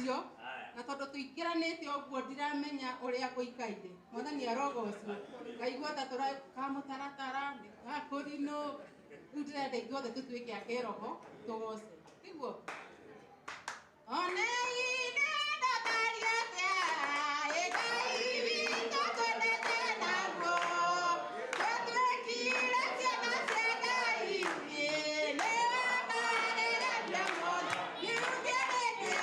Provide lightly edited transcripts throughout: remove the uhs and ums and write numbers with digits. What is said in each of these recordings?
Ũcio na tondũ tũingĩranĩte ũguo ndiramenya ũrĩa gũikaire. Mwathani arogocwo. Ngaigua ta tũra kamũtaratara nĩ gakũrinũ. Rĩu ndĩrenda ithuothe tũtuĩke a kĩroho tũgoce. Tiguo? Onei nĩ wendo tari atĩa, ĩ Ngai witũ twendete naguo. Twatuĩkire ciana cia Ngai, ĩ nĩ wakagereria mũno, ngiuge nĩkĩ.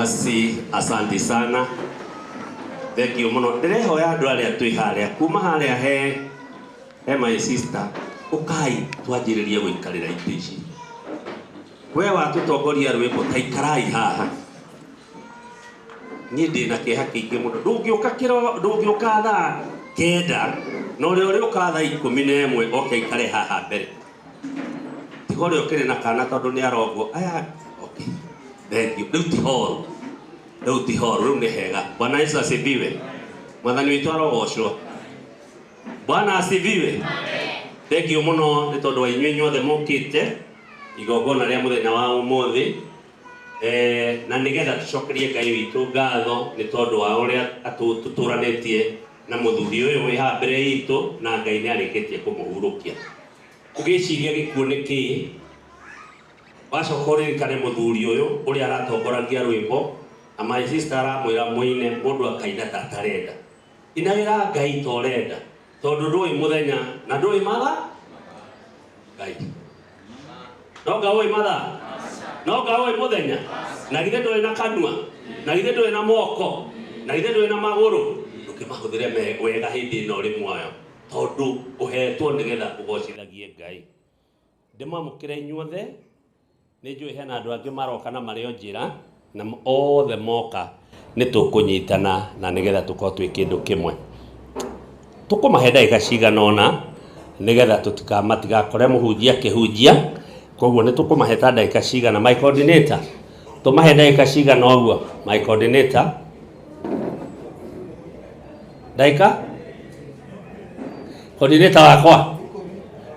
Basi asante sana, thank you muno. Ndirehoya andu aria twi haria kuma haria he my sister ukai twanjiririe guikarira itĩ ici. We watutongoria rwimbo ta ikarai haha. Niĩ ndĩna kĩeha kĩingĩ mũno. Ndũngĩũka kĩro, ndũngĩũka thaa 9 na ũrĩa ũrĩũka thaa 11 oke aikare haha mbere. Tiga ũrĩa ũkĩrĩ na kana tondũ nĩ arongwo. Aya, okay. Thank you. Rĩu ti horu. Rĩu ti horu, rĩu nĩ hega. Bwana Yesu asifiwe. Mwathani witũ arogocwo. Bwana asifiwe. Thank you mũno nĩ tondũ wa inyuĩ inyuothe mũkĩte igongona rĩa mũthenya wa ũmũthĩ. Na nĩgetha tũcokerie Ngai witũ ngatho nĩ tondũ wa ũrĩa tũtũranĩtie na mũthuri ũyũ wĩ haha mbere itũ, na Ngai nĩ arĩkĩtie kũmũhurũkia. Ũgĩciria gĩkuũ nĩ kĩĩ, wacoka ũririkane mũthuri ũyũ ũrĩa aratongoragia rwĩmbo, na my sister aramwĩra mũine, mũndũ akaina ta atarenda. Inagĩra Ngai ta ũrenda, tondũ ndũĩ mũthenya na ndũĩ mathaa. Ngai. No nga ũĩ mathaa? No nga ũĩ mũthenya? Na githĩ ndũrĩ na kanua? Na githĩ ndũrĩ na moko? Na githĩ ndũrĩ na magũrũ? Ndũkĩmahũthĩre wega hĩndĩ ĩno ũrĩ muoyo, tondũ ũhetwo nĩgetha ũgocithagie Ngai. Ndĩmwamũkĩre inyuothe, nĩ njũĩ hena andũ angĩ maroka na marĩ o njĩra, na othe moka nĩ tũkũnyitana na nĩgetha tũkorwo twĩ kĩndũ kĩmwe. Tũkũmahe ndagĩka cigana ũna nĩgetha matigakore mũhunjia akĩhunjia. Koguo nĩ tũkũmahe ta ndagĩka cigana. My coordinator, tũmahe ndagĩka cigana ũguo. My coordinator, ndagĩka? Coordinator wakwa,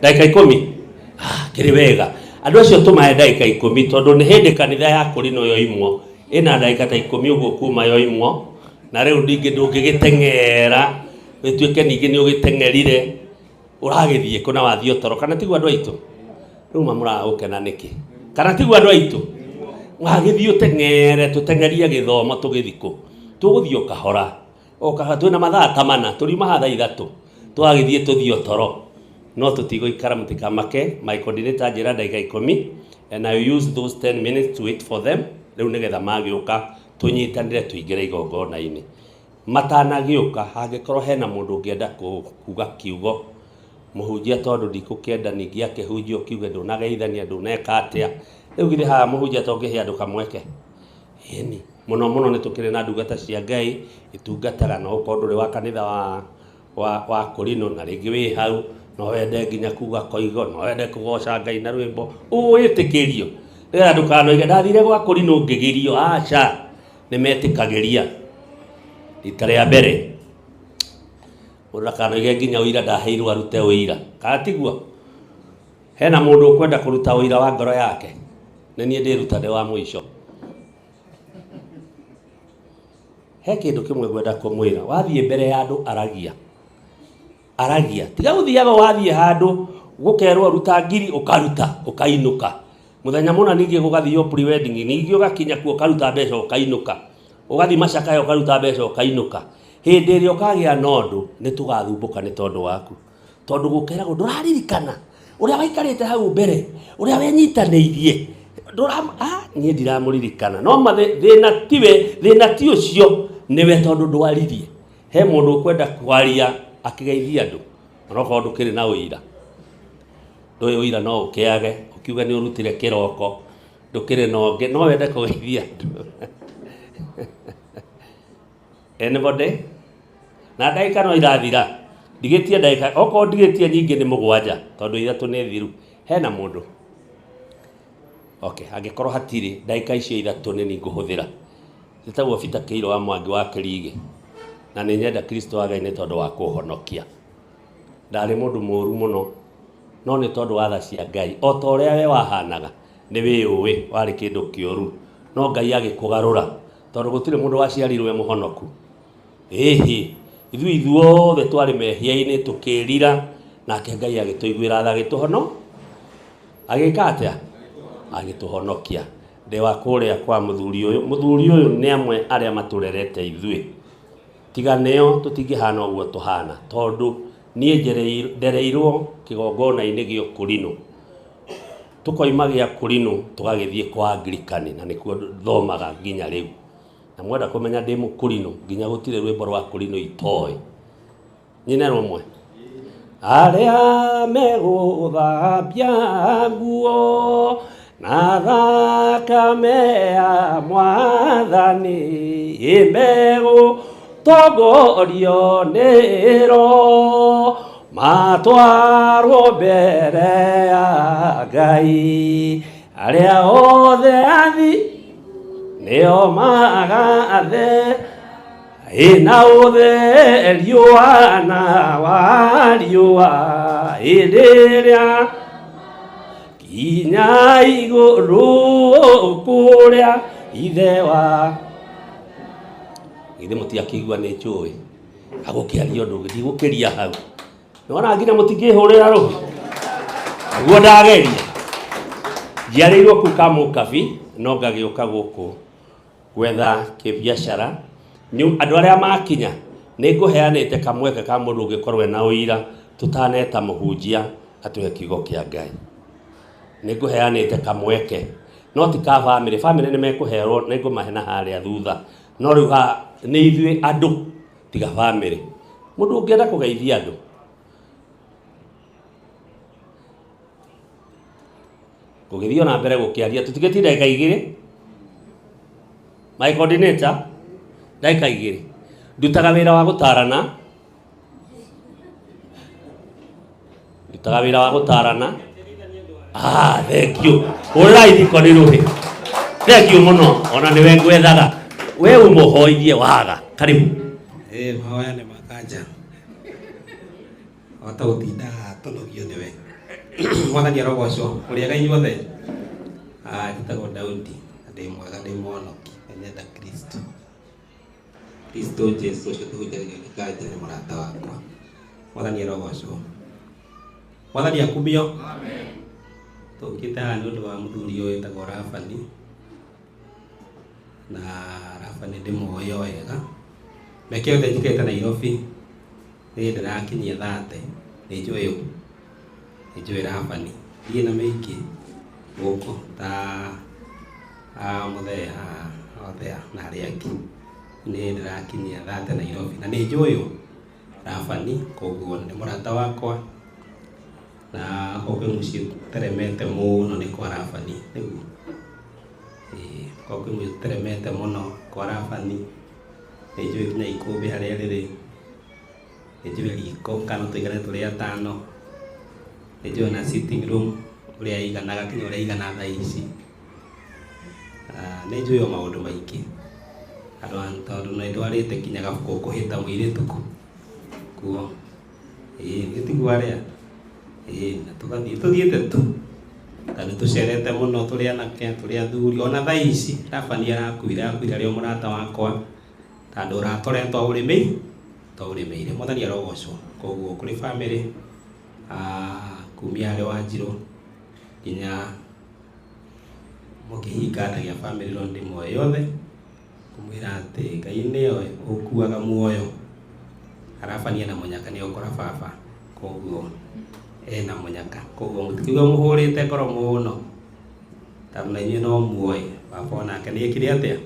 ndagĩka 10. Kĩrĩ wega. Andũ acio tũmahe ndagĩka 10 tondũ nĩ hĩndĩ kanitha ya Kũrinũ yoimwo ĩna ndagĩka ta 10 ũguo kuma yoimwo, na rĩu ningĩ ndũngĩgĩteng'era ĩtuĩke ningĩ nĩ ũgĩteng'erire ũragĩthiĩ kũ na wathiĩ ũtoro. Kana tiguo andũ aitũ? Rĩu mamũraga gũkena nĩkĩ? Kana tiguo andũ aitũ? Wagĩthiĩ ũteng'ere, tũteng'erie gĩthomo tũgĩthiĩ kũ? Tũgũthiĩ o kahora. O kahora twĩna mathaa ta mana, tũriuma haha thaa 3. Twagĩthiĩ tũthiĩ ũtoro. No tũtigũikara, mũtikamake. My coordinator anjĩra ndagĩka 10, and I use those 10 minutes to wait for them. Rĩu nĩgetha magĩũka tũnyitanĩre tũingĩre igongona-inĩ. Matanagĩũka, hangĩkorwo hena mũndũ ũngĩenda kuga kiugo, mũhunjia tondũ ndikũkĩenda ningĩ akĩhunjia ũkiuge ndũnageithania, ndũneka atĩa. Rĩu githĩ haha mũhunjia tongĩhe andũ kamweke? Ĩni, mũno mũno nĩ tũkĩrĩ na ndungata cia Ngai itungataga, no ũkorwo ndũrĩ wa kanitha wa Kũrinũ na rĩngĩ wĩ hau, no wende nginya kuga koigo, no wende kũgoca Ngai na rwĩmbo, ũwĩtĩkĩrio. Nĩgetha ndũkanoige ndathire gwa Kũrinũ ngĩgirio, aca, nĩ metĩkagĩria. Rita rĩa mbere, mũndũ ndakanoige nginya ũira ndaheirwo arute ũira. Kana tiguo? Hena mũndũ ũkwenda kũruta ũira wa ngoro yake? Nĩ niĩ ndĩruta ndĩ wa mũico. He kĩndũ kĩmwe ngwenda kũmwĩra, wathiĩ mbere ya andũ aragia. Aragia. Tiga gũthiaga wathiĩ handũ gũkerwo ruta ngiri ũkaruta, ũkainũka. Mũthenya mũna ningĩ gũgathio pre-wedding, ningĩ ũgakinya kuo ũkaruta mbeca ũkainũka. Ũgathiĩ macakaya ũkaruta mbeca ũkainũka. Hĩndĩ ĩrĩa ũkagĩa na ũndũ, nĩ tũgathumbũka nĩ tondũ waku. Tondũ gũkeragwo ndũraririkana ũrĩa waikarĩte hau mbere, ũrĩa wenyitanĩirie. Niĩ ndiramũririkana. No thĩna tiwe, thĩna ti ũcio, nĩwe tondũ ndwaririe. He mũndũ ũkwenda kwaria akĩgeithia andũ, onokorwo ndũkĩrĩ na ũira. Ndũĩ ũira no ũkĩage, ũkiuge nĩ ũrutire kĩroko, ndũkĩrĩ na ũngĩ, no wende kũgeithia andũ. Anybody? Na ndagĩka no irathira. Ndigĩtie ndagĩka, okorwo ndigĩtie nyingĩ nĩ 7, tondũ 3 nĩ thiru. Hena mũndũ? Okay, angĩkorwo hatirĩ, ndagĩka icio 3 nĩ niĩ ngũhũthĩra. Njĩtagwo Peter Kĩirũ wa Mwangi wa Kĩrigĩ, na nĩ nyenda Kristo wa Ngai nĩ tondũ wa kũhonokia. Ndarĩ mũndũ mũũru mũno, no nĩ tondũ wa tha cia Ngai. O ta ũrĩa we wahanaga, nĩ wĩyũĩ, warĩ kĩndũ kĩũru. No Ngai agĩkũgarũra, tondũ gũtirĩ mũndũ waciarirwo e mũhonoku. Ĩhĩ, ithuĩ ithuothe twarĩ mehia-inĩ tũkĩrira, nake Ngai agĩtũiguĩra tha, agĩtũhono. Agĩka atĩa? Agĩtũhonokia. Ndĩ wa kũrĩa kwa mũthuri ũyũ. Mũthuri ũyũ nĩ amwe arĩa matũrerete ithuĩ. Tiga nĩo tũtingĩhana ũguo tũhana, tondũ niĩ ndereirwo kĩgongona-inĩ gĩa Ũkũrinũ. Tũkoima gĩa Kũrinũ tũgagĩthiĩ kwa Anglikani, na nĩkuo thomaga nginya rĩu. Na mwenda kũmenya ndĩ mũkũrinũ nginya gũtirĩ rwĩmbo rwa kũrinũ itoĩ. Nyine rũmwe. Arĩa megũthambia nguo na thakame ya Mwathani ĩmegũtongorio nĩ Roho matwarwo mbere ya Ngai. Arĩa othe athi nĩo magathe ĩna ũtherio na wa riũa ĩrĩrĩa kinya igũrũ kũrĩa ithe wa githĩ mũtiakĩigua nĩ njũĩ agũkĩaria ũndũ ũngĩ ndigũkĩria hau nĩwona nginya mũtingĩhũrĩra rũhĩ nĩguo ndageria. Njiarĩirwo kũu Kamũkabi no ngagĩũka gũkũ gwetha kĩbiacara. Andũ arĩa makinya nĩ ngũheanĩte kamweke ka mũndũ ũngĩkorwo ena ũira tũtaneta mũhunjia atũhe kiugo kĩa Ngai. Nĩ ngũheanĩte kamweke no ti ka bamĩrĩ, bamĩrĩ nĩ mekũherwo nĩ ngũmahe na harĩa thutha, no rĩu haha nĩ ithuĩ andũ tiga bamĩrĩ. Mũndũ ũngĩenda kũgeithia andũ ngũgĩthiĩ ona mbere gũkĩaria tũtigĩtie ndagĩka igĩrĩ. My coordinator ndagĩka igĩrĩ. Ndutaga wĩra wa gũtarana, ndutaga wĩra wa gũtarana. Thank you. Hũrĩrai thiko nĩ rũhĩ. Thank you mũno ona nĩwe ngwethaga. We ũmũhoithie waga. Karibu. Mahoya nĩ makanja. Ota gũtinda tũnogio nĩwe. Mwathani arogocwo. Mũrĩega inyuothe. Njĩtagwo Daudi na ndĩ mwega ndĩ mũhonoki na nyenda Kristo. Kristo Jesu ũcio tũhunjagĩrio nĩ kanja nĩ mũrata wakwa. Mwathani arogocwo. Mwathani akumio. Tũkĩte haha nĩ ũndũ wa mũthuri ũyũ wĩtagwo Rabani. Na Rabani ndĩmũĩ o wega. Mĩaka yothe njikarĩte Nairobi nĩ ndĩrakinyia 30 nĩ njũĩ ũ nĩ njũĩ Rabani. Ndirĩ na mĩingĩ gũkũ ta mũthee haha othe na arĩa angĩ. Nĩ ndĩrakinyia 30 Nairobi na nĩ njũĩ ũ Rabani, koguo nĩ mũrata wakwa na okorwo kwĩ mũciĩ teremete mũno nĩ kwa Rabani nĩguo. Okorwo kwĩ mũciĩ teremete mũno kwa Rabani nĩ njũĩ nginya ikũmbĩ harĩa rĩrĩ, nĩ njũĩ riko kana tũigane tũrĩ atano, nĩ njũĩ na sitting room ũrĩa ĩiganaga nginya ũrĩa ĩigana thaa ici. Nĩ njũĩ o maũndũ maingĩ tondũ nĩ ndwarĩte nginya gabuku kũhĩta mũirĩtu kuo. Nĩ tiguo arĩa? Na tũgathiĩ tũthiĩte tu ta nĩ tũcerete mũno tũrĩ anake tũrĩ athuri ona thaa ici Rabani arakuire akuire arĩ o mũrata wakwa tondũ ũrata ũrĩa twaũrĩmĩire. Mwathani arogocwo. Koguo kũrĩ bamĩrĩ kumia harĩ Wanjirũ nginya mũkĩhinga nda gĩa bamĩrĩ no ndĩmoĩ yothe kũmwĩra atĩ Ngai nĩoĩ ũkuaga muoyo. Rabani ena mũnyaka nĩ okora baba koguo ena mũnyaka koguo mũtikĩigua mũhũrĩte ngoro mũno tondũ na inyuĩ no muoĩ baba onake nĩ ekire atĩa.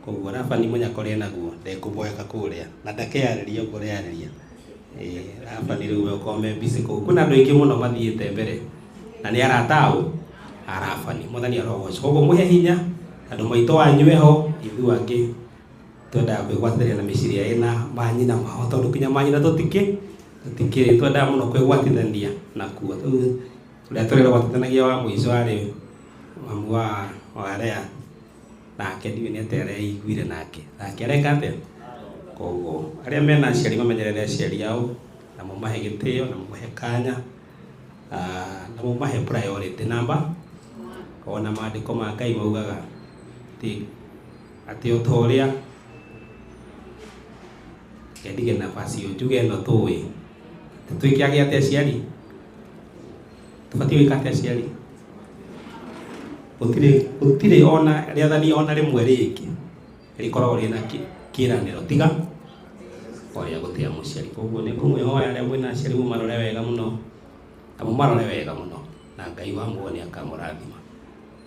Koguo Rabani mũnyaka ũrĩa enaguo ndekũboeka kũrĩa na ndakeyarĩria ũguo ũreyarĩria. Rabani rĩu we ũkorwo me busy kũu. Kwĩna andũ aingĩ mũno mathiĩte mbere na nĩ arata ao a Rabani. Mwathani arogocwo. Koguo mwĩhe hinya andũ maitũ wanyu eho ithuĩ angĩ twendaga kwĩgwatithania na mĩciĩ ĩrĩa ĩna manyina mao tondũ nginya manyina tũtikĩrĩ twendaga mũno kwĩgwatithania nakuo. Rĩu ũrĩa tũrĩgwatithanagia wa mũico arĩ mamu wa Lea nake ndiũĩ nĩ atĩa areiguire nake nake areka atĩa. Koguo arĩa mena aciari mamenyerere aciari ao na mũmahe gĩtĩo na mũmahe kanya na mũmahe priority number. Ona maandĩko ma Ngai maugaga atĩ o ta ũrĩa ndige nafasi ĩyo njuge ĩno tũĩ twĩkĩage atĩa aciari tũbatiĩ gwĩka atĩa aciari gũtirĩ ona rĩathani ona rĩmwe rĩngĩ rĩkoragwo rĩna kĩĩranĩro tiga o rĩa gũtĩa mũciari. Koguo nĩ ngũmwĩhoya arĩa mwĩna aciari mũmarore wega mũno na mũmarore wega mũno na Ngai wa muoyo nĩ akamũrathima.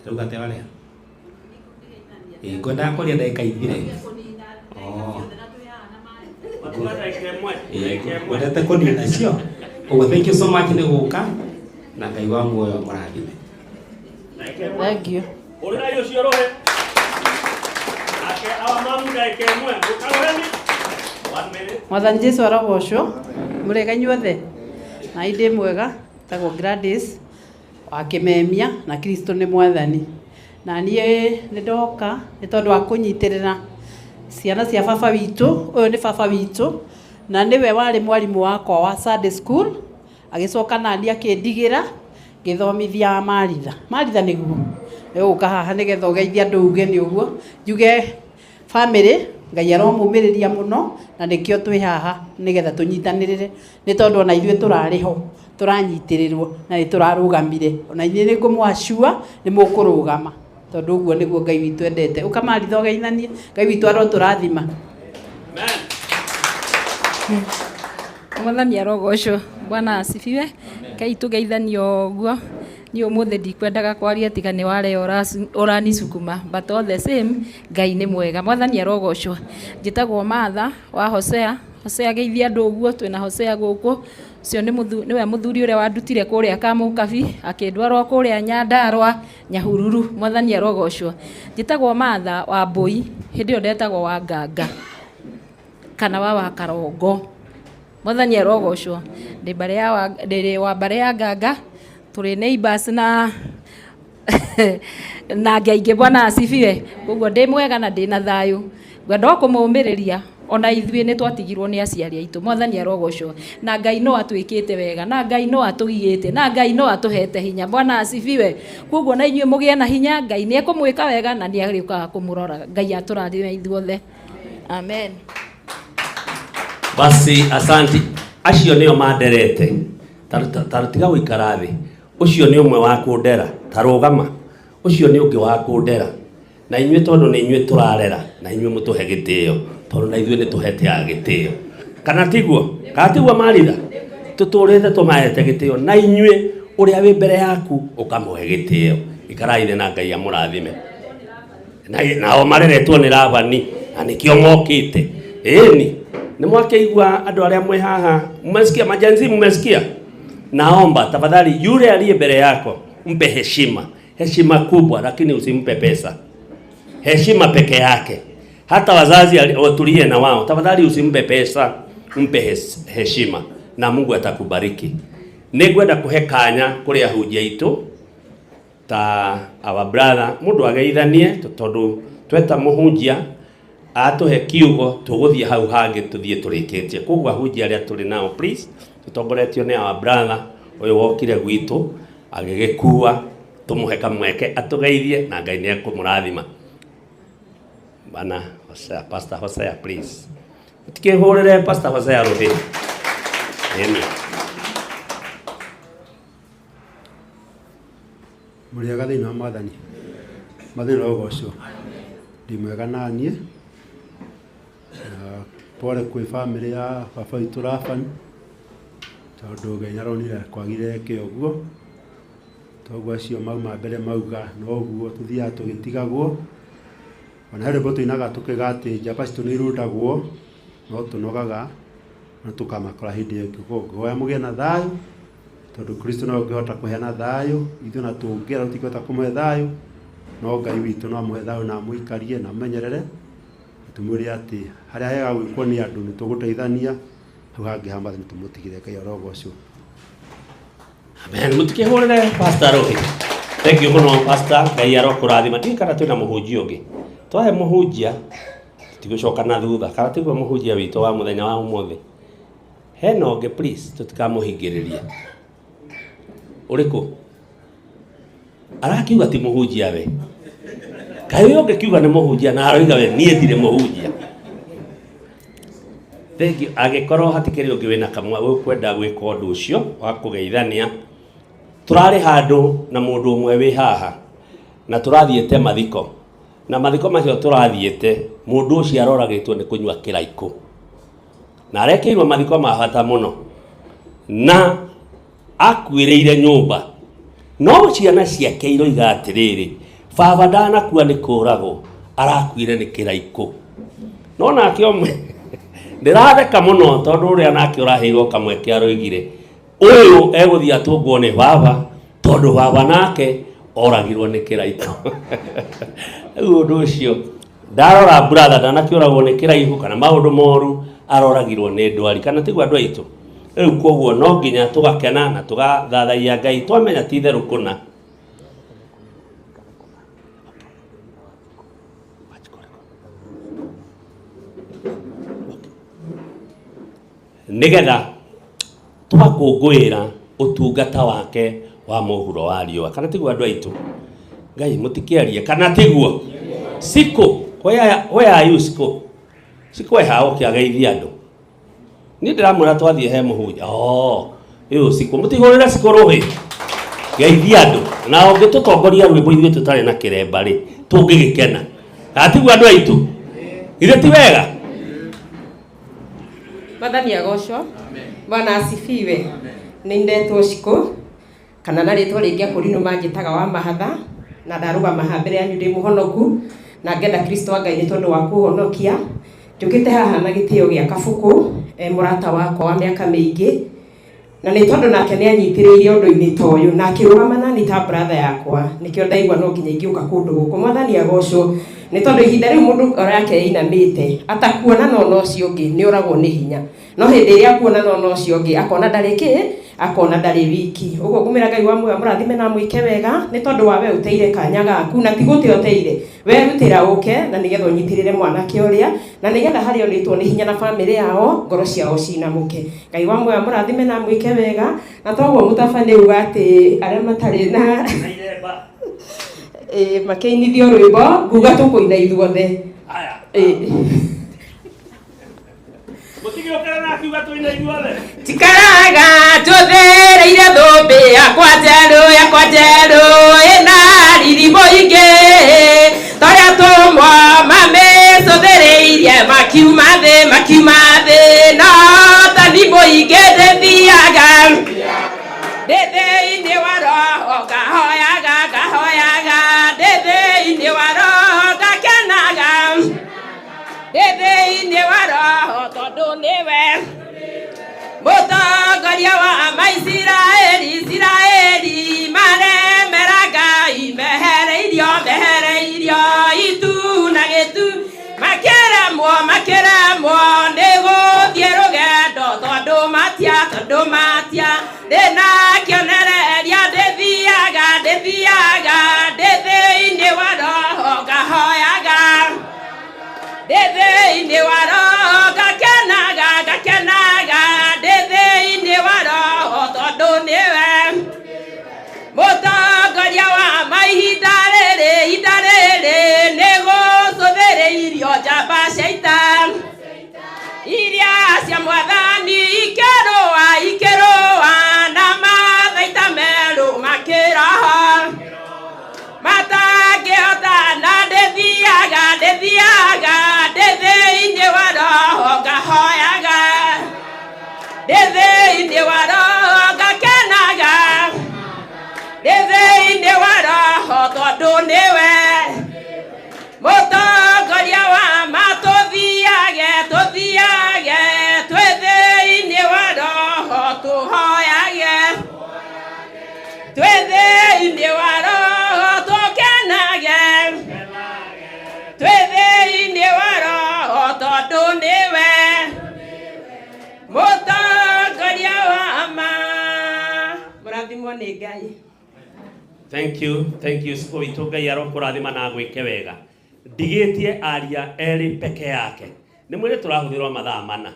Ndĩrauga atĩa warĩa? Ĩĩ, ngwendaga kwaria ndagĩka ithire. Oh. Ĩĩ, ngwendete kũnina cio. Ũguo thank you so much nĩ gũka na Ngai wa muoyo amũrathime. Thank you. Ũrĩrai ũcio rũhĩ. Nake awa mamu ndagĩka ĩmwe. Mũkarũheni. One minute. Mwathani Jesu arogocwo. Mũrĩega inyuothe. Na indĩ mwega tagwo Gladys wa Kĩmemia na Kristo nĩ mwathani. Na niĩ nĩ ndoka nĩ tondũ wa kũnyitĩrĩra ciana cia baba witũ. Ũyũ nĩ baba witũ na nĩwe warĩ mwarimũ wakwa wa Sunday school, agĩcoka nani akĩndigĩra ngĩthomithia Maritha. Maritha nĩguo nĩgũka haha nĩgetha ũgeithie andũ uge nĩ ũguo njuge family Ngai aromũmĩrĩria mũno na nĩkĩo twĩ haha nĩgetha tũnyitanĩrĩre nĩ tondũ ona ithuĩ tũrarĩ ho tũranyitĩrĩrwo na nĩ tũrarũgamire ona inyuĩ nĩ ngũmwacua nĩ mũkũrũgama tondũ ũguo nĩguo Ngai witũ endete. Ũka Maritha ũgeithanie, Ngai witũ arotũrathima. Mwathani arogocwo. Bwana asifiwe. Kai tugeithanio ũguo. Niĩ ũmũthĩ ndikwendaga kwaria tiga nĩ wale ũranicukuma, but all the same Ngai nĩ mwega. Mwathani arogocwo. Njĩtagwo Martha wa Hosea. Hosea geithia andũ ũguo, twĩna Hosea gũkũ. Ũcio nĩ nĩwe mũthuri ũrĩa wandutire kũrĩa Kamũkabi akĩndwarwo kũrĩa Nyandarua Nyahururu. Mwathani arogocwo. Njĩtagwo Martha wa Mbũi, hĩndĩ ĩyo ndetagwo wa Nganga kana wa Karongo. Mwathani arogocwo. Ndĩ mbarĩ ya wa, ndĩ wa mbarĩ ya Nganga, tũrĩ neighbors na na angĩ aingĩ. Bwana asifiwe. Koguo ndĩ mwega na ndĩ na thayũ. Ngwenda o kũmũmĩrĩria ona ithuĩ nĩ twatigirwo nĩ aciari aitũ. Mwathani arogocwo. Na Ngai no atwĩkĩte wega, na Ngai no atũgigĩte, na Ngai no atũhete hinya. Bwana asifiwe. Koguo na inyuĩ mũgĩe na hinya, Ngai nĩ ekũmwĩka wega na nĩ arĩũkaga kũmũrora. Ngai atũrathime ithuothe. Amen. Basi asanti. Acio nĩo manderete. Tarutiga gũikara thĩ. Ũcio nĩ ũmwe wa kũndera. Tarũgama. Ũcio nĩ ũngĩ wa kũndera. Na inyuĩ tondũ nĩ inyuĩ tũrarera, na inyuĩ mũtũhe gĩtĩo, tondũ na ithuĩ nĩ tũheteaga gĩtĩo. Kana tiguo? Kana tiguo Maritha? Tũtũrĩte tũmahete gĩtĩo, na inyuĩ ũrĩa wĩ mbere yaku ũkamũhe gĩtĩo. Ikarai thĩ na Ngai amũrathime. Nao mareretwo nĩ Labani na nĩkĩo mokĩte. Ĩni, nĩ mwakĩigua andũ arĩa mwĩ haha, mmesikia majenzi, mmesikia? Naomba tafadhali yule aliye mbele yako mpe heshima, heshima kubwa, lakini usimpe pesa. Heshima peke yake. Hata wazazi watulie na wao, tafadhali usimpe pesa, mpe heshima na Mungu atakubariki. Nĩngwenda kũhe kanya kũrĩ ahunjia aitũ ta our brother, mũndũ ageithanie tondũ tweta mũhunjia atũhe kiugo tũgũthiĩ hau hangĩ tũthiĩ tũrĩkĩtie. Koguo ahunjia arĩa tũrĩ nao please, tũtongoretio nĩ our brother ũyũ wokire gwitũ agĩgĩkua, tũmũhe kamweke atũgeithie na Ngai nĩ ekũmũrathima. Bana Hosea, Pastor Hosea please. Tikĩhũrĩre Pastor Hosea rũhĩ. Amen. Mũrĩega thĩinĩ wa Mwathani. Mwathani arogocwo. Ndĩ mwega naniĩ. Na pole kwĩ family ya baba witũ Laban, tondũ Ngai nĩaronire kwagire eke ũguo. Toguo acio mauma mbere mauga noguo tũthiaga tũgĩtigagwo. Ona he rwĩmbo tũinaga tũkauga atĩ njamba citũ nĩ irundagwo, no tũnogaga na tũkamakora hĩndĩ ĩyo ĩngĩ. Koguo ngũhoya mũgĩe na thayũ, tondũ Kristo nowe ũngĩhota kũheana thayũ. Ithuĩ ona tũngĩra tũtingĩhota kũmũhe thayũ, no Ngai witũ no amũhe thayũ na amũikarie na amũmenyerere. Tũmwĩre atĩ harĩa hega gwĩkwo nĩ andũ nĩ tũgũteithania, hau hangĩ ha Mwathani tũmũtigĩre. Ngai arogocwo. Amen. Mũtikĩhũrĩre Pastor rũhĩ. Thank you mũno Pastor, Ngai arokũrathima. Ndiũĩ kana twĩna mũhunjia ũngĩ. Twahe mũhunjia tũtigũcoka na thutha. Kana tiguo mũhunjia witũ wa mũthenya wa ũmũthĩ? Hena ũngĩ please, tũtikamũhingĩrĩrie. Ũrĩkũ? Arakiuga ti mũhunjia we. Kaĩ ũyũ ũngĩkiuga nĩ mũhunjia na aroiga we niĩ ndirĩ mũhunjia. Thank you. Angĩkorwo hatikĩrĩ ũngĩ wĩna kamwe ũkwenda gwĩka ũndũ ũcio wa kũgeithania, tũrarĩ handũ na mũndũ ũmwe wĩ haha na tũrathiĩte mathiko, na mathiko macio tũrathiĩte mũndũ ũcio aroragĩtwo nĩ kũnyua kĩraikũ na arekĩirwo mathiko ma bata mũno na akuĩrĩire nyũmba, no ciana ciake iroiga atĩrĩrĩ, baba ndanakua nĩ kũragwo, Arakuire nĩ kĩraikũ. No nake ũmwe ndĩratheka mũno tondũ ũrĩa nake ũraheirwo kamweke aroigire ũyũ egũthiĩ atũngwo nĩ baba tondũ baba nake oragirwo nĩ kĩraikũ. Rĩu ũndũ ũcio ndarora brother ndanakĩũragwo nĩ kĩraihu kana maũndũ moru, aroragirwo nĩ ndwari kana tiguo andũ aitũ. Rĩu koguo no nginya tũgakena na tũgathathaiya Ngai twamenya ti itherũ kũna. Nĩgetha tũgakũngũĩra ũtungata wake wa mũhuro wa riũa kana tiguo andũ aitũ. Ngai mũtikĩarie kana tiguo. Siko, where are you Siko? Siko ĩ haha ũkĩageithia andũ. Niĩ ndĩramwĩra twathiĩ he mũhunjia. Oh, ĩyo Siko, mũtigũrĩre Siko rũhĩ. Geithia andũ. Na ũngĩtũtongoria rwĩmbo ithuĩ tũtarĩ na kĩremba rĩ, tũngĩgĩkena. Kana tiguo andũ aitũ? Githĩ ti wega? Mwathani agocwo. Bwana asifiwe. Nĩ ndetwo Shiko kana na rĩtwa rĩngĩ akũrinũ manjĩtaga wa mahatha, na ndarũgama haha mbere yanyu ndĩ mũhonoku na ngenda Kristo wa Ngai nĩ tondũ wa kũhonokia. Njũkĩte haha na gĩtĩo gĩa Kabuku, mũrata wakwa wa mĩaka mĩingĩ, na nĩ tondũ nake nĩ anyitĩrĩire ũndũ-inĩ ta ũyũ na akĩrũgama nani ta brother yakwa, nĩkĩo ndaigua no nginya ingĩũka kũndũ gũkũ. Mwathani agocwo nĩ tondũ ihinda rĩu mũndũ ngoro yake ĩinamĩte atakuona no na ũcio ũngĩ nĩ oragwo nĩ hinya, no hĩndĩ ĩrĩa akuona no na ũcio ũngĩ akona ndarĩ kĩ, akona ndarĩ wiki. Ũguo ngũmĩra Ngai wa muoyo amũrathime na amwĩke wega nĩ tondũ wa we ũteire kanya gaku, na ti gũte ũteire, werutĩra ũke na nĩgetha ũnyitĩrĩre mwanake ũrĩa, na nĩgetha harĩa onĩtwo nĩ hinya na bamĩrĩ yao ngoro ciao cinamũke. Ngai wa muoyo amũrathime na amwĩke wega. Na toguo mũtabania uga atĩ arĩa matarĩ na makĩinithio rwĩmbo nguga tũkũina ithuothe. Tikaraga tũthereire thũmbĩ yakwa njerũ, yakwa njerũ ĩna riri mũingĩ, torĩa tũmwa mamĩcũthĩrĩirie makiuma thĩ, makiuma thĩ, no tani mũingĩ ndĩthiaga ndĩ thĩinĩ wa roho, ngahoyaga, ngahoyaga ndĩ thĩinĩ wa roho, ngakenaga ndĩ thĩinĩ wa roho, tondũ nĩwe mũtongoria wa Maisiraeli. Isiraeli maremera Ngai, mehereirio, mehereirio itu na gĩtu, makĩremwo, makĩremwo nĩ gũthiĩ rũgendo, tondũ matia, tondũ matia ndĩna kĩonereria, ndĩthiaga, ndĩthiaga ndĩ thĩinĩ wa roho, ngahoyaga ndĩ thĩinĩ wa roho, ngakenaga, ngakenaga ndĩ thĩinĩ wa roho, tondũ nĩwe mũtongoria wa ma. Ihinda rĩrĩ, ihinda rĩrĩ nĩ gũcũthĩrĩirio njamba cia ita iria cia mwathani, ikĩrũa, ikĩrũa na mathaita merũ makĩroho matangĩhota, na ndĩthiaga, ndĩthiaga ndĩ thĩinĩ wa roho, ngahoyaga ndĩ thĩinĩ wa roho, ngakenaga ndĩ thĩinĩ wa roho, tondũ nĩwe mũtongoria wa ma. Tũthiage, tũthiage twĩ thĩinĩ wa roho, tũhoyage twĩ thĩinĩ wa roho, tũkenage twĩ thĩinĩ wa roho, tondũ nĩwe mũtongoria wa ma. Mũrathimwo nĩ Ngai. Thank you, thank you. Siko witũ Ngai arokũrathima na agwĩke wega. Ndigĩtie aria erĩ peke yake. Nĩ mwĩrĩ tũrahũthĩrwo mathaa mana.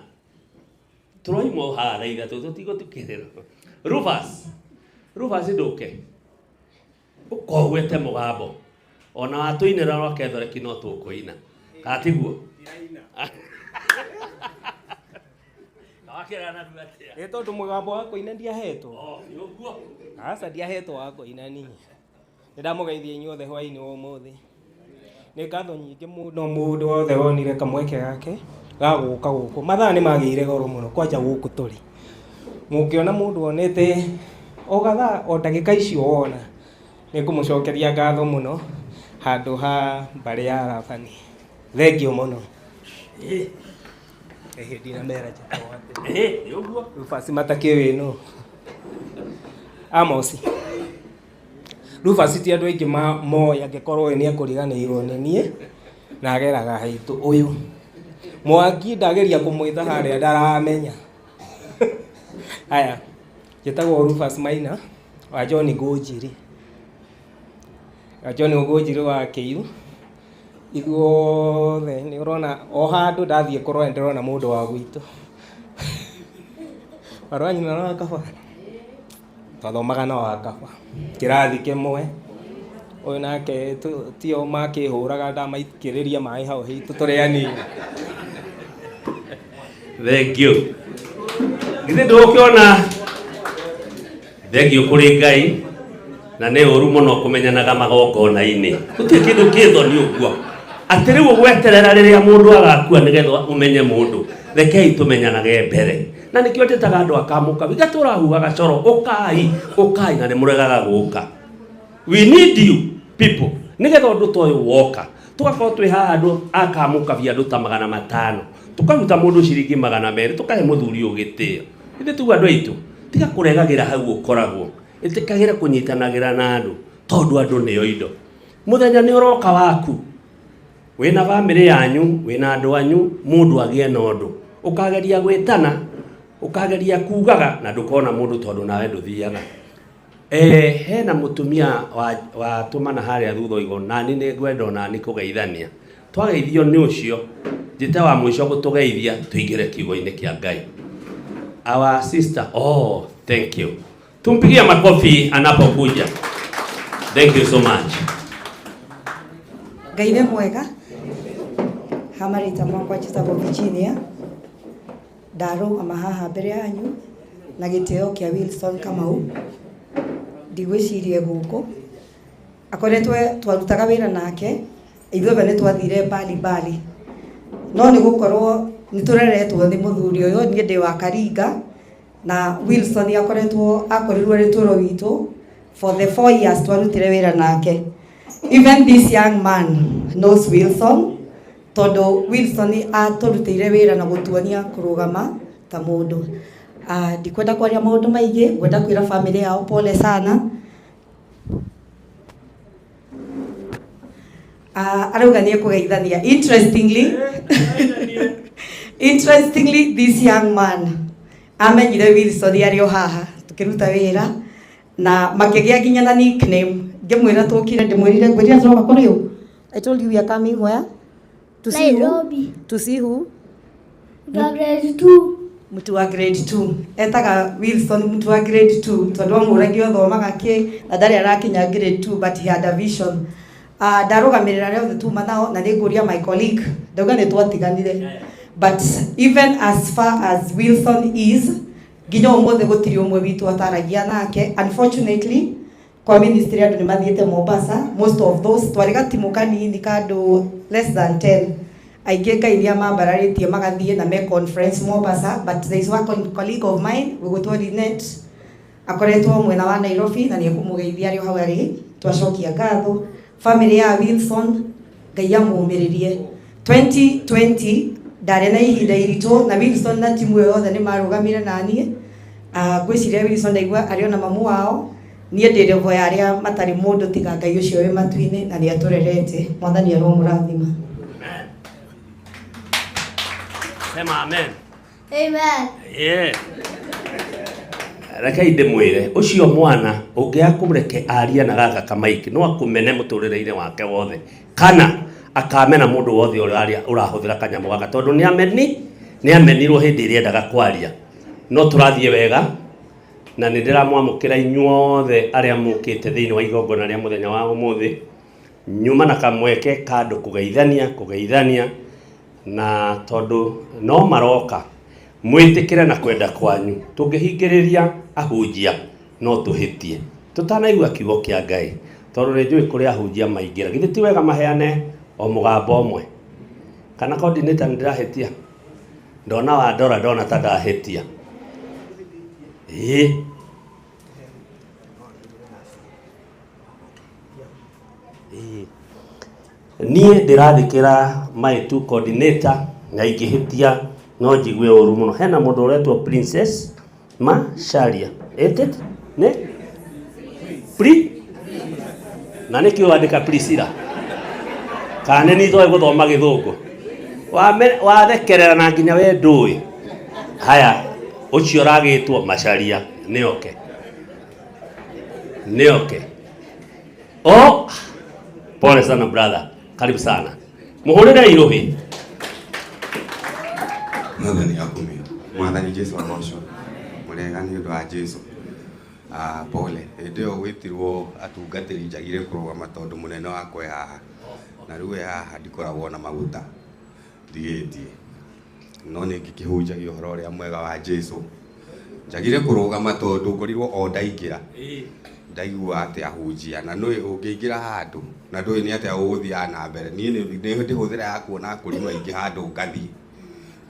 Tũroimwo haha thaa ithatũ tũtigũtukĩrĩrwo. Rufus, Rufus ndũke. Ũkogwete mũgambo. Ona watũinĩra rwa Catholic no tũkũina. Kana tiguo? Wakĩra na rua atĩa? Nĩ tondũ mũgambo wa kũina ndiahetwo. Oh, nĩ ũguo. Aca ndiahetwo wa kũina niĩ. Nĩ ndamũgeithia inyuothe hwaĩ-inĩ wa ũmũthĩ. Nĩ ngatho nyingĩ mũno mũndũ wothe wonire kamweke gake ga gũka gũkũ. Mathaa nĩ magĩire goro mũno kwanja gũkũ tũrĩ. Mũngĩona mũndũ onete o gathaa o ndagĩka icio wona, nĩ ngũmũcokeria ngatho mũno. Handũ ha mbarĩ ya Rabani. Thengio mũno. Ĩhĩ ndinamera njĩtagwo atĩa. Ĩhĩ, nĩ ũguo. Rufus matakĩũĩ nũ. Amos. Rufus ti andũ aingĩ moĩ angĩkorwo ũyũ nĩ ekũriganĩirwo nĩ niĩ na ageraga haitũ ũyũ. Mwangi ndageria kũmwĩta harĩa ndaramenya. Aya, njĩtagwo Rufus Maina wa John Ngũnjiri. Wa John Ngũnjiri wa Kĩiru. Ithuothe nĩ ũrona o handũ ndathiĩ kũrora ndĩrona mũndũ wa gwitũ. Mwarĩ wa nyina na wa kaba. Twathomaga na wa kaba kĩrathi kĩmwe. Ũyũ nake tio makĩhũraga ndamaikĩrĩria maĩ hau hitũ tũrĩ anini. Thank you. Githĩ ndũgũkĩona thengio kũrĩ Ngai na nĩ ũru mũno kũmenyanaga magongona-inĩ. Gũtirĩ kĩndũ kĩ thoni ũguo. Atĩ rĩu ũgweterera rĩrĩa mũndũ agakua nĩgetha ũmenye mũndũ. Rekei tũmenyanage mbere. Na nĩkĩo njĩtaga andũ akamũka. Wiga tũrahuhaga coro, ũkai, ũkai na nĩ mũregaga gũka. We need you people. Nĩgetha ũndũ ta ũyũ woka. Tũgakorwo twĩ haha andũ akamũkabia andũ ta 500. Tũkaruta mũndũ ciringi 200 tũkahe mũthuri ũyũ gĩtĩo. Ithuĩ tuga andũ aitũ, tiga kũregagĩra hau ũkoragwo. Ĩtĩkagĩra kũnyitanagĩra na andũ tondũ andũ nĩo indo. Mũthenya nĩ ũroka waku. Wĩna bamĩrĩ yanyu, wĩna andũ anyu, mũndũ agĩe na ũndũ. Ũkageria gwĩtana, ũkageria kugaga na ndũkona mũndũ tondũ nawe ndũthiaga. Hena mũtumia watũmana harĩa thutha ũguo, nani nĩ ngwenda onani kũgeithania. Twageithio nĩ ũcio, njĩte wa mũico gũtũgeithia tũingĩre kiugo-inĩ kĩa Ngai. Our sister, oh, thank you. Tumpigie makofi anapokuja. Thank you so much. Ngai nĩ mwega. Hamarĩta makwa njĩtagwo Virginia. Ndarũgama haha mbere yanyu na gĩtĩo kĩa Wilson Kamau. Ndigwĩciria gũkũ. Akoretwo twarutaga wĩra nake, ithuothe nĩ twathire mbali mbali. No nĩ gũkorwo nĩ tũreretwo nĩ mũthuri ũyũ, niĩ ndĩ wa Karinga, na Wilson akoretwo akorirwo arĩ tũro witũ for the 4 years twarutire wĩra nake. Even this young man knows Wilson, tondũ Wilson atũrutĩire wĩra na gũtuonia kũrũgama ta mũndũ. Ndikwenda kwaria maũndũ maingĩ, ngwenda kwĩra family yao pole sana. Arauga nĩ ekũgeithania. Interestingly, this young man amenyire Wilson arĩ o haha tukĩruta wĩra na makĩgĩa nginya na nickname. Ngĩmwĩra tũkire, ndĩmwĩrire ngwĩrire tũroka kũrĩ ũ. I told you we are coming where? To see who? Nairobi. To see who? Grade 2. Mtu wa grade 2. Etaga Wilson mtu wa grade 2 tondũ amũragia othomaga kĩ na ndarĩ arakinya grade 2, but he had a vision. Ndarũgamĩrĩra arĩa othe tuma nao na nĩngũria my colleague ndauga nĩ twatiganire, but even as far as Wilson is nginya ũmũthĩ gũtirĩ ũmwe witũ ataragia nake. Unfortunately kwa ministry andũ nĩ mathiĩte Mombasa, most of those twarĩ gatimũ kanini ka andũ less than 10. Aingĩ Ngai nĩ amambararĩtie magathiĩ na me conference Mombasa, but there is one colleague of mine wĩgũtwo Linet akoretwo mwena wa Nairobi na nĩ ekũmũgeithia arĩ o hau arĩ. Twacokia ngatho family ya Wilson, Ngai amũmĩrĩrie. 2020 ndarĩ na ihinda iritũ na Wilson na timu ĩyo yothe nĩ marũgamire na niĩ. Ngwĩciria Wilson ndaigua arĩ ona mamu wao, niĩ ndĩ level ya arĩa matarĩ mũndũ tiga Ngai ũcio wĩ matu-inĩ na nĩ atũrerete. Mwathani aromũrathima. Sema amen. Amen. Yeah. Rekei ndĩmwĩre ũcio mwana ũngĩaga kũmũreke arie na gaka kamaiki no akũmene mũtũrĩre-inĩ wake wothe kana akamena mũndũ wothe ũrĩa ũrahũthĩra kanyamũ gaka tondũ nĩ amenirwo hĩndĩ ĩrĩa endaga kwaria. No tũrathiĩ wega na nĩ ndĩramwamũkĩra inyuothe arĩa mũkĩte thĩinĩ wa igongona rĩa mũthenya wa ũmũthĩ. Nyuma na kamweke ka andũ kũgeithania na tondũ no maroka mwĩtĩkĩre na kwenda kwanyu. Tũngĩhingĩrĩria ahunjia no tũhĩtie tũtanaigua kiugo kĩa Ngai tondũ nĩ njũĩ kũrĩ ahunjia maingĩra. Githĩ ti wega maheane o mũgambo ũmwe? Kana coordinator nĩ ndĩrahĩtia? Ndona wa ndora ndona ta ndahĩtia. Ĩĩ. Ĩĩ. Niĩ ndĩrathĩkĩra my two coordinator na ingĩhĩtia no njigue ũru mũno. Hena mũndũ ũretwo Princess Macharia. Ĩtĩ nĩ Pri na nĩkĩo wandĩka Priscilla kana nĩ nitoĩ gũthoma gĩthũngũ wathekerera na nginya we ndũĩ. Haya, ũcio ũragĩtwo Macharia nĩoke nĩoke. Oh, pole sana brother, karibu sana, muhũrĩre irũhi. Mwathani akumio. Mwathani Jesu agocwo. Mũrega nĩ ũndũ wa Jesu. Ah, pole. Hĩndĩ ĩyo gwĩtirwo atungatĩri njagire kũrũgama tondũ mũnene wakwa e haha. Na rĩu e haha ndikoragwo na maguta ndigĩtie. No nĩ ngĩkĩhunjagia ũhoro ũrĩa mwega wa Jesu. Njagire kũrũgama tondũ ngorirwo o ndaingĩra. Ndaigua atĩ ahunjia na nũĩ ũngĩingĩra handũ na ndũĩ nĩ atĩa ũgũthiaga na mbere. Niĩ nĩ ndĩhũthĩra ya kuona akũrinũ aingĩ handũ ngathiĩ.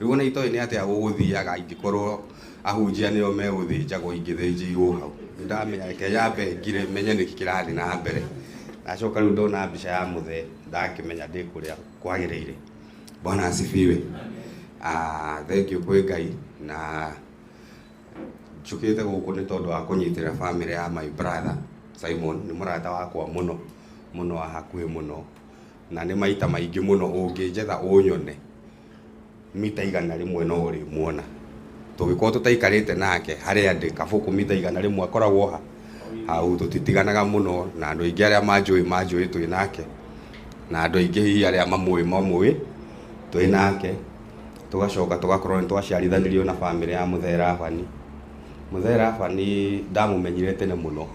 Rĩu ona itoĩ nĩ atĩa gũgũthiaga ingĩkorwo ahunjia nĩo megũthĩnjagwo ingĩthĩnjĩirwo hau. Nĩndamenya reke nyambe ngire menye nĩkĩ kĩrathiĩ na mbere. Ndacoka rĩu ndona mbica ya mũthee ndakĩmenya ndĩ kũrĩa kwagĩrĩire. Bwana asifiwe. Ah, thank you kwĩ Ngai na njũkĩte gũkũ nĩ tondũ wa kũnyitĩrĩra family ya my brother Simon. Nĩ mũrata wakwa mũno mũno wa hakuhĩ mũno na nĩ maita maingĩ mũno ũngĩnjetha ũnyone mita 100 no ũrĩmuona. Tũngĩkorwo tũtaikarĩte nake harĩa ndĩ kabũkũ mita 100 akoragwo ha hau, tũtitiganaga mũno na andũ aingĩ arĩa manjũĩ manjũĩ twĩ nake na andũ aingĩ hihi arĩa mamũĩ mamũĩ twĩ nake. Tũgacoka tũgakorwo nĩ twaciarithanirio na family ya Mũthee Rabani. Mũthee Rabani ndamũmenyire tene mũno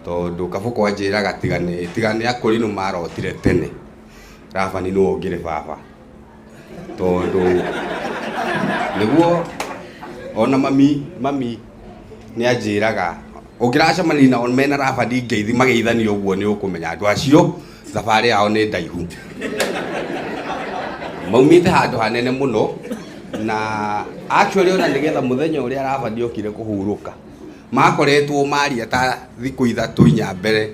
tondũ kabũkũ anjĩraga tiga nĩ akũrinũ marotire tene Rabani nĩwe ũngĩrĩ baba tondũ nĩguo ona mami nĩ anjĩraga ũngĩracemania nao mena Rabani ngeithi mageithania ũguo nĩ ũkũmenya andũ acio thabarĩ yao nĩ ndaihu. Maumĩte handũ hanene mũno na actually ona nĩgetha mũthenya ũrĩa Rabani okire kũhurũka makoretwo maria ta thikũ 3 4 mbere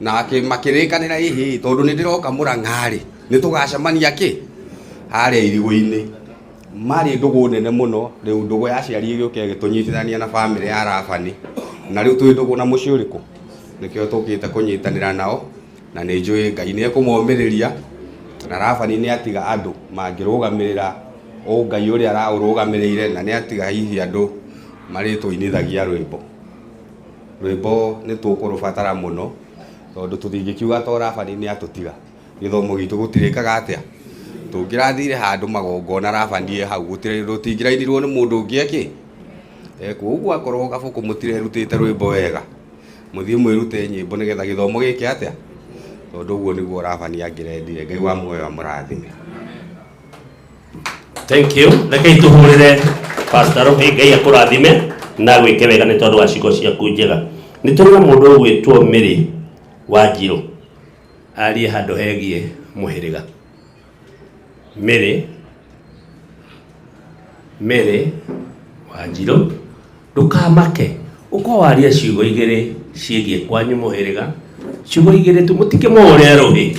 na makĩrĩkanĩra ĩhĩ tondũ nĩ ndĩroka Mũrang'a-rĩ nĩ tũgacemania kĩ harĩa irigũ-inĩ. Marĩ ndũgũ nene mũno rĩu ndũgũ ya aciari ĩgĩũka ĩgĩtũnyitithania na family ya Rabani na rĩu twĩ ndũgũ na mũciĩ ũrĩkũ nĩkĩo tũkĩte kũnyitanĩra nao na nĩ njũĩ Ngai nĩ ekũmomĩrĩria na Rabani nĩ atiga andũ mangĩrũgamĩrĩra ũngai ũrĩa araũrũgamĩrĩire na nĩ atiga hihi andũ marĩtũinithagia rwĩmbo. Rwĩmbo nĩ tũkũrũbatara mũno tondũ tũtingĩkiuga to Rabani nĩ atũtiga gĩthomo gitũ gũtirĩkaga atĩa tũngĩrathire handũ magongona Rabani e hau rũtingĩrainirwo nĩ mũndũ ũngĩ ekĩ ekuo. Ũguo akorwo kabũkũ mũtirerutĩte rwĩmbo wega mũthiĩ mwĩrute nyĩmbo nĩgetha gĩthomo gĩke atĩa tondũ ũguo nĩguo Rabani angĩrendire. Ngai wa muoyo amũrathime. Thank you. Rekei tũhũrĩre Pastor Rũhĩ, Ngai akũrathime na gwĩke wega nĩ tondũ wa ciugo ciaku njega. Nĩ tũrĩ na mũndũ ũgwĩtwo Mary Wanjirũ arie handũ hegiĩ mũhĩrĩga. Mary Wanjirũ, ndũkamake ũkorwo waria ciugo igĩrĩ ciĩgiĩ kwanyu mũhĩrĩga, ciugo igĩrĩ tu mũtikĩmũhũrĩre rũhĩ.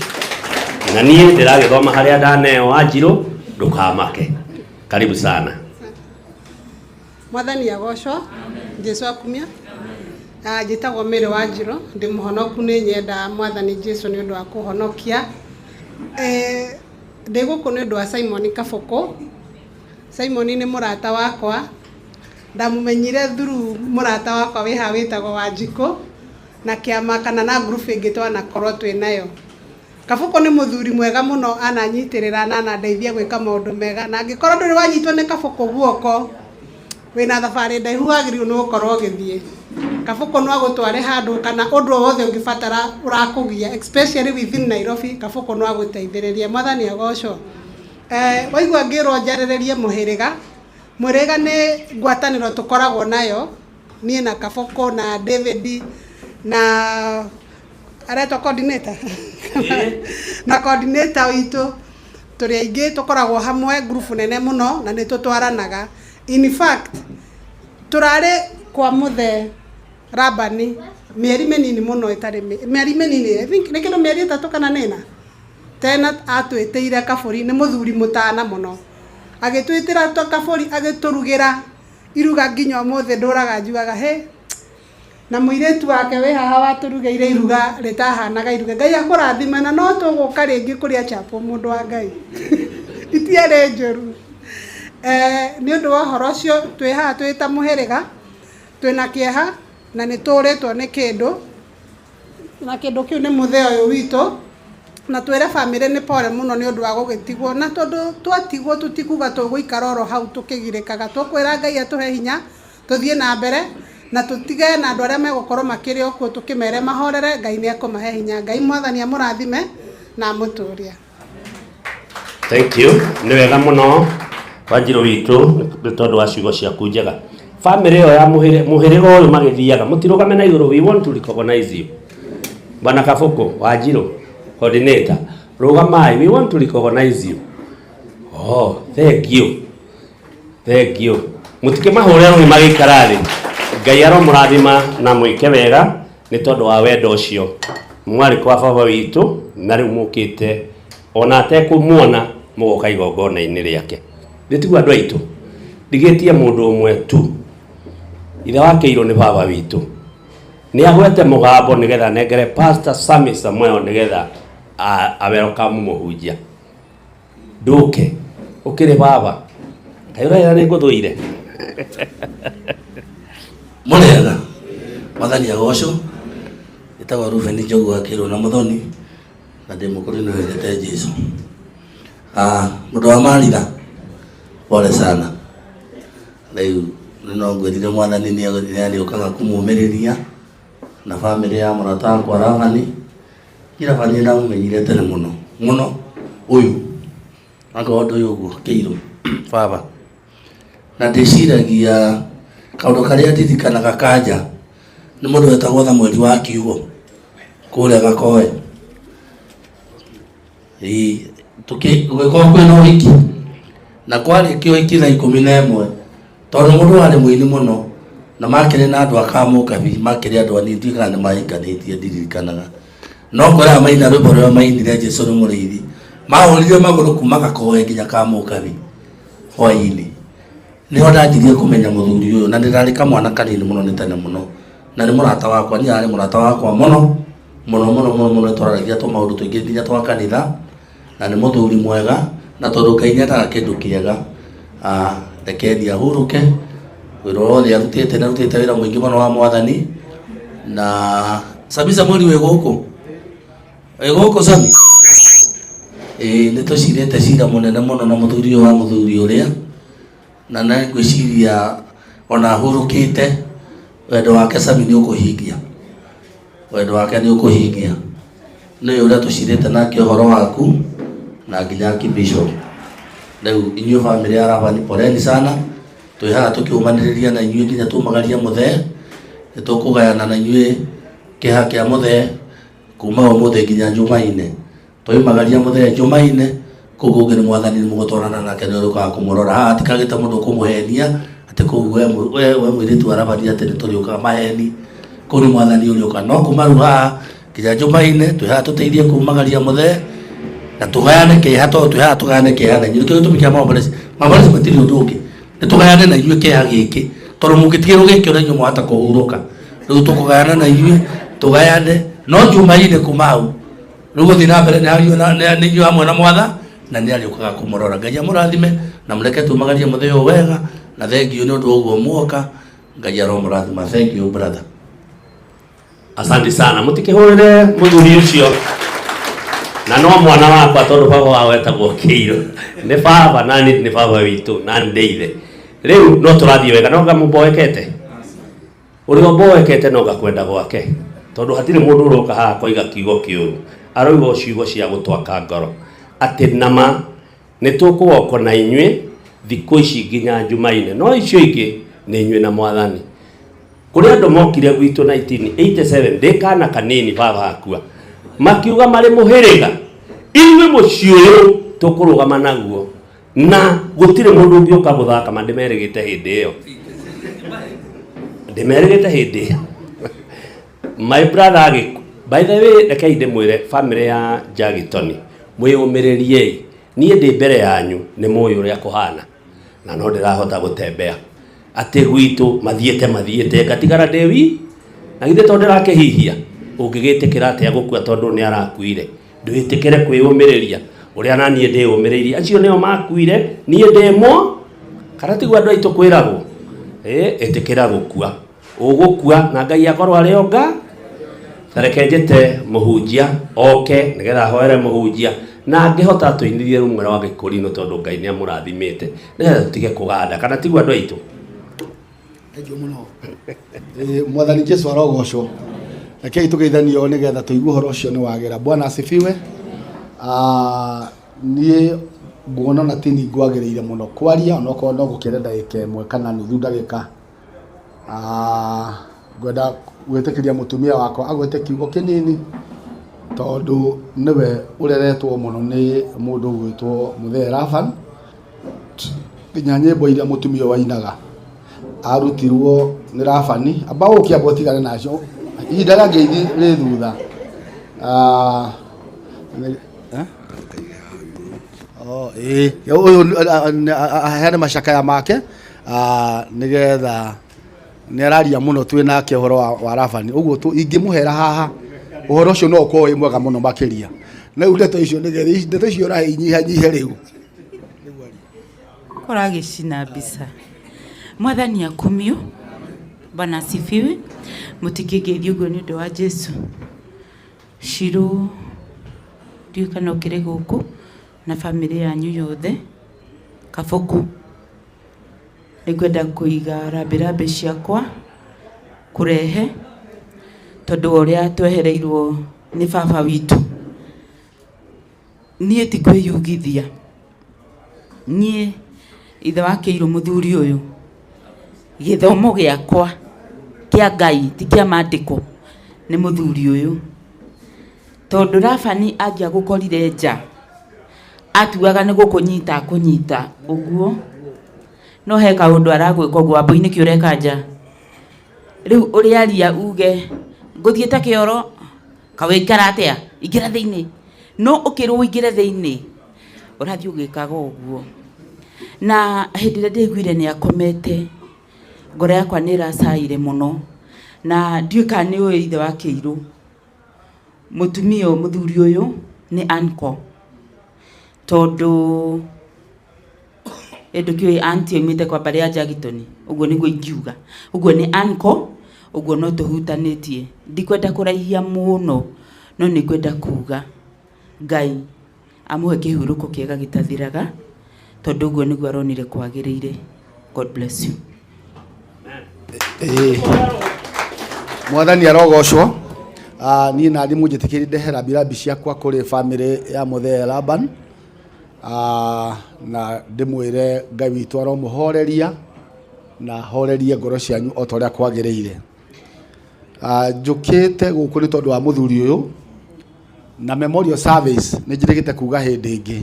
Na niĩ ndĩragĩthoma harĩa ndaneo Wanjirũ, ndũkamake. Karibu sana. Mwathani agocwo, Jesu akumia. Njĩtagwo Mary Wanjirũ, ndĩ mũhonoku nĩ nyenda Mwathani Jesu nĩ ũndũ wa kũhonokia. Ndĩ gũkũ nĩ ũndũ wa Simon Kabũkũ. Simon nĩ mũrata wakwa, ndamũmenyire through mũrata wakwa wĩ haha wĩtagwo Wanjikũ na kĩama kana na group ĩngĩ twanakorwo twĩ nayo. Kabũkũ nĩ mũthuri mwega mũno, ananyitĩrĩra na anandeithia gwĩka maũndũ mega, na angĩkorwo ndũrĩ wanyitwo nĩ Kabũkũ guoko wĩna thabarĩ ndaihu wagĩrĩirwo nĩ gũkorwo ũgĩthiĩ. Kabũkũ no agũtware handũ kana ũndũ o wothe ũngĩbatara ũrakũgia especially within Nairobi, Kabũkũ no agũteithĩrĩrie. Mwathani agocwo. Waigua ngĩrwo njarĩrĩrie mũhĩrĩga, mũhĩrĩga nĩ ngwatanĩro tũkoragwo nayo niĩ na Kabũkũ na David na aretwo coordinator na coordinator witũ tũrĩ aingĩ tũkoragwo hamwe group nene mũno na nĩ tũtwaranaga. In fact tũrarĩ kwa mũthee Rabani mĩeri mĩnini mũno ĩtarĩ mĩeri mĩnini, I think nĩ kĩndũ mĩeri 3 kana 4 Tena atwĩtĩire kabũri, nĩ mũthuri mũtana mũno, agĩtwĩtĩra kabũri agĩtũrugĩra iruga nginya ũmũthĩ ndũraga njugaga he na mũirĩtu wake wĩ haha watũrugĩire iruga rĩtahanaga iruga. Ngai akũrathime na no tũgũka rĩngĩ kũrĩa chapo mũndũ wa Ngai itiarĩ njũru. Nĩ ũndũ wa ũhoro ũcio twĩ haha twĩ ta mũhĩrĩga twĩna kĩeha na nĩ tũrĩtwo nĩ kĩndũ, na kĩndũ kĩu nĩ mũthee ũyũ witũ, na twĩre bamĩrĩ nĩ pore mũno nĩ ũndũ wa gũgĩtigwo, na tondũ twatigwo tũtikuga tũgũikara oro hau tũkĩgirĩkaga, tũkwĩra Ngai atũhe hinya tũthiĩ na mbere na tũtige na andũ arĩa megũkorwo makĩrĩ o kuo tũkĩmere mahorere. Ngai nĩ ekũmahe hinya. Ngai mwathani amũrathime na amũtũrie. Thank you. Nĩ wega mũno Wanjirũ witũ nĩ tondũ wa ciugo ciaku njega. Family ĩyo ya mũhĩrĩga ũyũ magĩthiaga mũtirũgame na igũrũ, we want to recognize you. Bwana Kabũkũ Wanjirũ coordinator, rũgamai, we want to recognize you. Oh, thank you. Thank you. Mũtikĩmahũre rũhĩ magĩikara thĩ. Ngai aromũrathima na mwĩke wega nĩ tondũ wa wendo ũcio. Mwarĩ kwa baba witũ na rĩu mũkĩte ona atekũmuona mũgoka igongona-inĩ rĩake. Nĩ tiguo andũ aitũ, ndigĩtie mũndũ ũmwe tu. Ithe wa Kĩirũ nĩ baba witũ. Nĩ agwete mũgambo nĩgetha nengere Pastor Sami Samuel nĩgetha awelcome mũhunjia. Ndũke ũkĩrĩ baba. Kaĩ ũrera nĩ ngũthũire. Mũrĩega mwathani agocwo. Ĩtagwo Reuben Njogu wa Kĩirũ na Mũthoni, na ndĩ mũkũrinũ wendete Jesu. Mũndũ wa Maritha, pole sana. Rĩu no ngwĩrire mwathani nĩ arĩũkaga kũmũmĩrĩria na bamĩrĩ ya mũrata wakwa Rabani. Rabani ndamũmenyire tene mũno mũno, ũyũ akorwo ndũyũ ũguo Kĩirũ baba, na ndĩciragia kaũndũ karĩa ndirikanaga kanja nĩ mũndũ wetagwo Thamweli wa Kiugo kũrĩa Gakoe. Gũgĩkorwo kwĩna ũhiki na kwarĩkia ũhiki thaa 11, tondũ mũndũ warĩ mũini mũno na makĩrĩ na andũ a Kamũkabi, makĩrĩ andũ anini, ndiũĩ kana nĩ mahikanĩtie, ndirikanaga, no kũrĩa maina rwĩmbo rũrĩa mainire Jesũ nĩ mũrĩithi, mahũrire magũrũ kuma Gakoe nginya Kamũkabi hwaĩ-inĩ. Nĩho ndanjirie kũmenya mũthuri ũyũ, na ndĩrarĩ kamwana kanini mũno, nĩ tene mũno, na nĩ mũrata wakwa, niĩ arĩ mũrata wakwa mũno mũno mũno mũno mũno, twararagia tũmaũndũ tũingĩ nginya twa kanitha, na nĩ mũthuri mwega, na tondũ Ngai nĩendaga kĩndũ kĩega, rekeni ahurũke. Wĩra wothe arutĩte, nĩ arutĩte wĩra mũingĩ mũno wa mwathani. Na Sami Samueli wĩ gũkũ, wĩ gũkũ Sami? Ĩĩ, nĩ tũcirĩte cira mũnene mũno na mũthuri ũyũ wa mũthuri ũrĩa, na nĩ ngwĩciria ona ahurũkĩte, wendo wake Sami nĩ ũkũhingia, wendo wake nĩ ũkũhingia. Nĩ ũrĩa tũcirĩte nake ũhoro waku na nginya Archbishop. Rĩu inyuĩ bamĩrĩ ya Rabani, poleni sana, twĩ haha tũkĩũmanĩrĩria na inyuĩ nginya tumagarie mũthee. Nĩ tũkũgayana na inyuĩ kĩeha kĩa mũthee kuma ũmũthĩ nginya Jumaine. Twaimagaria mũthee Jumaine, kũu kũngĩ nĩ mwathani nĩ mũgũtwarana nake, nĩ ũrĩũkaga kũmũrora. Haha hatikagĩte mũndũ ũkũmũhenia atĩ kũu we mũirĩtu wa Rabani atĩ nĩ tũrĩũkaga maheni, kũu nĩ mwathani ũrĩũka. No kuma rĩu haha nginya Jumaine twĩ haha tũteithie kumagaria mũthee na tũgayane kĩeha, tondũ twĩ haha tũgayane kĩeha na inyuĩ. Nĩkĩo gĩtũmi kĩa maombolezi. Maombolezi matirĩ ũndũ ũngĩ, nĩ tũgayane na inyuĩ kĩeha gĩkĩ, tondũ mũngĩtigĩrwo gĩkĩ ona inyuĩ mwahota kũhurũka. Rĩu tũkũgayana na inyuĩ tũgayane, no Jumaine kuma hau rĩu gũthiĩ na mbere nĩ inyuĩ hamwe na mwatha, na nĩ arĩũkaga kũmũrora. Ngai amũrathime na mũreke tumagarie mũthee ũyũ wega, na thengiũ nĩ ũndũ wa ũguo muoka. Ngai aromũrathima. Thank you brother. Asante sana. Mũtikĩhũrĩre mũthuri ũcio, na no mwana wakwa tondũ baba wao etagwo Kĩirũ, nĩ baba nani, nĩ baba witũ na nĩ ithe. Rĩu no tũrathiĩ wega, no ngamũmboekete ũrĩa ũmboekete, no ngakwenda gwake, tondũ hatirĩ mũndũ ũroka haha koiga kiugo kĩũru, aroiga o ciugo cia gũtwaka ngoro atĩ nama nĩ tũkũgokwo na inyuĩ thikũ ici nginya Jumaine, no icio ingĩ nĩ inyuĩ na mwathani. Kũrĩ andũ mokire gwitũ 1987 ndĩ kana kanini, baba akua, makiuga marĩ mũhĩrĩga ithuĩ mũciĩ ũyũ tũkũrũgama naguo na gũtirĩ mũndũ ũngĩũka gũthaka. Ma ndĩmerĩgĩte hĩndĩ ĩyo, ndĩmerĩgĩte hĩndĩ ĩyo my brother agĩku. By the way, rekei ndĩmwĩre family ya Njagitoni Mwĩyũmĩrĩriei, niĩ ndĩ mbere yanyu nĩ mũĩ ũrĩa kũhana na no ndĩrahota gũtembea. Atĩ gwitũ mathiĩte mathiĩte ngatigara ndĩ wi na githĩ to ndĩrakĩhihia. Ũngĩgĩtĩkĩra atĩa gũkua tondũ nĩ arakuire? Ndwĩtĩkĩre kwĩyũmĩrĩria ũrĩa na niĩ ndĩyũmĩrĩirie. Acio nĩo makuire, niĩ ndĩ mo kana tiguo andũ aitũ kwĩragwo? Ĩ, ĩtĩkĩra gũkua, ũgũkua na Ngai akorwo arĩ o nga. Tareke njĩte mũhunjia oke nĩgetha ahoere mũhunjia, na angĩhota tũinithie rũmwe rwa gĩkũrinũ tondũ Ngai nĩ amũrathimĩte, nĩgetha tũtige kũganda, kana tiguo andũ aitũ? Thank you mũno. Mwathani Jesu arogocwo. Rekei tũgeithanio nĩgetha tũigue ũhoro ũcio nĩ wagĩra. Bwana asifiwe. Niĩ nguona ona tini ngwagĩrĩire mũno kwaria onokorwo no gũkĩra ndagĩka ĩmwe kana nuthu ndagĩka. Ngwenda gwĩtĩkĩria mũtumia wakwa agwete kiugo kĩnini tondũ nĩwe ũreretwo mũno nĩ mũndũ ũgwĩtwo Mũthee Laban. Nginya nyĩmbo iria mũtumia ũyũ ainaga arutirwo nĩ Labani. Amba ũke amba ũtigane nacio, ihinda rĩa ngeithi rĩ thutha. Ĩĩ, ũyũ aheane macakaya make nĩgetha nĩ araria mũno twĩ nake ũhoro wa Labani. Ũguo ingĩmũhera haha ũhoro ũcio no ũkorwo wĩ mwega mũno makĩria. Na rĩu ndeto icio nĩgetha ndeto icio ũrahe inyihanyihe rĩu. Koragĩcina mbica. Mwathani akumio. Bwana asifiwe. Mũtikĩngeithie ũguo nĩ ũndũ wa Jesu. Shiro ndiũĩ kana ũkĩrĩ gũkũ na bamĩrĩ yanyu yothe. Kabuku. Nĩngwenda kũiga rambirambi ciakwa kũrehe tondũ wa ũrĩa twehereirwo nĩ baba witũ. Niĩ ti kwĩyugithia. Niĩ ithe wa Kĩirũ mũthuri ũyũ, gĩthomo gĩakwa kĩa Ngai ti kĩa mandĩko nĩ mũthuri ũyũ. Tondũ Labani angĩagũkorire nja, atuaga nĩ gũkũnyita akũnyita ũguo, no he kaũndũ aragwĩka ũguo, Wambũi nĩkĩ ũreka nja? Rĩu ũrĩaria uge ngũthiĩte kĩoro, kawĩikara atĩa? Ingĩra thĩinĩ. No ũkĩrwo ũingĩre thĩinĩ, ũrathiĩ ũgĩkaga ũguo. Na hĩndĩ ĩrĩa ndaiguire nĩ akomete, ngoro yakwa nĩ ĩracaire mũno. Na ndiũĩ kana nĩ ũĩ ithe wa Kĩirũ, mũtumia ũyũ, mũthuri ũyũ nĩ uncle. Tondũ ndũkĩũĩ auntie aumĩte kwa mbarĩ ya Njagitoni, ũguo nĩguo ingiuga. Ũguo nĩ uncle, ũguo no tũhutanĩtie. Ndikwenda kũraihia mũno, no nĩ ngwenda kuga Ngai amũhe kĩhurũko kĩega gĩtathiraga, tondũ ũguo nĩguo aronire kwagĩrĩire. God bless you. Mwathani arogocwo. Niĩ na ndimũ njĩtĩkĩrie ndehe rambirambi ciakwa kũrĩ bamĩrĩ ya Mũthee Laban. Na ndĩmwĩre Ngai witũ aromũhoreria na horerie ngoro cianyu o ta ũrĩa kwagĩrĩire. Njũkĩte gũkũ nĩ tondũ wa mũthuri ũyũ na memorial service nĩ njĩrĩgĩte kuga hĩndĩ ĩngĩ.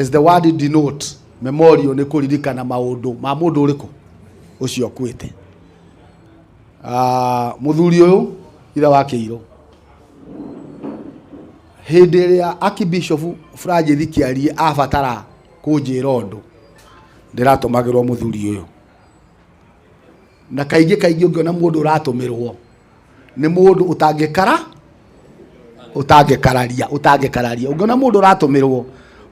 As the word denote, memorial nĩ kũririkana maũndũ ma mũndũ ũrĩkũ ũcio ũkuĩte. Mũthuri ũyũ ithe wa Kĩirũ, hĩndĩ ĩrĩa Archbishop Francis Kĩarie abatara kũnjĩra ũndũ, ndĩratũmagĩrwo mũthuri ũyũ. Na kaingĩ kaingĩ ũngĩona mũndũ ũratũmĩrwo nĩ mũndũ ũtangĩkara, ũtangĩkararia, ũtangĩkararia. Ũngĩona mũndũ ũratũmĩrwo,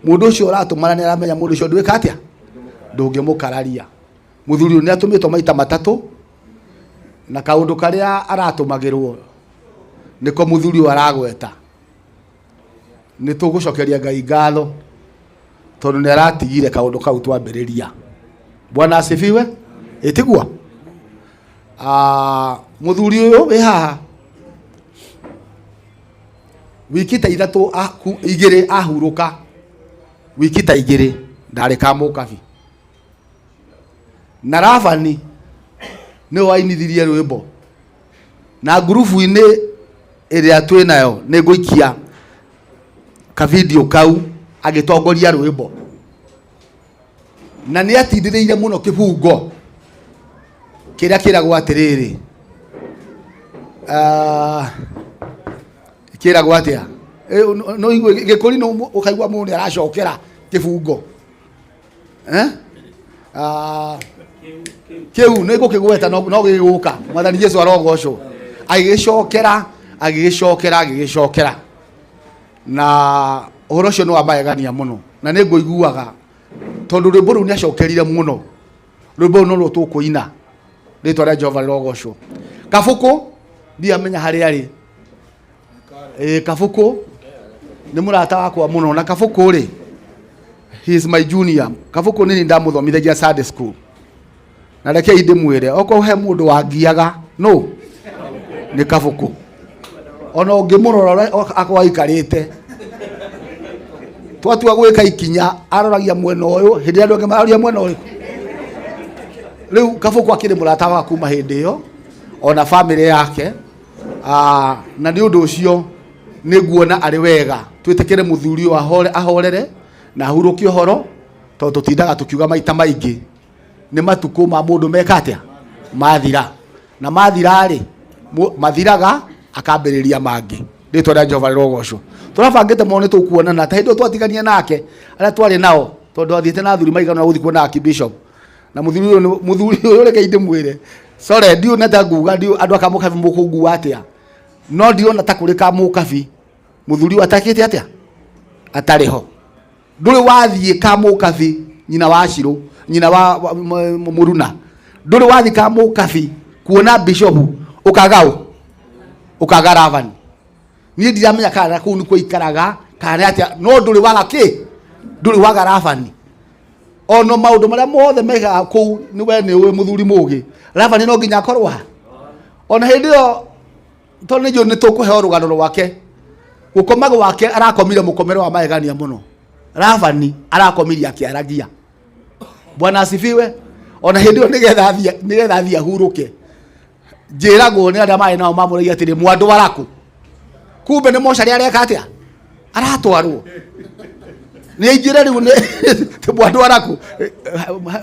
mũndũ ũcio ũratũmana nĩ aramenya mũndũ ũcio ndwĩka atĩa, ndũngĩmũkararia. Mũthuri ũyũ nĩ atũmĩtwo maita matatũ, na kaũndũ karĩa aratũmagĩrwo nĩko mũthuri ũyũ aragweta. Nĩ tũgũcokeria Ngai ngatho tondũ nĩ aratigire kaũndũ kau twambĩrĩria. Bwana asifiwe. Ĩtiguo? Mũthuri ũyũ wĩ haha wiki ta ithatũ igĩrĩ ahurũka, wiki ta igĩrĩ ndarĩ Kamũkabi. Na Labani nĩwe wainithirie rwĩmbo na ngurubu-inĩ ĩrĩa twĩ nayo nĩ ngũikia kavidio kau agĩtongoria rwĩmbo, na nĩ atindĩrĩire mũno kĩbungo kĩrĩa kĩragwo atĩrĩrĩ, kĩragwo atĩa? No igue gĩkũri no ũkaigua mũndũ nĩ aracokera kĩbungo. Eh? Ah, kĩu nĩ ngũkĩgweta no no gĩgũka. Mwathani Jesu arogocwo. Agĩgĩcokera, agĩgĩcokera, agĩgĩcokera. Na ũhoro ũcio nĩ wa magegania mũno. Na nĩ ngũiguaga tondũ rwĩmbo rũu nĩ acokerire mũno. Rwĩmbo rũu noruo tũkũina. Rĩtwa rĩa Jehova rĩrogocwo. Kabũkũ ndiamenya harĩa arĩ. Ĩĩ Kabũkũ nĩ mũrata wakwa mũno na Kabũkũ rĩ, he is my junior. Kabũkũ nĩ niĩ ndamũthomithagia Sunday school. Na rekei ndĩmwĩre okorwo he mũndũ wangiaga no nĩ Kabũkũ. Ona ũngĩmũrora ũrĩa akorwo aikarĩte twatua gwĩka ikinya aroragia mwena ũyũ hĩndĩ ĩrĩa andũ angĩ mararoria mwena ũrĩkũ. Rĩu Kabũkũ akĩrĩ mũrata wakwa kuma hĩndĩ ĩyo ona bamĩrĩ yake. Na nĩ ũndũ ũcio nĩ nguona arĩ wega twĩtĩkĩre mũthuri ũyũ ahorere na ahurũkie ũhoro tondũ tũtindaga tũkiuga maita maingĩ nĩ matukũ ma mũndũ meka atĩa mathira na mathira rĩ mathiraga akambĩrĩria mangĩ. Rĩtwa rĩa Jehova rĩrogocwo. Tũrabangĩte mũno nĩ tũkuonana ta hĩndĩ ĩyo twatigania nake arĩa twarĩ nao tondũ athiĩte na athuri maigana gũthiĩ kuona Archbishop na mũthuri ũyũ mũthuri ũyũ reke ndĩmwĩre sorry ndiũ na ta nguga ndiũ andũ aka mũkabi mũkũngua atĩa no ndirona ta kũrĩ ka mũkabi mũthuri ũyũ atakĩte atĩa atarĩ ho. Ndũrĩ wathiĩ ka mũkabi nyina wa Shirũ nyina wa mũruna ndũrĩ wathiĩ ka mũkabi kuona bishop ũkaga ũ ũkaga Ravani. Niĩ ndiramenya kana kũu nĩkuo aikaraga kana atĩa no ndũrĩ waga kĩ ndũrĩ waga Ravani. Ono maũndũ marĩa mothe mekaga kũu nĩ we nĩ ũĩ mũthuri mũgĩ Ravani no nginya akorwo ha. Ona hĩndĩ ĩyo tondũ nĩ njũĩ nĩ tũkũheo rũgano rwake gũkoma gwake arakomire mũkomere wa magegania mũno. Ravani arakomirie akĩaragia. Bwana asifiwe. Ona hĩndĩ ĩyo nĩgetha athiĩ ahurũke njĩragwo nĩ arĩa marĩ nao mamũragia atĩrĩ mwandwara kũ kumbe nĩ mocarĩ areka atĩa aratwarwo nĩ aingĩre rĩu nĩ mwandwara kũ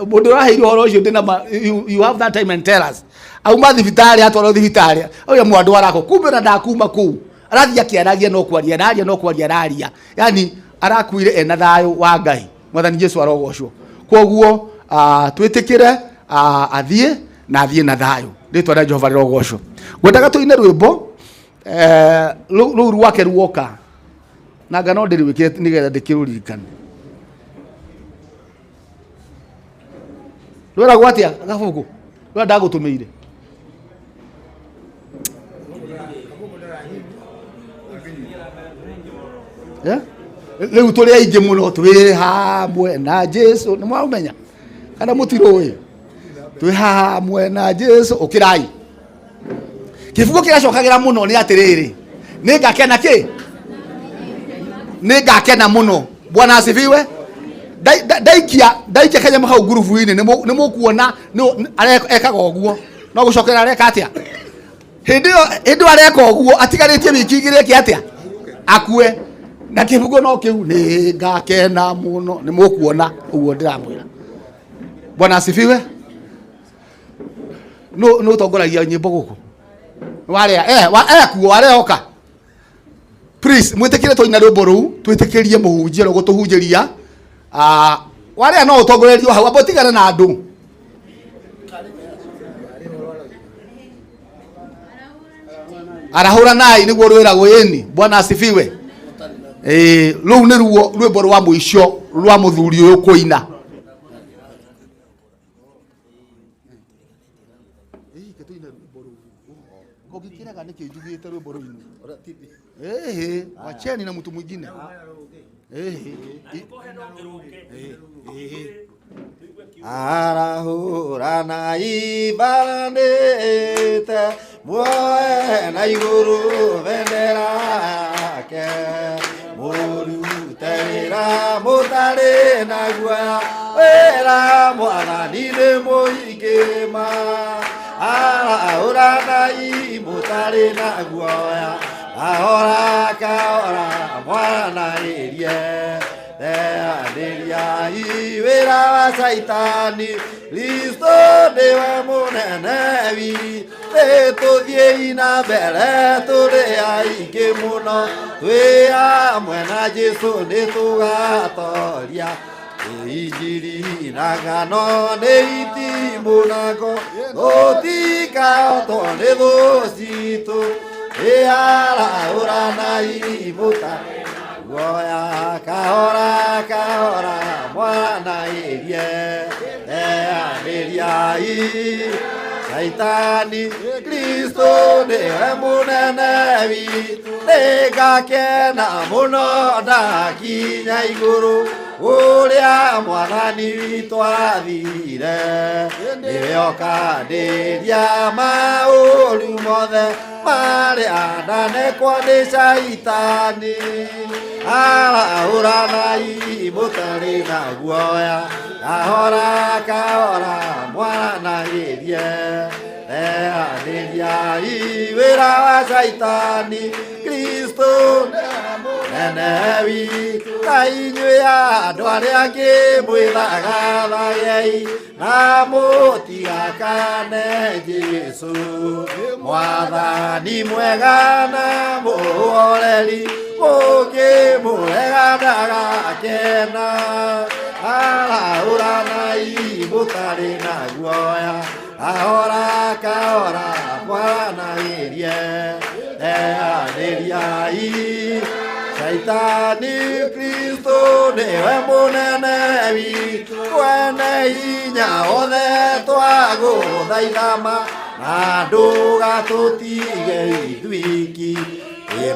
mũndũ ũraheirwo ũhoro ũcio ndĩna ma you have that time and tell us auma thibitarĩ atwarwo thibitarĩ auya mwandwara kũ kumbe na ndakuma kũu arathiĩ akĩaragia no kwaria araria no kwaria araria yani arakuire ena thayũ wa Ngai. Mwathani Jesu arogocwo. Koguo twĩtĩkĩre athiĩ na athiĩ na thayũ. Rĩtwa rĩa Jehova rĩrogocwo. Ngwendaga tũine rwĩmbo rũu rwake ruoka na nga no ndĩrwĩkĩre nĩgetha ndĩkĩrũririkane. Rwĩragwo atĩa gabuku rũrĩa ndagũtũmĩire? Rĩu tũrĩ aingĩ mũno twĩ hamwe na Jesu nĩ mwaũmenya kana mũtirũĩ? Twĩ hamwe na Jesu ũkĩrai. Kĩbungo kĩracokagĩra mũno nĩ atĩrĩrĩ nĩ ngakena kĩ nĩ ngakena mũno. Bwana asifiwe. Ndaikia kanyamũ hau ngurubu-inĩ nĩ mũkuona ekaga ũguo no gũcokera areka atĩa hĩndĩ ĩyo areka ũguo atigarĩtie wiki igĩrĩ eke atĩa akue na kĩbungo no kĩu nĩ ngakena mũno nĩ mũkuona ũguo ndĩramwĩra. Bwana asifiwe. Nũ ũtongoragia nyĩmbo gũkũ? Warĩa kuo warĩa oka. Please mwĩtĩkĩre tũina rwĩmbo rũu twĩtĩkĩrie mũhunjia ũrĩa ũgũtũhunjĩria. Warĩa no ũtongorerio hau amba ũtigane na andũ. Arahũranai nĩguo rwĩragwo ĩni. Bwana asifiwe. Rũu nĩ ruo rwĩmbo rwa mũico rwa mũthuri ũyũ kũina. Ũngĩkĩrega nĩkĩ njugĩte rwĩmbo rũinwo? Wacheni na mtu mwingine. Arahũranai mbaranĩte muoe na igũrũ bendera yake mũrute wĩra mũtarĩ na guoya wĩra mwathani nĩ mũingĩ ma arahũranai mũtarĩ na guoya kahora kahora mwaranagĩrie teanĩriai wĩra wa Caitani Kristo nĩwe mũnene witũ Nĩtũthiĩi na mbere tũrĩ aingĩ mũno, twĩ hamwe na Jesũ nĩtũgatoria. Injiri na ng'ano nĩ itimũ na ngo, tũtikahotwo nĩ thũ citũ. Ĩarahũranai mũtarĩ guoya, kahora kahora mwaranaĩrie, teanĩriai Shaitani. Kristo nĩwe mũnene witũ, nĩngakena mũno ndakinya igũrũ ũrĩa mwathani witũ athire. Nĩwe ũkandĩria maũru mothe marĩa ndanekwo nĩ Shaitani. Arahũranai mũtarĩ na guoya, kahora kahora mwaranagĩrie, teanĩriai wĩra wa Shaitani. Kristo nene witũ, na inyuĩ andũ arĩa angĩ mwĩthagathagei na mũtigakane Jesũ. Mwathani mwega na mũhoreri, mũngĩmũrega ndagakena. Arahũranai mũtarĩ na guoya, kahora kahora mwaranagĩrie, teanĩriai Shaitani. Kristo nĩwe mũnene witũ, mwene hinya wothe, twagũthaithama na ndũgatũtige ithuiki.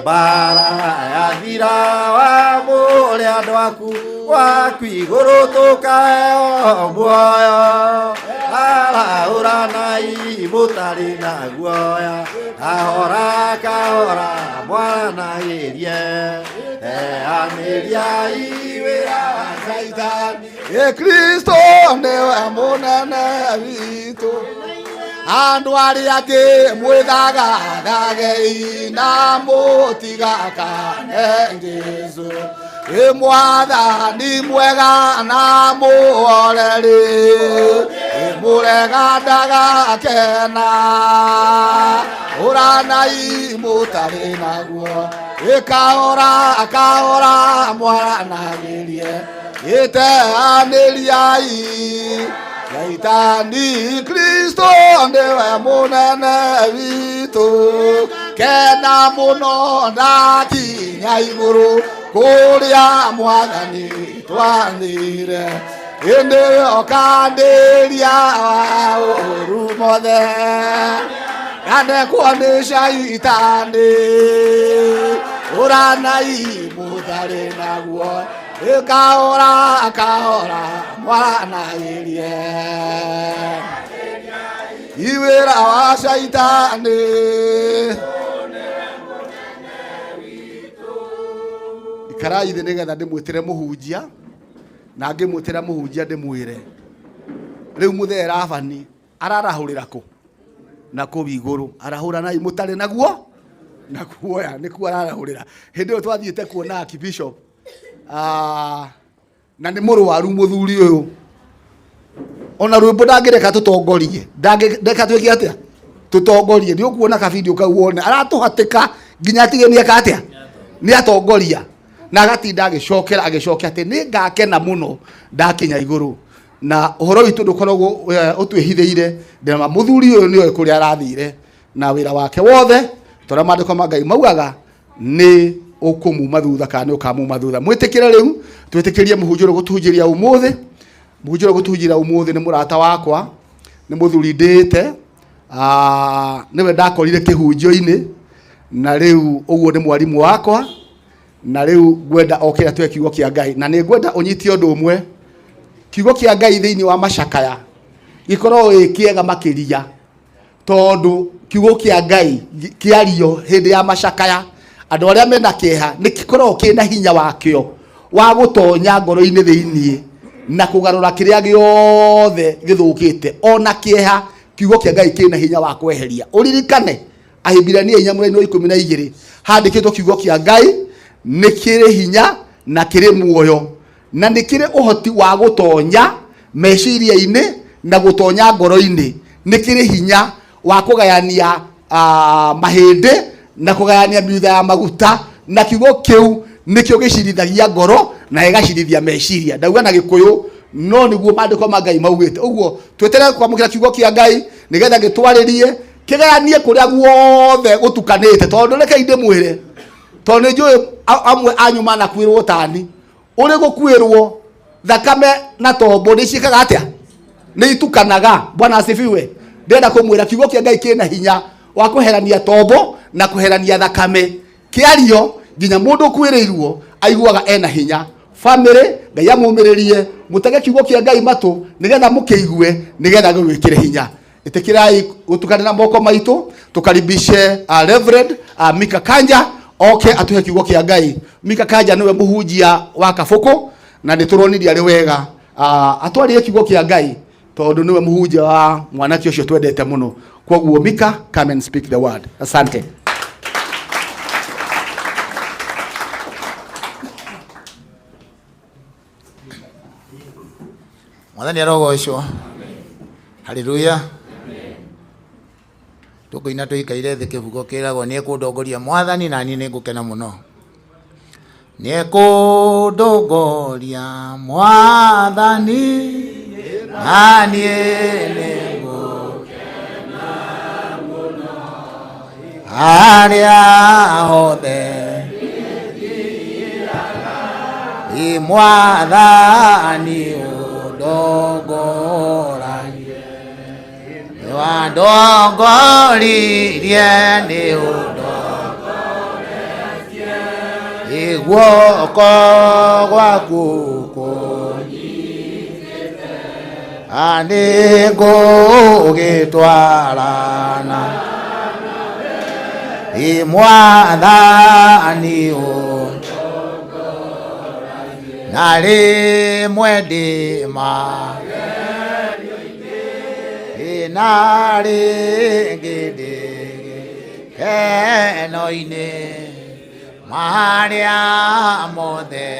Mbara yathira wamũre andũ aku waku igũrũ tũkaheo muoyo. Arahũranai mũtarĩ na guoya, kahora kahora mwaranagĩrie, teanĩriai wĩra wa Shaitani. Ĩ Kristo nĩwe mũnene witũ, andũ arĩa angĩ mwĩthagathagei na mũtigakane Jesũ. Ĩ mwathani mwega na mũhoreri, ĩ mũrega ndagakena. Ũranai mũtarĩ naguo, ĩ kahora kahora mwaranagĩrie, ĩteanĩriai Shaitani. Kristo nĩwe mũnene witũ, kena mũno ndakinya igũrũ kũrĩa mwathani twathire. Ĩndĩ ũkandĩria ũru mothe ndanekwo nĩ Shaitani. Ũranai mũtarĩ naguo, ĩkahora kahora mwaranagĩrie iwĩra wa Shaitani. Ikarai thĩ nĩgetha ndĩmwĩtĩre mũhunjia, na ngĩmwĩtĩra mũhunjia ndĩmwĩre rĩu mũthee Rabani ararahũrĩra kũ na kũu igũrũ. Arahũranai mũtarĩ naguo na kuoya nĩkuo ararahũrĩra. Hĩndĩ ĩyo twathiĩte kuona Archbishop, na nĩ mũrwaru mũthuri ũyũ, ona rwĩmbo ndangĩreka tũtongorie, ndangĩreka twĩke atĩa tũtongorie. Nĩ ũkuona kabidio kau wone aratũhatĩka nginya atige nĩ eka atĩa nĩ atongoria, na agatinda agĩcokera agĩcokia atĩ nĩ ngakena mũno ndakinya igũrũ. Na ũhoro witũ ndũkoragwo ũtwĩhithĩire ndĩrama mũthuri ũyũ nĩoĩ kũrĩa arathire na wĩra wake wothe, tondũ maandĩko ma Ngai maugaga nĩ ũkũmuma thutha kana nĩ ũkamuma thutha. Mwĩtĩkĩre rĩu twĩtĩkĩrie mũhunjia ũrĩa ũgũtũhunjĩria ũmũthĩ. Mũhunjia ũrĩa ũgũtũhunjĩria ũmũthĩ nĩ mũrata wakwa, nĩ mũthuri ndĩĩte, nĩwe ndakorire kĩhunjio-inĩ, na rĩu ũguo nĩ mwarimũ wakwa, na rĩu ngwenda oke atũhe kiugo kĩa Ngai. Na nĩ ngwenda ũnyite ũndũ ũmwe, kiugo kĩa Ngai thĩinĩ wa macakaya gĩkoragwo gĩ kĩega makĩria, tondũ kiugo kĩa Ngai kĩario hĩndĩ ya macakaya andũ arĩa mena kĩeha nĩ gĩkoragwo kĩna hinya wakĩo wa gũtonya ngoro-inĩ thĩinĩ na kũgarũra kĩrĩa gĩothe gĩthũkĩte. Ona kĩeha, kiugo kĩa Ngai kĩna hinya wa kweheria. Ũririkane Ahibirania 4 mũraini wa 12 handĩkĩtwo kiugo kĩa Ngai nĩ kĩrĩ hinya na kĩrĩ muoyo na nĩ kĩrĩ ũhoti wa gũtonya meciria-inĩ na gũtonya ngoro-inĩ. Nĩ kĩrĩ hinya. wa kũgayania mahĩndĩ na kũgayania miutha ya maguta, na kiugo kĩu nĩkĩo gĩcirithagia ngoro na gĩgacirithia meciria. Ndauga na Gĩkũyũ no nĩguo maandĩko ma Ngai maugĩte. Ũguo tweterere kwamũkĩra kiugo kĩa Ngai nĩgetha gĩtwarĩrie kĩgayanie kũrĩa guothe gũtukanĩte, tondũ rekei ndĩmwĩre, tondũ nĩ njũĩ amwe anyu manakuĩrwo tani ũrĩ gũkuĩrwo thakame na tombo nĩ ciĩkaga atĩa? Nĩ itukanaga. Bwana asifiwe. Ndĩrenda kũmwĩra kiugo kĩa Ngai kĩna hinya wa kũherania tombo na kũherania thakame. Kĩario nginya mũndũ ũkuĩrĩirwo aiguaga ena hinya. Family, Ngai amũmĩrĩrie, mũtege kiugo kĩa Ngai matũ nĩgetha mũkĩigue, nĩgetha gĩgwĩkĩre hinya. Ĩtĩkĩrai gũtukanĩra moko maitũ, tũkaribishe Reverend Mika Kanja oke atũhe kiugo kĩa Ngai. Mika Kanja nĩwe mũhunjia wa Kabũkũ na nĩ tũronirie arĩ wega atwarĩre kiugo kĩa Ngai tondũ nĩwe mũhunjia wa mwanake ũcio twendete mũno. Kwoguo Mika, come and speak the word. Asante. Mwathani arogocwo. Haleluya. Tũkũina tũikaire thĩ kĩbugo kĩragwo nĩ ekũndongoria Mwathani na niĩ nĩngũkena mũno. Nĩ ekũndongoria Mwathani na niĩ nĩngũkena mũno harĩa hothe ĩ Mwathani ũndongoragie, nĩ wandongoririe nĩ ũndongoretie, ĩ guoko gwaku kũnyitĩte, nĩ ngũgĩtwarana ĩ Mwathani na rĩmwe ndĩma ĩ na rĩngĩ ndĩ gĩkeno-inĩ marĩa mothe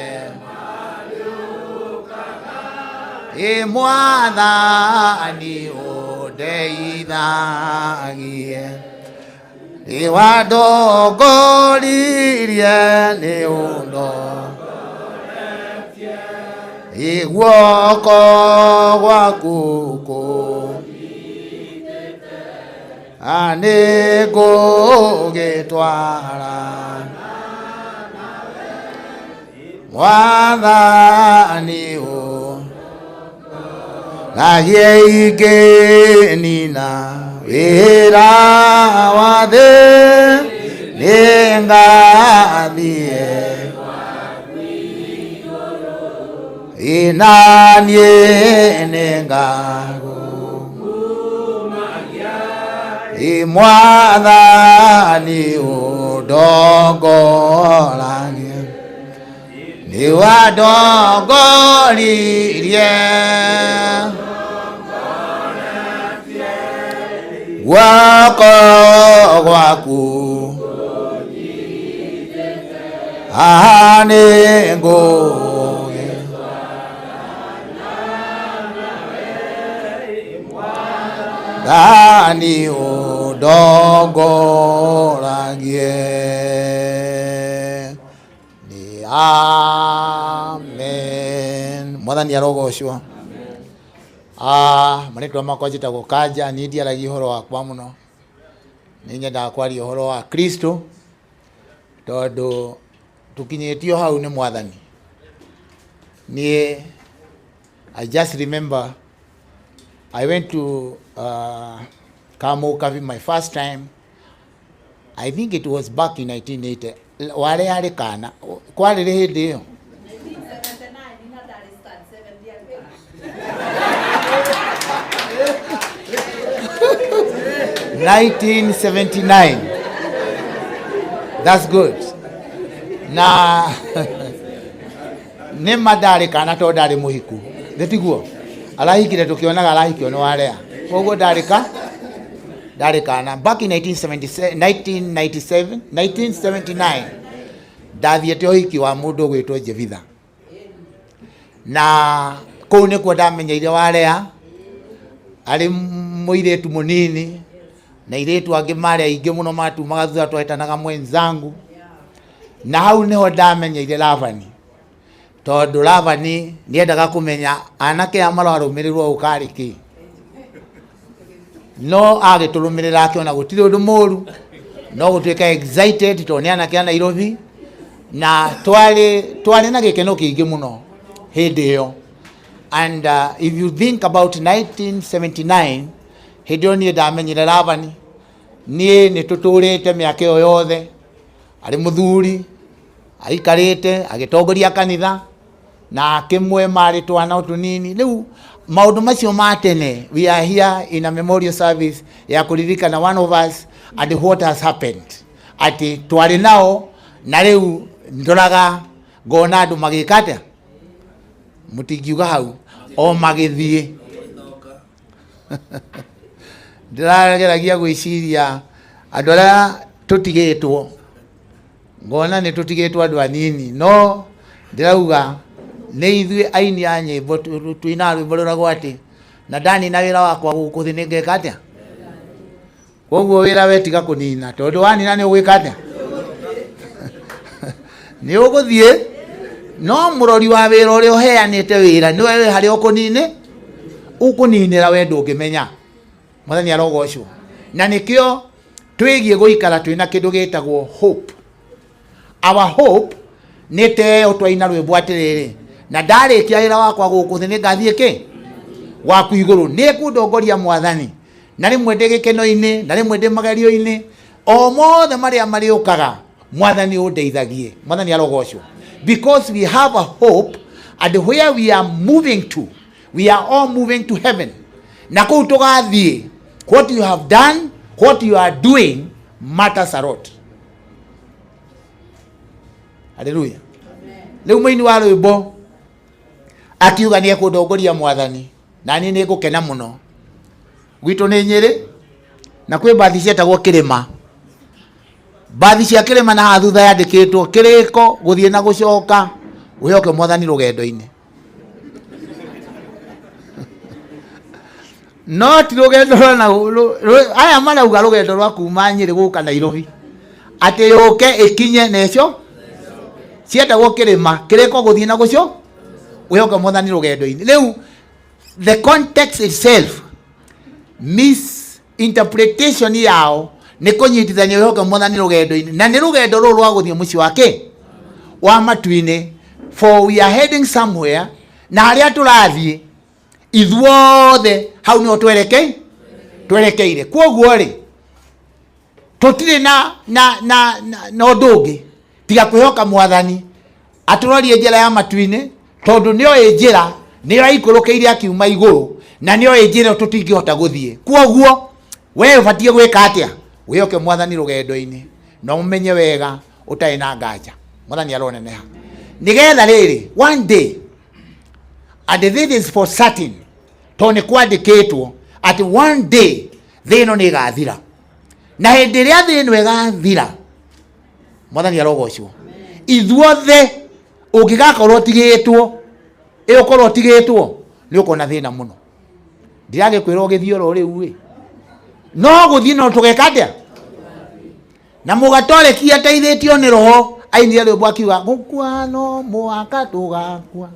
ĩ Mwathani ũndeithagie, ĩ wandongoririe nĩ ũndongoretie, ĩ guoko gwaku kũnyitĩte, nĩ ngũgĩtwara Mwathani ũndagie ingĩnina wĩra wa thĩ nĩngathiĩ ĩ na niĩ nĩngagũkumagia ĩ Mwathani ũndongoragie, nĩ wandongoririe guoko gwaku nĩ ngũgĩ Mwathani ũndongoragie. Nĩ amen. Mwathani arogocwo. Marĩtwa makwa njĩtagwo Kanja, niĩ ndiaragia ũhoro wakwa mũno, nĩ nyendaga kwaria ũhoro wa Kristo tondũ tũkinyĩtio hau nĩ Mwathani. Niĩ I just remember I went to Kamukabi my first time. I think it was back in 1980. Wale yarĩ kana kwarĩ rĩ hĩndĩ ĩyo? 1979. That's good. Na nĩ ma ndarĩ kana tondũ ndarĩ mũhiku, nĩ tiguo? Arahikire tũkĩonaga arahikio nĩ warea, koguo ndarĩ ka ndarĩ kana. Back in 1977, 1997, 1979 ndathiĩte ũhiki wa mũndũ ũgwĩtwo Jevitha, na kũu nĩkuo ndamenyeire warea arĩ mũirĩtu mũnini. Na airĩtu angĩ marĩ aingĩ mũno matumaga thutha twetanaga mwenzangu. Na hau nĩho ndamenyeire Labani, tondũ Labani nĩendaga kũmenya anake aya mararũmĩrĩrwo ũũ karĩ kĩ. No agĩtũrũmĩrĩra akĩona gũtirĩ ũndũ mũru, no gũtuĩka excited tondũ nĩ anake a Nairobi, na twarĩ na gĩkeno kĩingĩ mũno hĩndĩ ĩyo. And if you think about 1979, hĩndĩ ĩyo niĩ ndamenyire Labani, niĩ nĩ tũtũrĩte mĩaka ĩyo yothe arĩ mũthuri aikarĩte agĩtongoria kanitha na akĩmwe marĩ twana tũnini. Rĩu maũndũ macio ma tene, we are here in a memorial service ya kũririkana one of us and what has happened, atĩ twarĩ nao na rĩu ndoraga ngona andũ magĩka atĩa, mũtingiuga hau o magĩthiĩ. Ndĩrageragia gwĩciria andũ arĩa tũtigĩtwo, ngona nĩ tũtigĩtwo andũ anini, no ndĩrauga nĩ ithuĩ aini a nyĩmbo tũinaga rwĩmbo rũragwo atĩ na ndanina wĩra wakwa gũkũ thĩ nĩngeka atĩa. Koguo wĩra we tiga kũnina, tondũ wanina nĩ ũgwĩka atĩa? Nĩ ũgũthiĩ. No mũrori wa wĩra ũrĩa ũheanĩte wĩra nĩwe wĩ harĩa ũkũnine ũkũninĩra, we ndũngĩmenya. Mwathani arogocwo. Na nĩkĩo twĩgiĩ gũikara twĩna kĩndũ gĩtagwo hope. Our hope nĩ ta ĩyo twaina rwĩmbo atĩrĩrĩ, na ndarĩkia wĩra wakwa gũkũ thĩ nĩngathiĩ kĩ gwaku igũrũ, nĩ ekũndongoria Mwathani, na rĩmwe ndĩ gĩkeno-inĩ na rĩmwe ndĩ magerio-inĩ o mothe marĩa marĩũkaga, Mwathani ũndeithagie. Mwathani arogocwo. Because we have a hope, and where we are moving to, we are all moving to heaven, na kũu tũgathiĩ, what you have done, what you are doing matters a lot. Haleluya. Rĩu mũini wa rwĩmbo akiuga nĩ ekũndongoria Mwathani na niĩ nĩ ngũkena mũno. Gwitũ nĩ Nyĩrĩ na kwĩ mbathi cietagwo kĩrĩma, mbathi cia kĩrĩma, na haha thutha yandĩkĩtwo kĩrĩko gũthiĩ na gũcoka wĩhoke Mwathani rũgendo-inĩ. No ti rũgendo rwa na aya marauga rũgendo rwa kuma Nyĩrĩ gũka Nairobi, atĩ yũke ĩkinye neco cietagwo kĩrĩma, kĩrĩko gũthiĩ na gũco wĩhoke Mwathani rũgendo-inĩ. Rĩu the context itself, misinterpretation yao nĩ kũnyitithania wĩhoke Mwathani rũgendo-inĩ na nĩ rũgendo rũrũ rwa gũthiĩ mũciĩ wake wa matu-inĩ. For we are heading somewhere, na harĩa tũrathiĩ ithuothe hau nĩho twerekeire. Kwoguo rĩ, tũtirĩ na ũndũ ũngĩ tiga kwĩhoka Mwathani atũrorie njĩra ya matu-inĩ, tondũ nĩoĩ njĩra, nĩyo aikũrũkĩire akiuma igũrũ, na nĩoĩ njĩra ĩyo tũtingĩhota gũthiĩ. Kwoguo we ũbatiĩ gwĩka atĩa? Wĩhoke Mwathani rũgendo-inĩ na ũmenye wega ũtarĩ na nganja. Mwathani aroneneha. Nĩgetha rĩrĩ, one day, and this is for certain, tondũ nĩ kwandĩkĩtwo atĩ one day thĩ ĩno nĩ ĩgathira, na hĩndĩ ĩrĩa thĩ ĩno ĩgathira, Mwathani arogocwo, ithuothe ũngĩgakorwo ũtigĩtwo ĩ ũkorwo ũtigĩtwo nĩ ũkona thĩna mũno. Ndiragĩkwĩra ũgĩthiĩ oro rĩu ĩ, no gũthiĩ no tũgeka atĩa? Na mũgatoreki ateithĩtio nĩ roho ainire rwĩmbo akiuga gũkua no mũhaka tũgakua,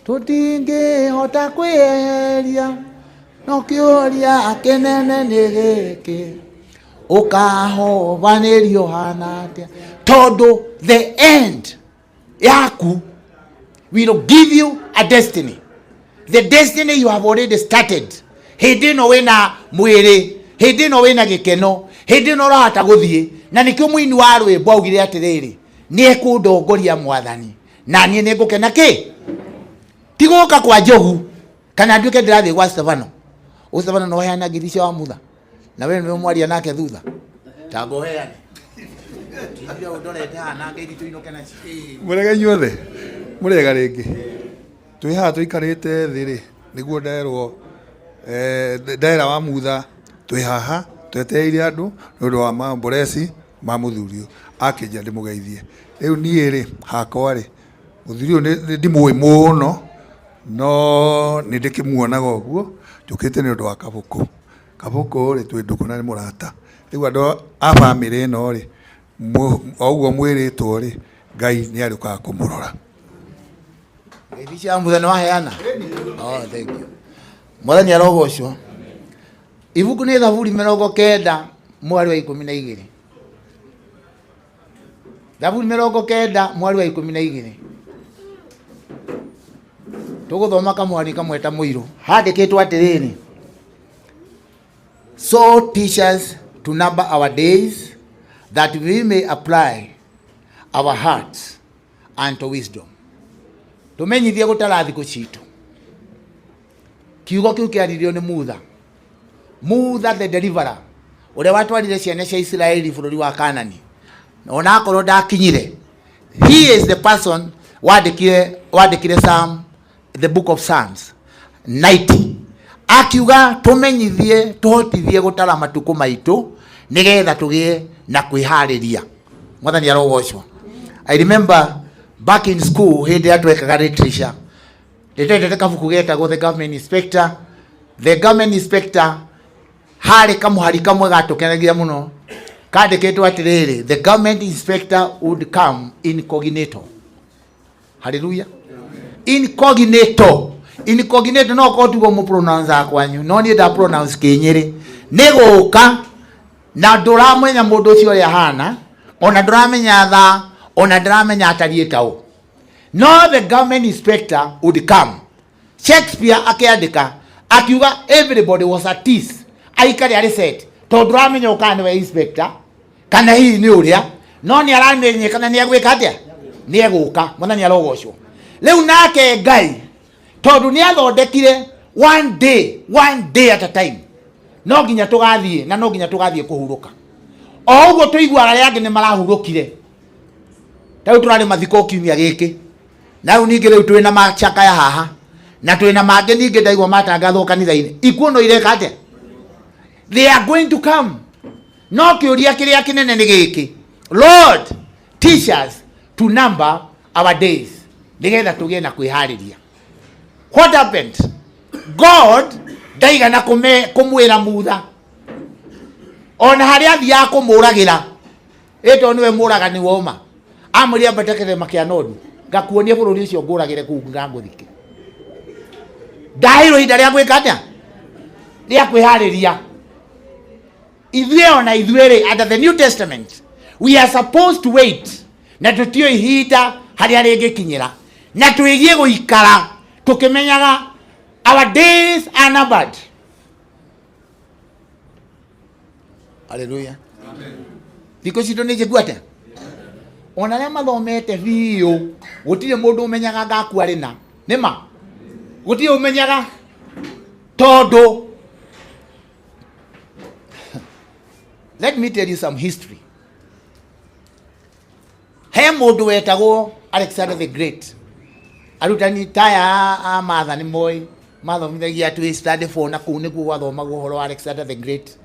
tũtingĩhota kwĩyeheria, no kĩũria kĩnene nĩ gĩkĩ, ũkahobanĩrio hana atĩa? Tondũ the end yaku will give you a destiny, the destiny you have already started. Hĩndĩ ĩno wĩna mwĩrĩ, hĩndĩ ĩno wĩna gĩkeno, hĩndĩ ĩno ũrahota gũthiĩ. Na nĩkĩo mũini wa rwĩmbo augire atĩrĩrĩ, nĩ ekũndongoria Mwathani na niĩ nĩ ngũkena. Kĩ ti gũka kwa njogu kana nduĩke ndĩrathiĩ gwa Stefano. Ũ Stefano no heana ngiri cia wa mutha na we nĩwe mwaria nake thutha tamba ũheane. Tindire ũndorete haha na ngeithi tũinũke nacio. Mũrega inyuothe, mũrega rĩngĩ. Twĩ haha tũikarĩte thĩ rĩ, nĩguo nderwo ndera wa mutha twĩ haha twetereire andũ nĩ ũndũ wa maomboreci ma mũthuri ũyũ akĩnjĩra ndĩmũgeithie. Rĩu niĩ rĩ, hakwa rĩ, mũthuri ũyũ nĩ ndimũĩ mũno, no nĩ ndĩkĩmuonaga ũguo. Njũkĩte nĩ ũndũ wa kabũkũ. Kabũkũ rĩ, twĩ ndũgũ na nĩ mũrata. Rĩu andũ a bamĩrĩ ĩno rĩ, o ũguo mwĩrĩtwo rĩ, Ngai nĩ arĩũkaga kũmũrora. Ngeithi cia mutha nĩ waheana? Oh, thank you. Mwathani arogocwo. Ibuku nĩ Thaburi 90 mwari wa 12. Thaburi 90 mwari wa 12. Tũgũthoma kamwari kamwe ta mũirũ. Handĩkĩtwo atĩrĩrĩ. So teach us to number our days that we may apply our hearts unto wisdom. Tũmenyithie gũtara thikũ citũ. Kiugo kĩu kĩaririo nĩ Mutha. Mutha the deliverer ũrĩa watwarire ciana cia Isiraeli bũrũri wa Kanani. Ona akorwo ndakinyire. He is the person wandĩkire Psalm, the book of Psalms 90. Akiuga tũmenyithie tũhotithie gũtara matukũ maitũ nĩgetha tũgĩe na kwĩharĩria. Mwathani arogocwo. I remember back in school hĩndĩ ĩrĩa twekaga literature, ndĩtendete kabuku getagwo The Government Inspector. The Government Inspector harĩ kamũhari kamwe gatũkenagia mũno, kandĩkĩtwo atĩrĩrĩ, the government inspector would come incognito. Hallelujah. Incognito. Incognito no korwo tiguo mũ pronounce kwanyu, no niĩ nda pronounce kĩnyĩrĩ. Nĩ gũka na ndũramenya mũndũ ũcio ũrĩa ahana, ona ndũramenya thaa, ona ndũramenya atariĩ ta ũ. No the government inspector would come. Shakespeare akĩandĩka akiuga everybody was at ease, aikare arĩ set, tondũ ndũramenya ũkaga nĩwe inspector kana hihi nĩ ũrĩa, no nĩ aramenyekana nĩ egwĩka atĩa, nĩ egũka. Mwathani arogocwo. Rĩu nake Ngai tondũ nĩ athondekire one day, one day at a time, no nginya tũgathiĩ na no nginya tũgathiĩ kũhurũka. O ũguo tũiguaga arĩa angĩ nĩ marahurũkire. Ta rĩu tũrarĩ mathiko kiumia gĩkĩ, na rĩu ningĩ rĩu twĩna macakaya haha, na twĩna mangĩ ningĩ ndaigua matangathwo kanitha-inĩ. Ikuũ no ireka atĩa? They are going to come. No kĩũria kĩrĩa kĩnene nĩ gĩkĩ, Lord teach us to number our days, nĩgetha tũgĩe na kwĩharĩria. What happened? God ndaigana kũmwĩra Mutha, ona harĩa athiaga kũmũragĩra, ĩ tondũ nĩwe mũragani woma, amwĩrire ambate kĩrĩma kĩa Nodu, ngakuonia bũrũri ũcio ngũragĩre kũu na ngũthike. Ndaheirwo ihinda rĩa gwĩka atĩa? Rĩa kwĩharĩria. Ithuĩ ona ithuĩ rĩ, under the New Testament we are supposed to wait, na tũtiũĩ ihinda harĩa rĩngĩkinyĩra, na twĩgie gũikara tũkĩmenyaga our days are numbered. Hallelujah. Thikũ citũ nĩ njĩku atĩa? Ona arĩa mathomete biũ, gũtirĩ mũndũ ũmenyaga ngakua rĩna. Nĩ ma? Gũtirĩ ũmenyaga, tondũ let me tell you some history. He mũndũ wetagwo Alexander the Great. Arutani taya a matha nĩ moĩ, mathomithagia twĩ study 4 na kũu nĩkuo gwathomagwo ũhoro wa Alexander the Great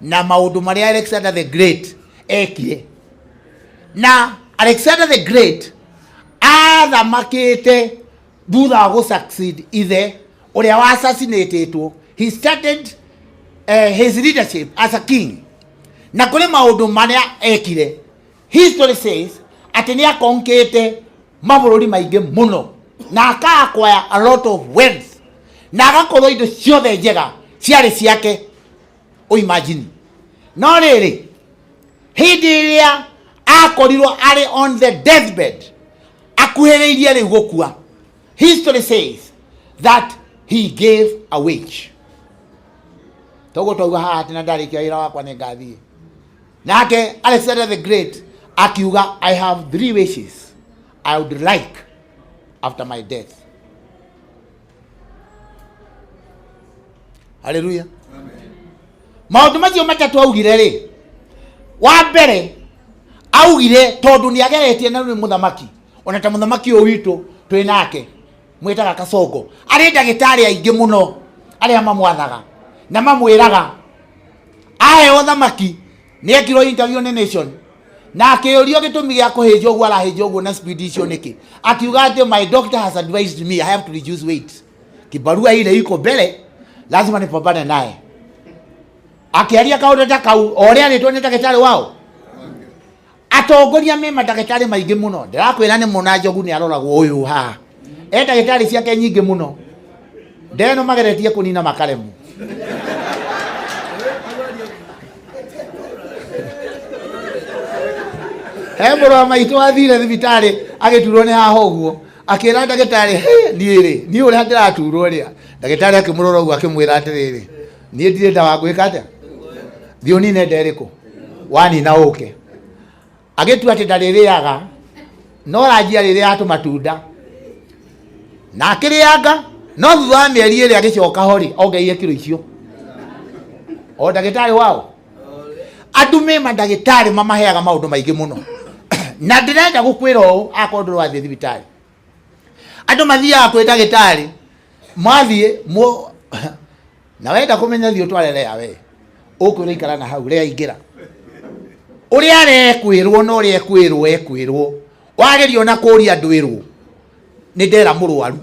na maũndũ marĩa Alexander the Great ekire. Na Alexander the Great athamakĩte thutha wa gũ succeed ithe ũrĩa wa assassinatĩtwo. He started his leadership as a king, na kũrĩ maũndũ marĩa ekire. History says atĩ nĩ akonkĩte mabũrũri maingĩ mũno na aka acquire a lot of wealth, na agakorwo indo ciothe njega ciarĩ ciake. Imagine. No rĩrĩ, hĩndĩ ĩrĩa akorirwo arĩ on the deathbed, akuhĩrĩirie rĩu gũkua, history says that he gave a wish. Toguo twauga haha atĩ na ndarĩkia wĩra wakwa nĩ ngathiĩ. Nake Alexander the Great akiuga, I have 3 wishes I would like after my death. Hallelujah. Maũndũ macio matatũ augire rĩ, wa mbere augire tondũ nĩ ageretie na nĩ mũthamaki, ona ta mũthamaki ũyũ witũ twĩ nake mwĩtaga Kasongo, arĩ ndagĩtarĩ aingĩ mũno arĩa mamwathaga na mamwĩraga aheo thamaki. Nĩ ekirwo interview nĩ Nation na akĩũrio gĩtũmi gĩa kũhĩnjwo ũguo arahĩnjwo ũguo na speed icio nĩkĩ, akiuga atĩ my doctor has advised me I have to reduce weight, kibarua ile iko mbele lazima nipambane naye. Akĩaria kaũndũ ta kau o ũrĩa arĩtwo nĩ ndagĩtarĩ wao. Atongoria me mandagĩtarĩ maingĩ mũno. Ndĩrakwĩra nĩ Mũna Njogu nĩ aroragwo ũyũ haha. E ndagĩtarĩ ciake nyingĩ mũno. Ndeno mageretie kũnina makaremwo. He mũrũ wa maitũ athire thibitarĩ agĩturwo nĩ haha ũguo akĩra ndagĩtarĩ, "Hĩ, niĩ rĩ niĩ ũrĩa ndĩraturwo rĩa." Ndagĩtarĩ akĩmũrora ũguo akĩmwĩra atĩrĩrĩ, niĩ ndirĩ ndawa ngwĩka atĩa, thiĩ ũnine nda ĩrĩkũ wanina ũke. Agĩtua atĩ ndarĩrĩaga no ranji arĩrĩaga tũmatunda na akĩrĩanga, no thutha wa mĩeri ĩrĩ agĩcoka ho rĩ, ongereire kiro icio o ndagĩtarĩ wao. Andũ me mandagĩtarĩ mamaheaga maũndũ maingĩ mũno, na ndĩrenda gũkwĩra ũũ, akorwo ndũrĩ wathiĩ thibitarĩ, andũ mathiaga kwĩ ndagĩtarĩ mathiĩ na wenda kũmenya thiĩ ũtware rea we ũkwĩrwo ikara na hau rea ingĩra ũrĩa arekwĩrwo na ũrĩa ekwĩrwo ekwĩrwo wageria ona kũria ndwĩrwo nĩ ndera mũrwaru.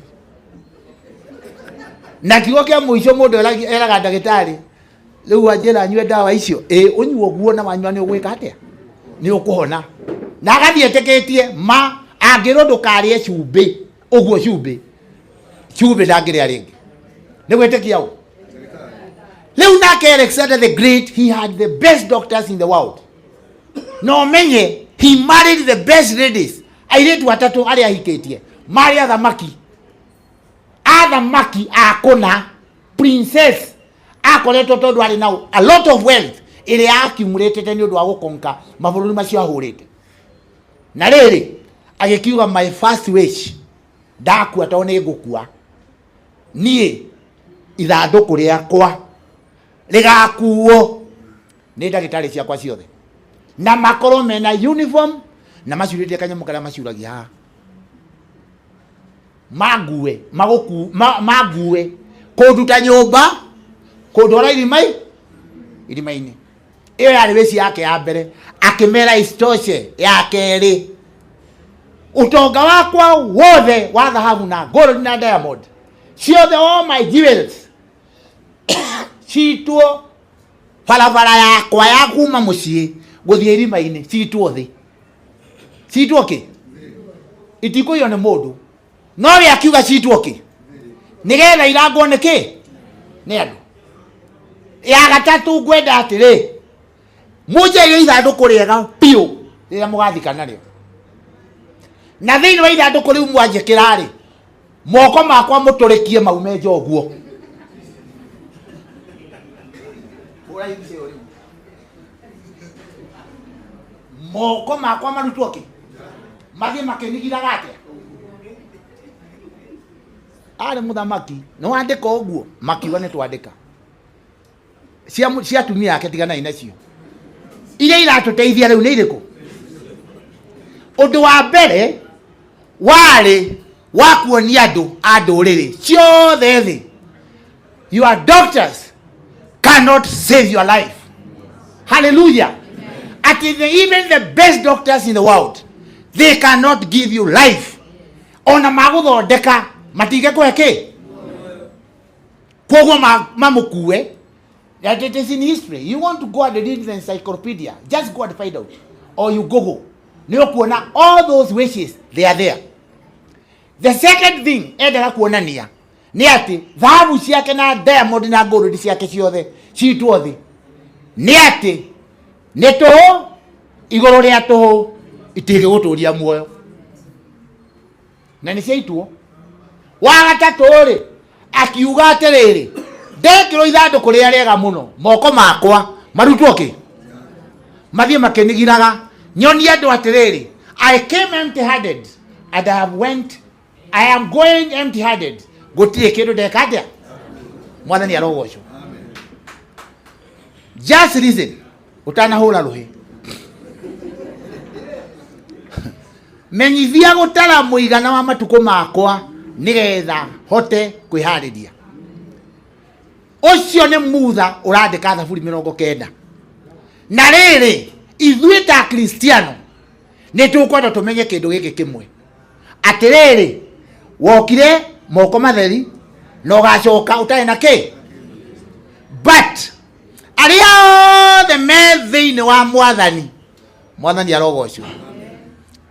Na kiugo kĩa mũico mũndũ eraga ndagĩtarĩ, rĩu wanjĩra nyue ndawa icio, ĩ ũnyue ũguo na wanyua nĩ ũgwĩka atĩa, nĩ ũkũhona. Na agathiĩ etĩkĩtie ma angĩrwo ndũkarĩe cumbĩ ũguo, cumbĩ cumbĩ ndangĩrĩa rĩngĩ, nĩ gwĩtĩkia ũ. Rĩu nake Alexander the Great, he had the best doctors in the world. Na ũmenye he married the best ladies, airĩtu atatũ arĩa ahikĩtie marĩ athamaki, athamaki a kũna, princess akoretwo, tondũ arĩ na a lot of wealth ĩrĩa accumulated nĩ ũndũ wa gũkonka mabũrũri macio ahũrĩte. Na rĩrĩ agĩkiuga, "My first wish, ndakua, tondũ nĩ ngũkua niĩ, ithandũkũ rĩakwa rĩgakuo nĩ ndagĩtarĩ ciakwa ciothe na makorwo mena uniform na macurĩtie kanyamũ karĩa macuragia haha, mangue magũku mangue kũnduta nyũmba kũndwara irima-inĩ." Ĩyo yarĩ wish yake ya mbere. Akĩmera isitoshe, ya kerĩ, ũtonga wakwa wothe wa thahabu na gold na diamond ciothe, all my jewels, citwo barabara yakwa ya kuma mũciĩ gũthiĩ irima-inĩ, citwo thĩ, citwo kĩ, itikũiywo nĩ mũndũ. No we akiuga citwo kĩ, nĩgetha irangwo nĩ kĩ, nĩ andũ. Ya gatatũ, ngwenda atĩrĩ, mũnjeire ithandũkũ rĩega biũ rĩrĩa mũgathika narĩo, na thĩinĩ wa ithandũkũ rĩu mwanjĩkĩra-rĩ, moko makwa mũtũrĩkie maume nja ũguo. Hũrai mbica ĩyo rĩu. Moko makwa marutwo kĩ, mathiĩ makĩnigiraga atĩa? Arĩ mũthamaki, nĩ wandĩka ũguo? Makiuga nĩ twandĩka. Cia atumia ake tiganai nacio, iria iratũteithia rĩu nĩ irĩkũ? Ũndũ wa mbere warĩ wa kuonia andũ a ndũrĩrĩ ciothe thĩ, your doctors cannot save your life. Hallelujah! At even the best doctors in the world, they cannot give you life. Ona magũthondeka matingĩkũhe kĩ, koguo mamũkue. That it is in history. You want to go and read the encyclopedia, just go and find out, or you Google, nĩ ũkuona all those wishes, they are there. The second thing endaga kuonania nĩ atĩ thahabu ciake na diamond na gold ciake ciothe citwo thĩ, nĩ atĩ nĩ tũhũ igũrũ rĩa tũhũ, itingĩgũtũria muoyo, na nĩ ciaitwo. Wa gatatũ rĩ, akiuga atĩrĩrĩ, ndekĩrwo ithandũkũ rĩrĩa rĩega mũno, moko makwa marutwo kĩ, mathiĩ makĩnigiraga, nyonie andũ atĩrĩrĩ, I came empty handed and I have went, I am going empty handed. Gũtirĩ kĩndũ ndeka atĩa. Mwathani arogocwo. Just listen, ũtanahũra rũhĩ, menyithia gũtara mũigana wa matukũ makwa nĩgetha hote kwĩharĩria. Ũcio nĩ mutha ũrandĩka thaburi 90. Na rĩrĩ, ithuĩ ta Kristiano nĩ tũkwenda tũmenye kĩndũ gĩkĩ kĩmwe, atĩrĩrĩ, wokire moko matheri na ũgacoka ũtarĩ na kĩ. But Arĩa othe me thĩinĩ wa Mwathani, Mwathani arogocwo.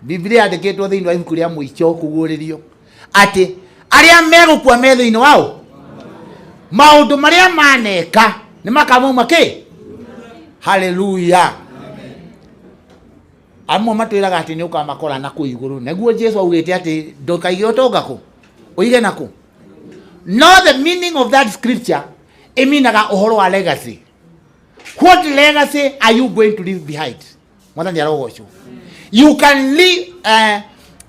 Biblia yandĩkĩtwo thĩinĩ wa ibuku rĩa mũico kũguũrĩrio atĩ arĩa megũkua me thĩinĩ wao maũndũ marĩa maneka nĩ makamauma kĩ. Haleluya. Amwe matwĩraga atĩ nĩ ũkamakora na kũu igũrũ, nĩguo Jesu augĩte atĩ ndũkaige ũtonga kũ, ũige na kũ. No the meaning of that scripture ĩminaga ũhoro wa legacy. What legacy are you going to leave behind? Mwathani arogocwo. You can leave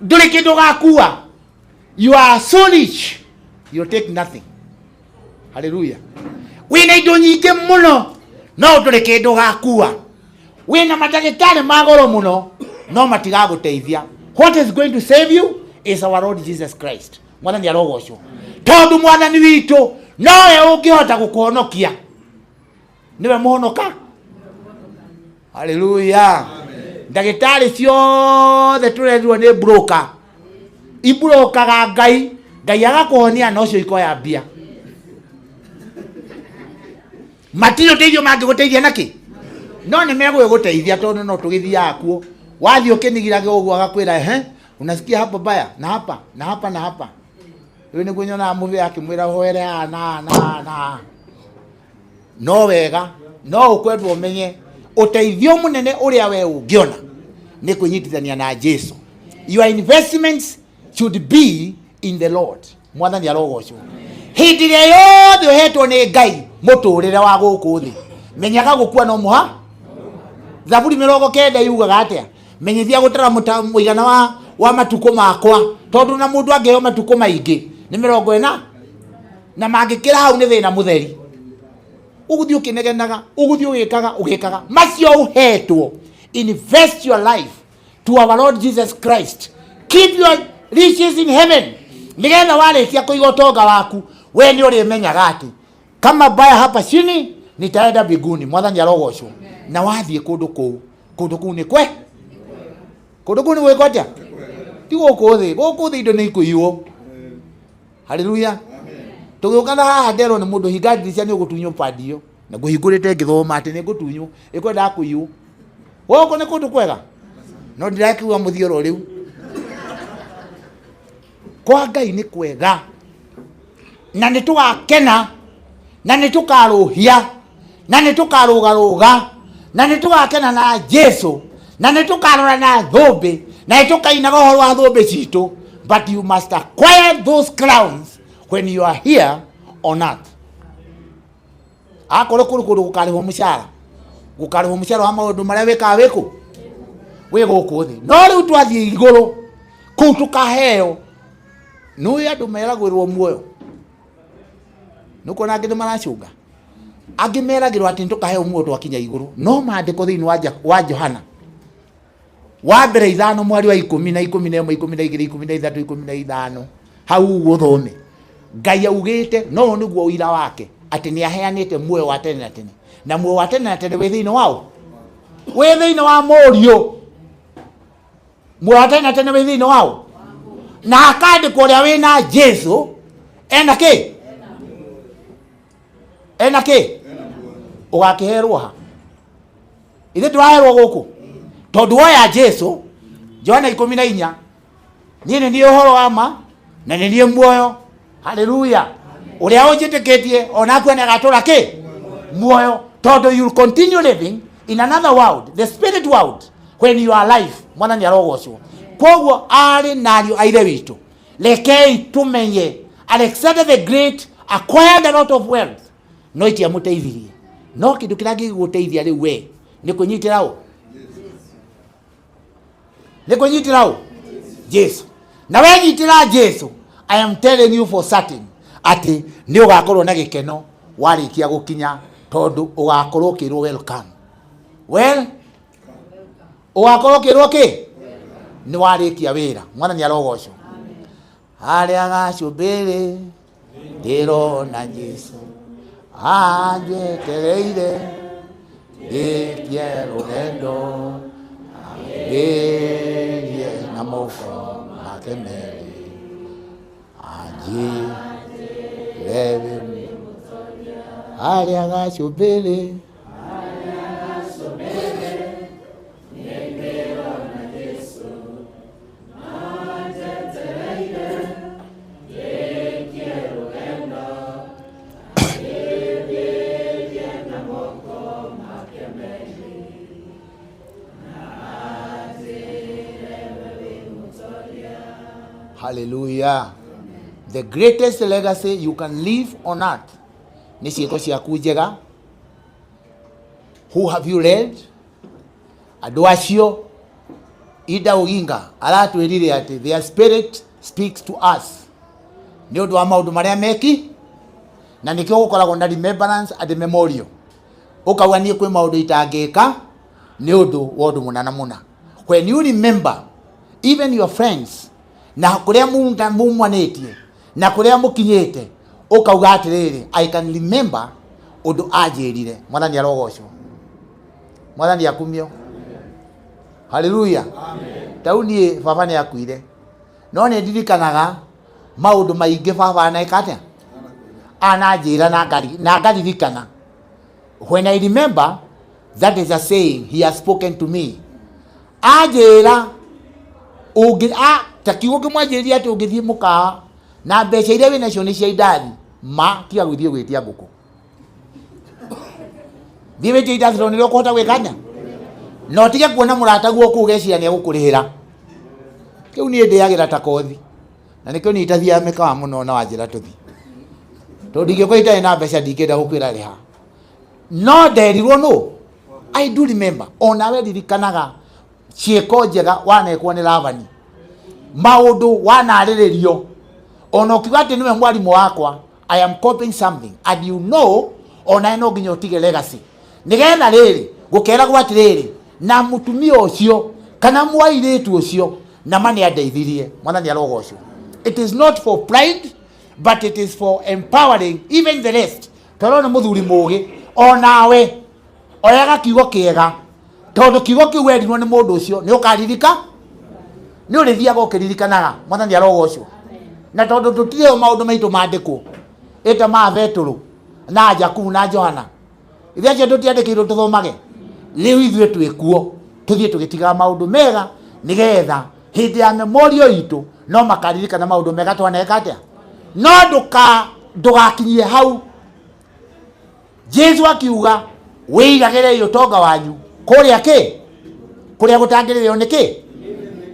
ndũrĩ kĩndũ ũgakua. You are so rich, you take nothing. Haleluya. Wĩna indo nyingĩ mũno no ndũrĩ kĩndũ ũgakua. Wĩna mandagĩtarĩ ma goro mũno no matigagũteithia. What is going to save you is our Lord Jesus Christ. Mwathani arogocwo. Tondũ Mwathani witũ nowe ũngĩhota gũkũhonokia, nĩwe mũhonoka. Haleluya. Ndagĩtarĩ ciothe tũrerirwo nĩ broker, iburokaga Ngai, Ngai agakũhonia na ũcio ikoya mbia. Matirĩ ũteithio mangĩgũteithia nakĩ, no nĩ megũgĩgũteithia tondũ no tũgĩthiaga kuo. Wathiĩ ũkĩnigiraga ũguo agakwĩra, ehe, unasikia hapa baya na hapa na hapa na hapa. Rĩu nĩguo nyonaga mũbĩa akĩmwĩra hoere haha na haha na haha na haha. No wega no ũkwendwo ũmenye ũteithio mũnene ũrĩa we ũngĩona nĩ kwĩnyitithania na Jesu. Your investments should be in the Lord. Mwathani arogocwo. Hĩndĩ ĩrĩa yothe ũhetwo nĩ Ngai mũtũrĩre wa gũkũ thĩ, menyaga gũkua no mũha. Thaburi 90 yugaga atĩa? Menyithia gũtara mũigana wa matukũ makwa, tondũ na mũndũ angĩheo matukũ maingĩ nĩ 40, na mangĩkĩra hau nĩ thĩna mũtheri. Ũgũthiĩ ũkĩnegenaga, ũgũthiĩ ũgĩkaga ũgĩkaga macio ũhetwo. Invest your life to our Lord Jesus Christ. Keep your riches in heaven, nĩgetha warĩkia kũiga ũtonga waku we nĩ ũrĩmenyaga atĩ kama baya hapa chini nitaenda mbinguni. Mwathani arogocwo. Na wathiĩ kũndũ kũu, kũndũ kũu nĩ kwe, kũndũ kũu nĩ gwĩkwo atĩa? Ti gũkũ thĩ. Gũkũ thĩ indo nĩ ikũiywo. Haleluya. Tũgĩũka na haha nderwo nĩ mũndũ hinga ndirica nĩ ũgũtunywo pandi ĩyo, na ngũhingũrĩte ngĩthoma atĩ nĩ ngũtunywo, ĩkwendaga kũiywo. Gũkũ nĩ kũndũ kwega, no ndĩrakiuga mũthiĩ oro rĩu. Kwa Ngai nĩ kwega, na nĩ tũgakena, na nĩ tũkarũhia, na nĩ tũkarũgarũga, na nĩ tũgakena na Jesu, na nĩ tũkarora na thũmbĩ, na nĩ tũkainaga ũhoro wa thũmbĩ citũ. But you must acquire those crowns when you are here on earth. Akorwo kũrĩ kũndũ gũkarĩhwo mũcara, gũkarĩhwo mũcara wa maũndũ marĩa wĩkaga wĩkũ wĩ gũkũ thĩ. No rĩu twathiĩ igũrũ kũu tũkaheo. Nĩũĩ andũ meragĩrwo muoyo, nĩũkuona angĩ nĩ maracũnga, angĩ meragĩrwo atĩ nĩtũkaheo muoyo twakinya igũrũ. No maandĩko thĩinĩ wa Johana wa mbere 5 mweri wa 10 na 11 12 13 15 hau ũguo ũthome, Ngai augĩte no nĩguo ũira wake atĩ nĩ aheanĩte muoyo wa tene na tene, na muoyo wa tene na tene wĩ thĩinĩ wao, wĩ thĩinĩ wa Mũriũ. Muoyo wa tene na tene wĩ thĩinĩ wao, na hakandĩkwo ũrĩa wĩna Jesu ena kĩ, ena kĩ, ũgakĩherwo ha? Ithe ndũraherwo gũkũ tondũ woya Jesu. Johana 14, niĩ nĩ niĩ ũhoro wa ma na nĩ niĩ muoyo. Haleluya. Ũrĩa ũnjĩtĩkĩtie ona akua nĩ agatũra kĩ muoyo, tondũ you continue living in another world, the spirit world, when you are alive. Mwathani arogocwo. Koguo arĩ na ariũ a ithe witũ, rekei tũmenye Alexander the Great acquired a lot of wealth, no itiamũteithirie. No kĩndũ kĩrĩa kĩngĩgũteithia rĩu we nĩ kwĩnyitĩra ũ, nĩ kwĩnyitĩra ũ? Jesu. Na wenyitĩra Jesu, I am telling you for certain atĩ nĩ ũgakorwo na gĩkeno warĩkia gũkinya, tondũ ũgakorwo ũkĩrwo welcome. Well, ũgakorwo ũkĩrwo kĩ? Nĩ warĩkia wĩra. Mwathani arogocwo. Harĩa gacumbĩrĩ ndĩrona Jesu anjetereire ndĩkie rũgendo, ambĩrie na moko make merĩ, anjĩre harĩa gacumbĩrĩ. Hallelujah. The greatest legacy you can leave on earth nĩ ciĩko ciaku njega. Who have you led? Andũ acio Ida Oginga aratwĩrire atĩ their spirit speaks to us nĩ ũndũ wa maũndũ marĩa meki, na nĩkĩo gũkoragwo na remembrance and memorial. Ũkauga niĩ kwĩ maũndũ itangĩka nĩ ũndũ wa ũndũ mũna na mũna. When you remember even your friends na kũrĩa mumanĩtie na kũrĩa mũkinyĩte, ũkauga atĩrĩrĩ, I can remember ũndũ anjĩrire. Mwathani arogocwo, Mwathani akumio. Haleluya. Tau niĩ baba nĩ akuire, no nĩ ndirikanaga maũndũ maingĩ baba aneka atĩa ananjĩra na ngaririkana. When I remember, that is a saying he has spoken to me. Anjĩra ũngĩ ta kiugo kĩmwanjĩrĩria atĩ ũngĩthiĩ mũkawa na mbeca iria wĩnacio nĩ cia indathi, ma tiga gũthiĩ gwĩtia ngũkũ, thiĩ wĩtie indathi tondũ nĩrĩo ũkũhota gwĩka atĩa, na ũtige kuona mũrataguo kũu ũgeciria nĩ egũkũrĩhĩra. Kĩu niĩ ndĩagĩra ta kothi, na nĩkĩo niĩ itathiaga mĩkawa mũno na wanjĩra tũthiĩ, tondũ ndingĩkorwo itarĩ na mbeca, ndingĩenda gũkwĩra rĩha. No nderirwo no I do remember. Onawe ririkanaga ciĩko njega wanekwo nĩ Labani, maũndũ wanarĩrĩrio, ona ũkiuga atĩ nĩwe mwarimũ wakwa, I am copying something. And you know, onawe no nginya ũtige legacy, nĩgetha rĩrĩ gũkeragwo atĩrĩrĩ, na mũtumia ũcio kana mwairĩtu ũcio na ma nĩ andeithirie. Mwathani arogocwo. It is not for pride, but it is for empowering even the rest. Tondũ nĩ mũthuri mũgĩ, onawe oyaga kiugo kĩega, tondũ kiugo kĩu werirwo nĩ mũndũ ũcio nĩ ũkaririka, nĩ ũrĩthiaga ũkĩririkanaga. Mwathani arogocwo. Na tondũ tũtirĩ o maũndũ maitũ mandĩkwo ĩta ma Betũrũ na Jakubu na Johana, ithuĩ acio tũtiandĩkĩirwo tũthomage, rĩu ithuĩ twĩkuo tũthiĩ tũgĩtigaga maũndũ mega, nĩgetha hĩndĩ ya memorial itũ no makaririkana maũndũ mega twaneka atĩa. No ndũgakinyie hau. Jesu akiuga wĩigagĩrei ũtonga wanyu kũrĩa kĩ kũrĩa gũtangĩrĩrĩo nĩ kĩ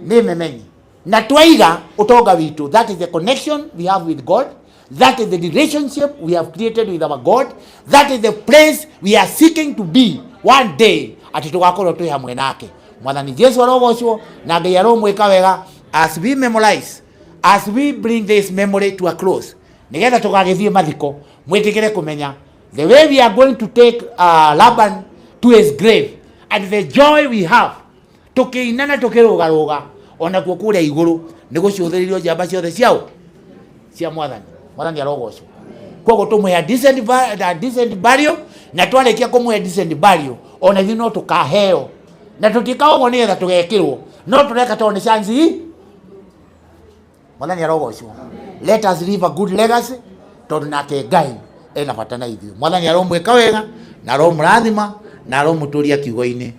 nĩ memenyi. Na twaiga ũtonga witũ, that is the connection we have with God, that is the relationship we have created with our God, that is the place we are seeking to be one day, atĩ tũgakorwo twĩ hamwe nake. Mwathani Jesu arogocwo na Ngai aromwĩka wega as we memorize, as we bring this memory to a close, nĩgetha tũgagĩthiĩ mathiko mwĩtĩkĩre kũmenya the way we are going to take Laban to his grave and the joy we have tũkĩina na tũkĩrũgarũga onakuo kũrĩa igũrũ nĩ gũcũthĩrĩrio njamba ciothe ciao cia Mwathani. Mwathani arogocwo. Koguo tũmũhe a decent burial, na twarĩkia kũmũhe decent burial, ona ithuĩ no tũkaheo, na tũtiĩkaga ũguo nĩgetha tũgekĩrwo, no tũreka tondũ nĩ chance hii. Mwathani arogocwo. Let us leave a good legacy, tondũ nake Ngai ena bata na ithuĩ. Mwathani aromwĩka wega na aromũrathima na aromũtũria kiugo-inĩ.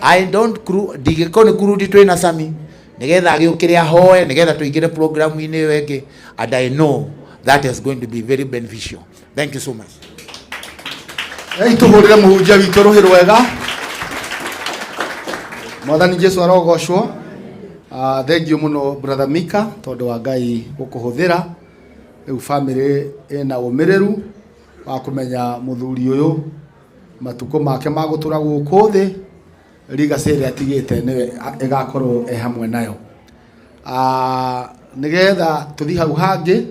I don't ndingĩkorwo nĩ kurundi twĩna Sami nĩgetha agĩũkĩre ahoe nĩgetha tũingĩre programu-inĩ ĩyo ĩngĩ, and I know that is going to be very beneficial. Thank you so much. Ei tũhũrĩre mũhunjia witũ rũhĩ rwega. Mwathani Jesu arogocwo. Thank you mũno brother Mika tondũ wa Ngai gũkũhũthĩra. Rĩu family ĩna ũmĩrĩru wa kũmenya mũthuri ũyũ matukũ make ma gũtũra gũkũ thĩ, legacy ĩrĩa atigĩte nĩwe ĩgakorwo ĩ hamwe nayo. Nĩgetha tũthiĩ hau hangĩ,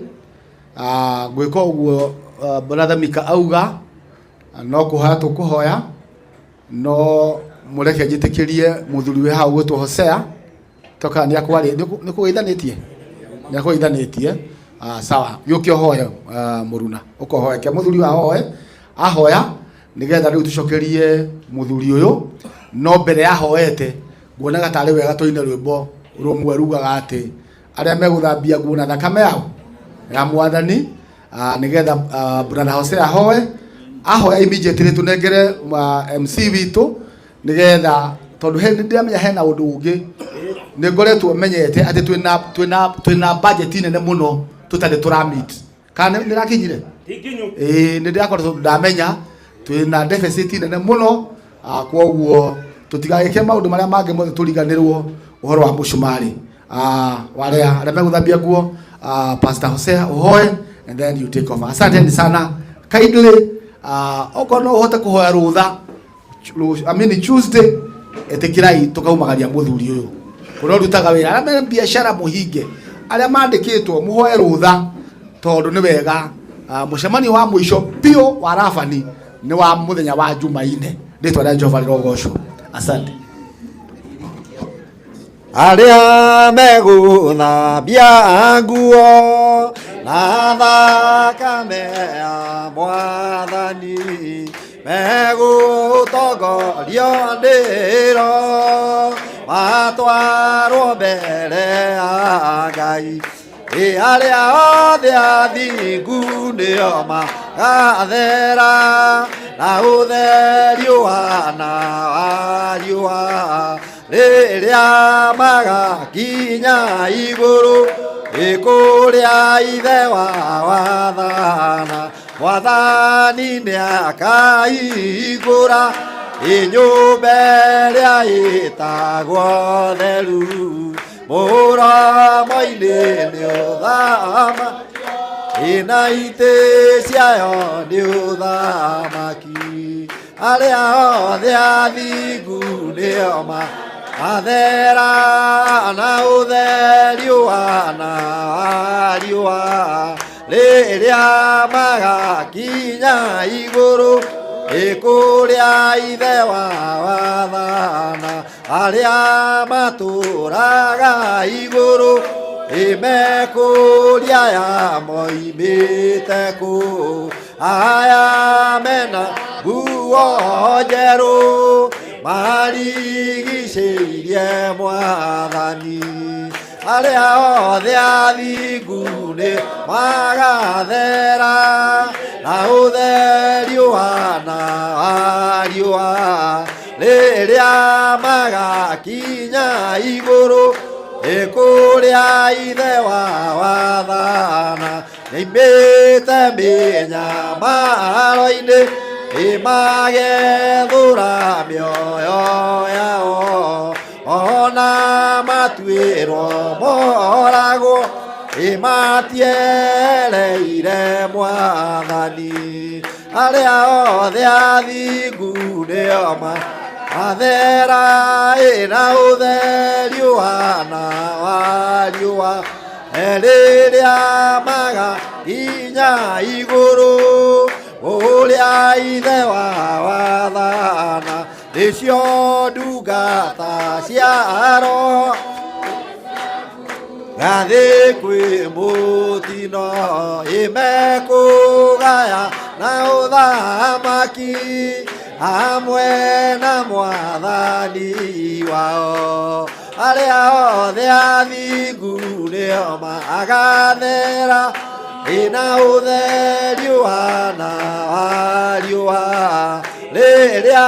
ngwĩka ũguo brother Mika auga no kũhoya tũkũhoya, no mũreke njĩtĩkĩrie mũthuri wĩ hau gwĩtwo Hosea toka nĩ akwarĩ nĩ kũgeithanĩtie, nĩ akũgeithanĩtie. Sawa, gĩũke ũhoe, mũruna ũkohoe ke mũthuri wa ahoe ahoya nĩgetha rĩu tũcokerie mũthuri ũyũ. No mbere ya ahoete nguonaga tarĩ wega tũine rwĩmbo rũmwe rugaga atĩ arĩa megũthambia nguo na thakame yao ya Mwathani, nĩgetha brother Hosea ahoe ahoya immediately tũnengere MC witũ, nĩgetha tondũ he nĩndĩramenya hena ũndũ ũngĩ nĩ ngoretwo menyete atĩ twĩna budget nene mũno tũtarĩ tũra meet kana nĩ rakinyire. Ĩĩ, nĩ ndĩrakoretwo ndamenya twĩna deficit nene mũno, koguo tũtigagĩke maũndũ marĩa mangĩ mothe tũriganĩrwo ũhoro wa mũcumarĩ. Wale arĩa megũthambia nguo, Pastor Hosea ũhoe and then you take over. Asanteni sana. Kindly, okorwo no ũhote kũhoya rũtha, I mean Tuesday, ĩtĩkĩrai tũkaumagaria mũthuri ũyũ kũrĩa ũrutaga wĩra, arĩa mena biacara mũhinge, arĩa mandĩkĩtwo mũhoe rũtha, tondũ nĩ wega. Mũcemanio wa mũico biũ wa Rabani nĩ wa mũthenya wa Jumaine. Rĩtwa rĩa Jehova rĩrogocwo. Asante. Arĩa megũthambia nguo na thakame ya Mwathani megũtongorio ndĩro matwarwo mbere ya Ngai. Ĩ arĩa othe athingu nĩo magathera na ũtheri ũhana wa riũa rĩrĩa magakinya igũrũ ĩ kũrĩa Ithe wa wathana. Mwathani nĩakaihingũra ĩ nyũmba ĩrĩa ĩtagwo theru mũromo-inĩ nĩ ũthama ĩna itĩ ciayo nĩ ũthamaki. Arĩa othe athingu nĩo magathera na ũtheri ũhana wa riũa rĩrĩa magakinya igũrũ ĩ kũrĩa Ithe wa wathana. Arĩa matũraga igũrũ ĩ mekũria ya moimĩte kũ, aya mena nguo njerũ marigicĩirie Mwathani. Arĩa othe athingu nĩ magathera na ũtheri ũhana wa riũa rĩrĩa magakinya igũrũ ĩ kũrĩa Ithe wa wathana. Nĩaimĩte mĩnyamaro-inĩ ĩ magethũra mĩoyo yao ona matuĩrwo moragwo ĩ matiereire Mwathani. Arĩa othe athingu nĩo magathera ĩ na ũtheri ũhana wa riũa rĩrĩa magakinya igũrũ ũrĩa Ithe wa wathana. Nĩcio ndungata cia Roho gathĩ kwĩ mũtino ĩmekũgaya na ũthamaki hamwe na Mwathani wao. Arĩa othe athingu nĩo magathera ĩna ũtheri ũhana wa riũa rĩrĩa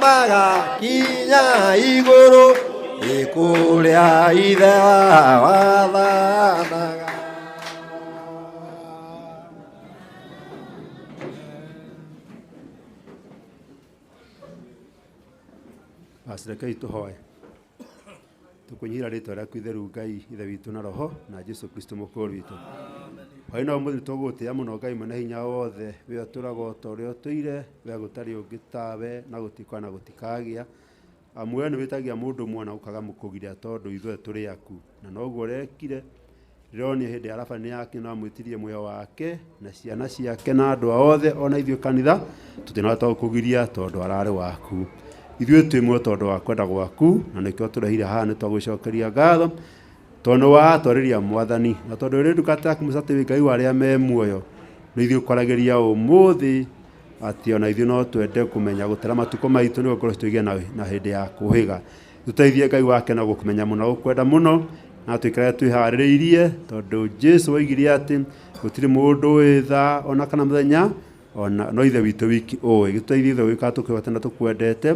magakinya igũrũ ĩ kũrĩa Ithe wa wathanaga. Basi rekei tũhoe. Tũkwĩnyihĩra rĩtwa rĩaku itheru Ngai Ithe witũ na Roho na Jesu Kristo Mũkũũri witũ. Hwaĩ-inĩ wa ũmũthĩ tũgũgũtĩĩa mũno Ngai mwene hinya wothe, we ũtũũraga o ta ũrĩa ũtũire, we gũtarĩ ũngĩ tawe na gũtikwa na gũtikagĩa. Amu we nĩ wĩtagia mũndũ mwana ũkaga mũkũgiria tondũ ithuĩ tũrĩ aku. Na noguo ũrekire ndĩronire hĩndĩ ya Labani yake no amwĩtirie muoyo wake na ciana ciake na andũ othe ona ithuĩ kanitha tũtinahota gũkũgiria tondũ ararĩ waku. Ithuĩ twĩ muoyo tondũ wa kwenda gwaku na nĩkĩo tũrehire haha nĩ twagũcokeria ngatho tondũ nĩ watwarĩria Mwathani na tondũ ũrĩ ndungata yaku Musa atĩ wĩ Ngai wa arĩa me muoyo nĩ ithuĩ ũkwaragĩria ũmũthĩ atĩ ona ithuĩ no twende kũmenya gũtara matukũ maitũ nĩguo ngoro citũ igĩe na hĩndĩ ya kũhĩga. Tũteithie Ngai wake na gũkũmenya mũno gũkwenda mũno na tũikare twĩharĩrĩirie tondũ Jesu oigire atĩ gũtirĩ mũndũ ũĩ thaa ona kana mũthenya ona no Ithe witũ wiki ũĩ. Gĩtũteithie Ithe gũikara tũkwĩhotete na tũkwendete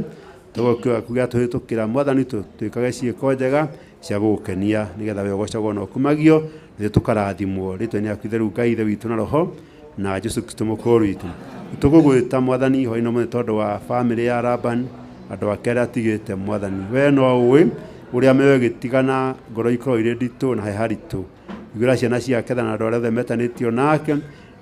tũgũkĩoya gĩatũhĩtũkĩra Mwathani twĩkage ciĩko njega cia gũgũkenia nĩgetha we ũgocagwo na ũkumagio ithuĩ tũkarathimwo rĩtwa-inĩ rĩaku itheru Ngai Ithe witũ na Roho na Jesu Kristo Mũkũũri witũ. Tũgũgwĩta Mwathani hwaĩ-inĩ ũmũthĩ tondũ wa bamĩrĩ ya Laban andũ ake arĩa atigĩte Mwathani we no ũĩ Ũrĩa mĩoyo ĩgĩtigana, ngoro ikoragwo irĩ nditũ na he haritũ. Iguĩra ciana ciake tha na andũ arĩa othe metanĩtio nake,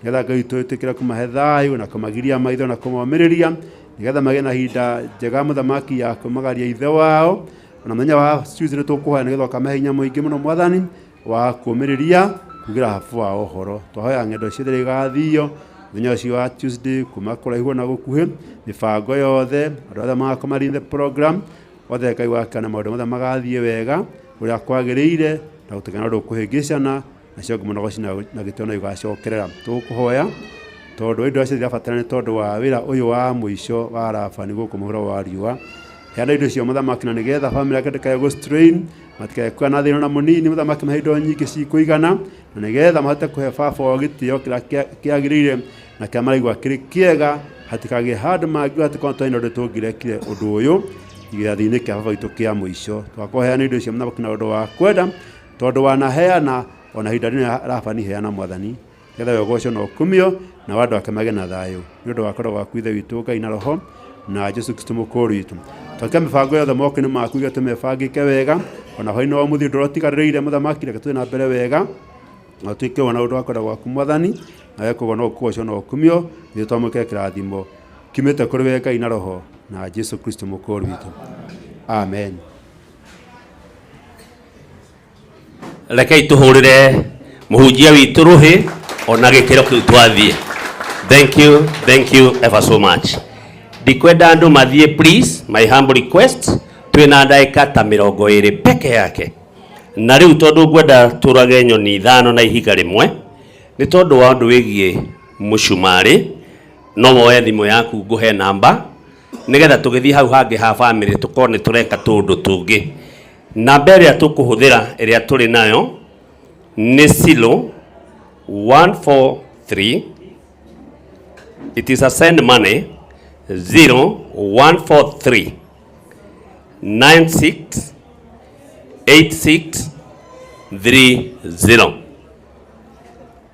nĩgetha Ngai witũ ĩtĩkĩre kũmahe thayũ na kũmagiria maitho na kũmomĩrĩria, nĩgetha magĩe na ihinda njega mũthamaki ya kũmagaria ithe wao. Ona mũthenya wa Tuesday nĩ tũkũhoya nĩgetha ũkamahe hinya mũingĩ mũno Mwathani wa kũũmĩrĩria kugĩra habu wao ũhoro. Twahoya ng'endo ciothe iria igathio mũthenya ũcio wa Tuesday kuma kũraihu ona gũkuhĩ, mĩbango yothe, andũ othe magakorwo marĩ in the program, othe Ngai wake na maũndũ mothe magathiĩ wega ũrĩa kwagĩrĩire na gũtikagĩe na ũndũ ũkũhĩngĩcana, nacio ngumo na ũgoci na gĩtĩo no igacokerera. Tũgũkũhoya tondũ indo icio irabatara nĩ tondũ wa wĩra ũyũ wa mũico wa Rabani gũkũ mũhuro wa riũa. Heana indo icio mũthamaki na nĩgetha bamĩrĩ yake ndĩkae gũ strain, matikae kuona na thĩna ona mũnini, mũthamaki mahe indo nyingĩ cikũigana, na nĩgetha mahote kũhe baba wao gĩtĩo kĩrĩa kĩagĩrĩire na kĩrĩa maraigua kĩrĩ kĩega, hatikagĩe handũ mangiuga atĩ korwo twarĩ na ũndũ tũngĩrekire ũndũ ũyũ gĩathĩ-inĩ kĩa baba witũ kĩa mũico. Twakũheana indo icio mũthamaki na ũndũ wa kwenda, tondũ wanaheana ona ihinda rĩrĩa Rabani heana Mwathani, nĩgetha we ũgocwo na ũkumio na andũ ake magĩe na thayũ nĩ ũndũ wa kwenda gwaku Ithe witũ Ngai na Roho na Jesu Kristo mũkũũri witũ. Twake mĩbango yothe moko-inĩ maku ĩgatũma ĩbangĩke wega, ona hwaĩ-inĩ wa ũmũthĩ ndũrotigarĩrĩire mũthamaki, reke tũthiĩ na mbere wega na ũtuĩke wona ũndũ wa kwenda gwaku Mwathani, na we kũgwo no ũkũgocwo na ũkumio, ithuĩ twamũkĩre kĩrathimo kiumĩte kũrĩ we Ngai na Roho na Jesu Kristo mũkũũri witũ. Amen. Rekei tũhũrĩre mũhunjia witũ rũhĩ ona gĩkĩro kĩu twathiĩ. Thank you, thank you ever so much. Ndikwenda andũ mathiĩ, please, my humble request, twĩna ndagĩka ta 20 peke yake. Na rĩu tondũ ngwenda tũrage nyoni 5 na ihiga rĩmwe, nĩ tondũ wa ũndũ wĩgiĩ mũcumarĩ, no woe thimũ yaku ngũhe namba, nĩgetha tũgĩthiĩ hau hangĩ ha bamĩrĩ tũkorwo nĩ tũreka tũũndũ tũngĩ. Namba ĩrĩa tũkũhũthĩra ĩrĩa tũrĩ nayo nĩ silo 143. It is a send money 0143 96 86 30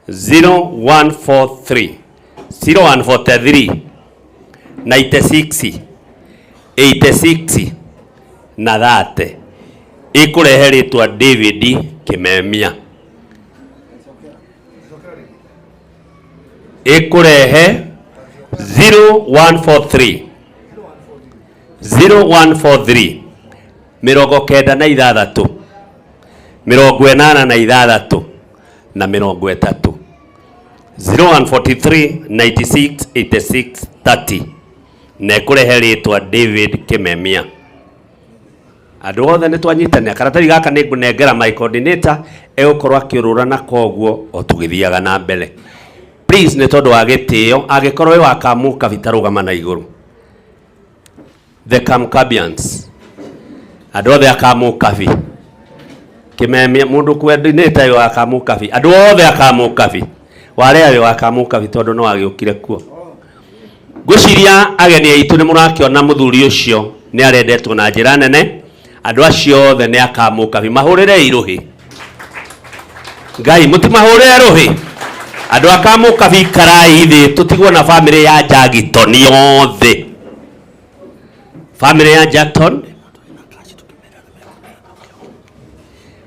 0143 0143 96 86 na 30 ĩkũrehe rĩtwa David Kimemia, ĩkũrehe 0143 0143 96 86 na 30 0143 96 86 30 na ĩkũrehe rĩtwa David Kimemia. Andũ othe nĩ twanyitanĩra karatathi gaka nĩ ngũnengera my coordinator egũkorwo akĩũrũra na koguo o tũgĩthiaga na mbere. Please, nĩ tondũ wa gĩtĩo, angĩkorwo wĩ wa Kamũkabi ta rũgama na igũrũ. The Kamkabians, andũ othe a Kamũkabi, Kimemia mũndũ coordinator wĩ wa Kamũkabi, andũ othe a Kamũkabi, warĩa wĩ wa Kamũkabi tondũ no agĩũkire kuo. Ngwĩciria ageni aitũ nĩ mũrakĩona mũthuri ũcio nĩ arendetwo na njĩra nene. Andũ acio othe nĩ a Kamũkabi, mahũrĩrei rũhĩ. Ngai mũtimahũrĩre rũhĩ. Andũ a Kamũkabi ikarai thĩ tũtigwo na bamĩrĩ ya Jackton yothe. Bamĩrĩ ya Jackton,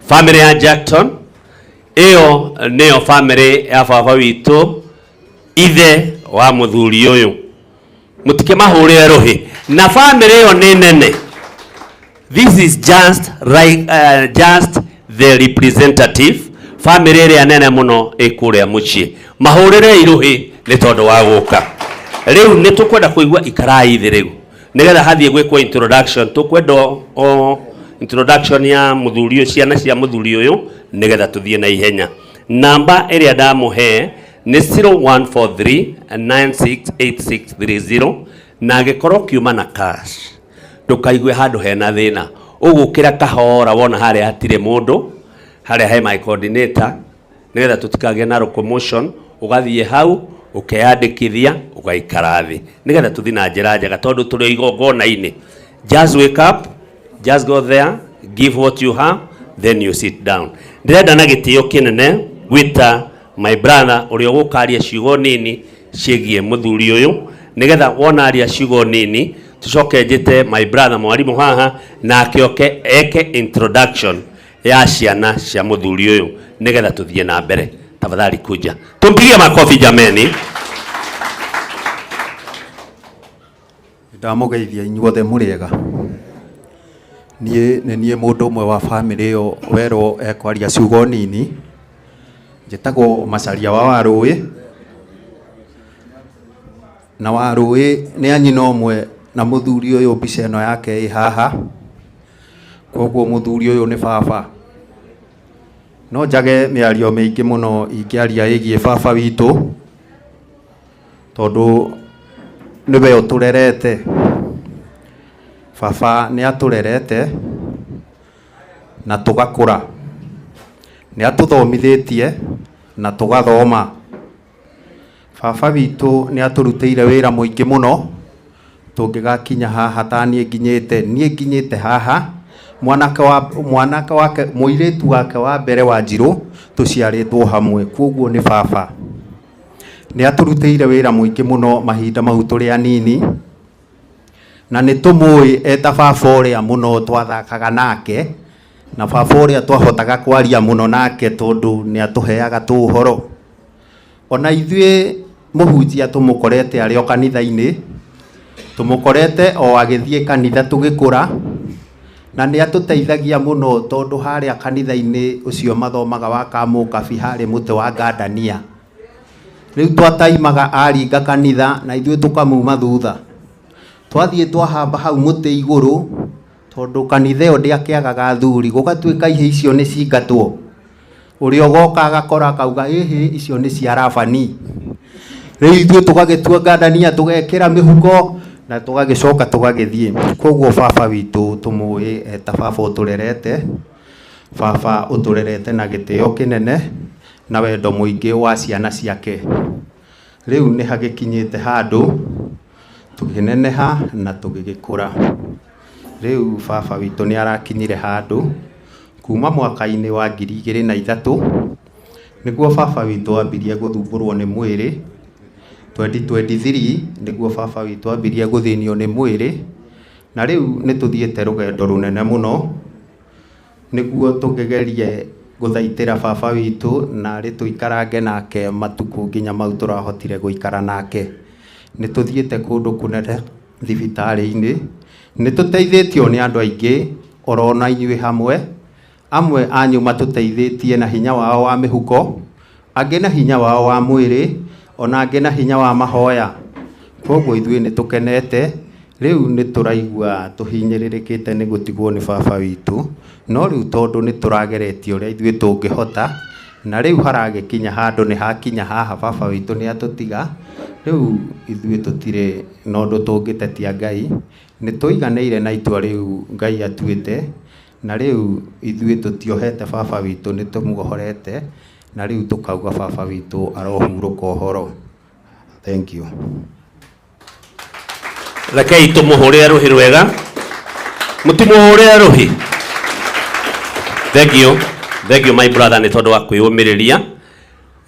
bamĩrĩ ya Jackton ĩyo nĩyo bamĩrĩ ya baba witũ ithe wa mũthuri ũyũ. Mũtikĩmahũrĩre rũhĩ. Na bamĩrĩ ĩyo nĩ nene. This is just right, just the representative. Bamĩrĩ ĩrĩa nene mũno ĩ kũrĩa mũciĩ. Mahũrĩrei rũhĩ nĩ tondũ wa gũka. Rĩu nĩ tũkwenda kũigua ikarai thĩ rĩu nĩgetha hathiĩ gwĩkwo introduction. Tũkwenda o introduction ya mũthuri ũyũ, ciana cia mũthuri ũyũ, nĩgetha tũthiĩ na ihenya. Namba ĩrĩa ndamũhe nĩ 0143 968630 na angĩkorwo kiuma na cash ndũkaigue handũ hena thĩna, ũgũkĩra kahora wona harĩa hatirĩ mũndũ, harĩa he my coordinator, nĩgetha tũtikagĩe na locomotion, ũgathiĩ hau ũkeyandĩkithia ũgaikara thĩ nĩgetha tũthiĩ na njĩra njega tondũ tũrĩ igongona-inĩ. Just wake up, just go there, give what you have, then you sit down. Ndĩrenda na gĩtĩo kĩnene gwĩta my brother ũrĩa ũgũkaria ciugo nini ciĩgiĩ mũthuri ũyũ, nĩgetha wona aria ciugo nini. Tucoke njĩte my brother mwarimũ haha nake oke eke introduction ya ciana cia mũthuri ũyũ nĩgetha tũthiĩ na mbere. Tafadhali kuja, tumpigie makofi jameni. Ndamũgeithia inyuothe mũrĩega. Niĩ nĩ niĩ mũndũ ũmwe wa bamĩrĩ ĩyo werwo ekwaria ciugo nini. Njĩtagwo Macaria wa Warũĩ, na Warũĩ nĩ anyina ũmwe na mũthuri ũyũ mbica ĩno yake ĩ haha, koguo mũthuri ũyũ nĩ baba. No njage mĩario mĩingĩ mũno ingĩaria ĩgiĩ baba witũ, tondũ nĩwe ũtũrerete. Baba nĩ atũrerete na tũgakũra, nĩ atũthomithĩtie na tũgathoma. Baba witũ nĩ atũrutĩire wĩra mũingĩ mũno tũngĩgakinya haha ta niĩ nginyĩte, niĩ nginyĩte haha mwanake wa mwanake wake mũirĩtu wake wa mbere wa Njirũ tũciarĩtwo hamwe, koguo nĩ baba. Nĩ atũrutĩire wĩra mũingĩ mũno mahinda mau tũrĩ anini, na nĩ tũmũĩ eta baba ũrĩa mũno twathakaga nake, na baba ũrĩa twahotaga kwaria mũno nake tondũ nĩ atũheaga tũũhoro. Ona ithuĩ mũhunjia tũmũkorete arĩ o kanitha-inĩ, tũmũkorete o agĩthiĩ kanitha tũgĩkũra, na nĩ atũteithagia mũno tondũ harĩa kanitha-inĩ ũcio mathomaga wa Kamũkabi harĩ mũtĩ wa ngandania. Rĩu twataimaga aringa kanitha na ithuĩ tũkamuma thutha. Twathiĩ twahamba hau mũtĩ igũrũ, tondũ kanitha ĩyo ndĩakĩagaga athuri, gũgatuĩka ihĩ icio nĩ cingatwo. Ũrĩa ũgoka agakora akauga ĩhĩ icio nĩ cia Rabani. Rĩu ithuĩ tũgagĩtua ngandania tũgekĩra mĩhuko na tũgagĩcoka tũgagĩthiĩ. Koguo baba witũ tũmũĩ eta baba ũtũrerete, baba ũtũrerete na gĩtĩo kĩnene na wendo mũingĩ wa ciana ciake. Rĩu nĩ hagĩkinyĩte handũ tũkĩneneha na tũgĩgĩkũra. Rĩu baba witũ nĩ arakinyire handũ kuma mwaka-inĩ wa 2003 nĩguo baba witũ ambirie gũthumbũrwo nĩ mwĩrĩ. 2023 nĩguo baba witũ ambirie gũthĩnio nĩ mwĩrĩ, na rĩu nĩ tũthiĩte rũgendo rũnene mũno nĩguo tũkĩgerie gũthaitĩra baba witũ na arĩ tũikarange nake matukũ nginya mau tũrahotire gũikara nake. Nĩ tũthiĩte kũndũ kũnene thibitarĩ-inĩ, nĩ tũteithĩtio nĩ andũ aingĩ orona inyuĩ hamwe. Amwe anyu matũteithĩtie na hinya wao wa mĩhuko, angĩ na hinya wao wa mwĩrĩ, ona angĩ na hinya wa mahoya. Koguo ithuĩ nĩ tũkenete, rĩu nĩ tũraigua tũhinyĩrĩrĩkĩte nĩ gũtigwo nĩ baba witũ, no rĩu tondũ nĩ tũrageretie ũrĩa ithuĩ tũngĩhota, na rĩu haragĩkinya handũ nĩ hakinya haha baba witũ nĩ atũtiga, rĩu ithuĩ tũtirĩ na ũndũ tũngĩtetia Ngai, nĩ tũiganĩire na itua rĩu Ngai atuĩte, na rĩu ithuĩ tũtiohete baba witũ nĩ tũmuohorete, na rĩu tũkauga baba witũ arohurũka ũhoro. Thank you. Rekei tũmũhũrĩre rũhĩ rwega, mũtimũhũrĩre rũhĩ. Thank you, thank you my brother nĩ tondũ wa kwĩyũmĩrĩria.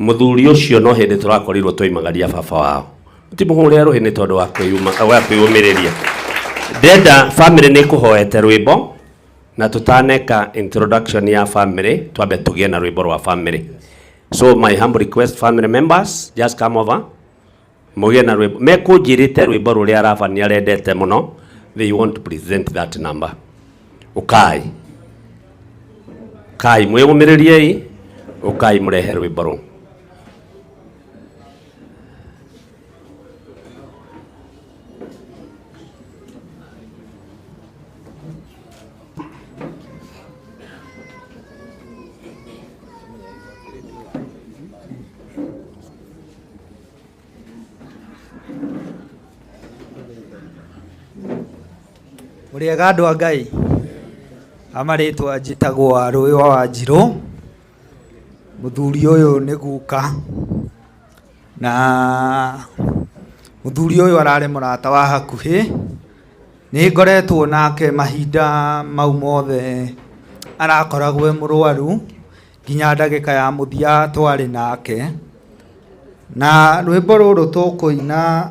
Mũthuri ũcio no hĩndĩ tũrakorirwo twaimagaria baba wao. Mũtimũhũrĩre rũhĩ nĩ tondũ wa kwĩyũmĩrĩria. Ndenda family nĩ ĩkũhoete rwĩmbo, na tũtaneka introduction ya family twambe tũgĩe na rwĩmbo rwa family. So my humble request, family members, just come over. Mũgĩe na rwĩmbo. Mekũnjĩrĩte rwĩmbo rũrĩa Rabani arendete mũno. They want to present that number. Ũkai. Ũkai mwĩyũmĩrĩriei, ũkai mũrehe rwĩmbo rũu. Mũrĩega andũ a Ngai, amarĩtwa njĩtagwo Warũĩ wa Wanjirũ, mũthuri ũyũ nĩ guka, na mũthuri ũyũ ararĩ mũrata wa hakuhĩ, nĩ ngoretwo nake mahinda mau mothe arakoragwo e mũrwaru, nginya ndagĩka ya mũthia twarĩ nake, na rwĩmbo rũrũ tũkũina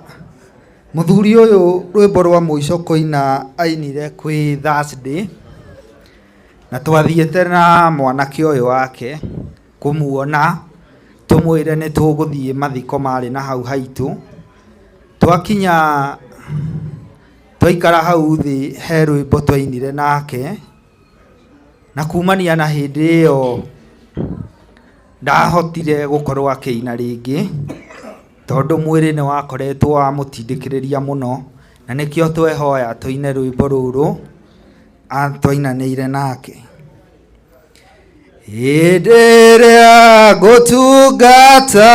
Mũthuri ũyũ rwĩmbo rwa mũico kũina ainire kwĩ Thursday, na twathiĩte na mwanake ũyũ wake kũmuona tũmwĩre nĩ tũgũthiĩ mathiko marĩ na hau haitũ. Twakinya twaikara hau thĩ he rwĩmbo twainire nake, na kumania na hĩndĩ ĩyo ndahotire gũkorwo akĩina rĩngĩ, tondũ mwĩrĩ nĩ wakoretwo wamũtindĩkĩrĩria mũno, na nĩkĩo twehoya tũine rwĩmbo rũrũ twainanĩire nake. Hĩndĩ ĩrĩa ngũtungata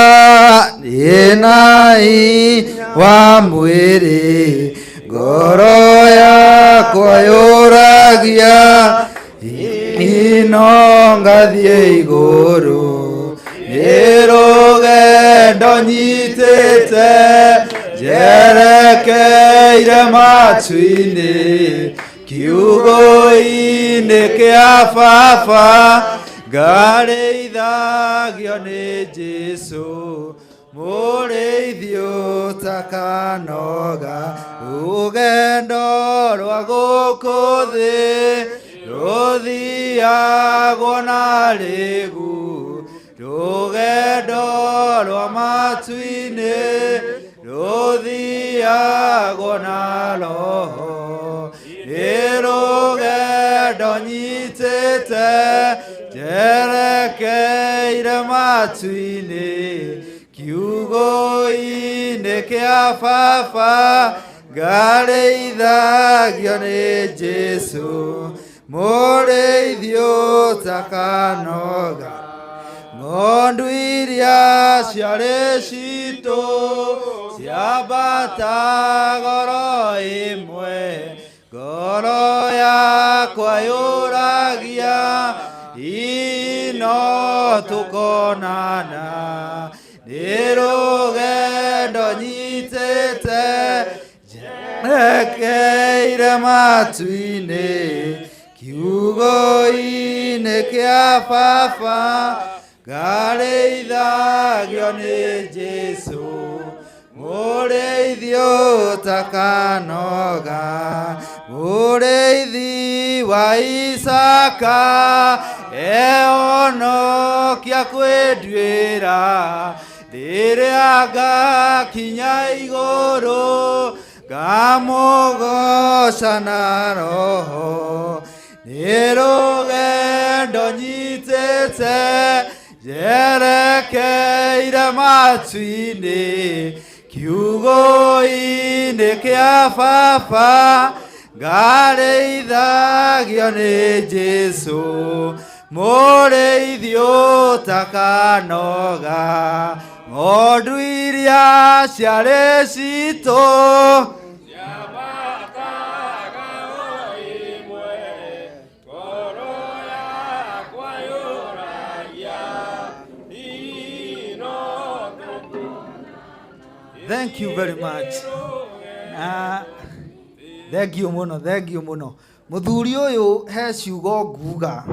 ndĩna hinya wa mwĩrĩ, ngoro yakwa yũragia ino ngathiĩ igũrũ, nĩ rũgendo nyitĩte njerekeire matu-inĩ, kiugo-inĩ kĩa baba ngarĩithagio nĩ Jesũ, mũrĩithi ũtakanoga, rũgendo rwa gũkũ thĩ rũthiagwo na rĩgu, rũgendo rwa matu-inĩ rũthiagwo na roho, nĩ rũgendo nyitĩte njerekeire matu-inĩ, kiugo-inĩ kĩa baba ngarĩithagio nĩ Jesũ, mũrĩithi ũtakanoga, ng'ondu iria ciarĩ citũ ciambata ngoro ĩmwe, ngoro yakwa yũragia ino tũkonana, nĩ rũgendo nyitĩte njerekeire matu-inĩ, kiugo-inĩ kĩa baba ngarĩithagio nĩ Jesũ, mũrĩithi ũtakanoga, mũrĩithi wa Isaka ehonokia kwĩ nduĩra, rĩrĩa ngakinya igũrũ ngamũgoca na roho, nĩ rũgendo nyitĩte njerekeire matu-inĩ, kiugo-inĩ kĩa baba ngarĩithagio nĩ Jesũ, mũrĩithi ũtakanoga, ng'ondu iria ciarĩ citũ Thank you very much. Thank you mũno, thank you mũno. Mũthuri ũyũ he ciugo nguga.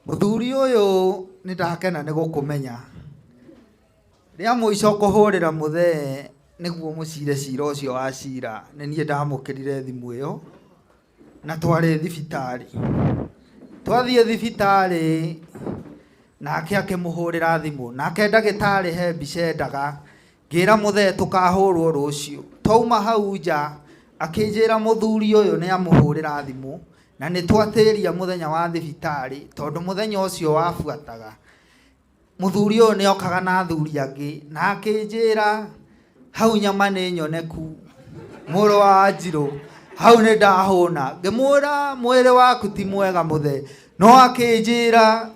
Mũthuri ũyũ nĩ ndakena nĩ gũkũmenya. Rĩa mũico kũhũrĩra mũthee nĩguo mũcire cira ũcio wa cira, nĩ niĩ ndamũkĩrire thimũ ĩyo na twarĩ thibitarĩ. Twathiĩ thibitarĩ nake akĩmũhũrĩra thimũ, nake ndagĩtarĩ he mbica endaga, ngĩra mũthee tũkahũrwo rũciũ. Twauma hau nja akĩnjĩra mũthuri ũyũ nĩ amũhũrĩra thimũ, na nĩ twatĩria mũthenya wa thibitarĩ tondũ mũthenya ũcio wabuataga mũthuri ũyũ nĩ okaga na athuri angĩ, na akĩnjĩra hau nyama nĩ nyoneku mũrũ wa Wanjirũ, hau nĩ ndahũna. Ngĩmwĩra mwĩrĩ waku ti mwega mũthee, no akĩnjĩra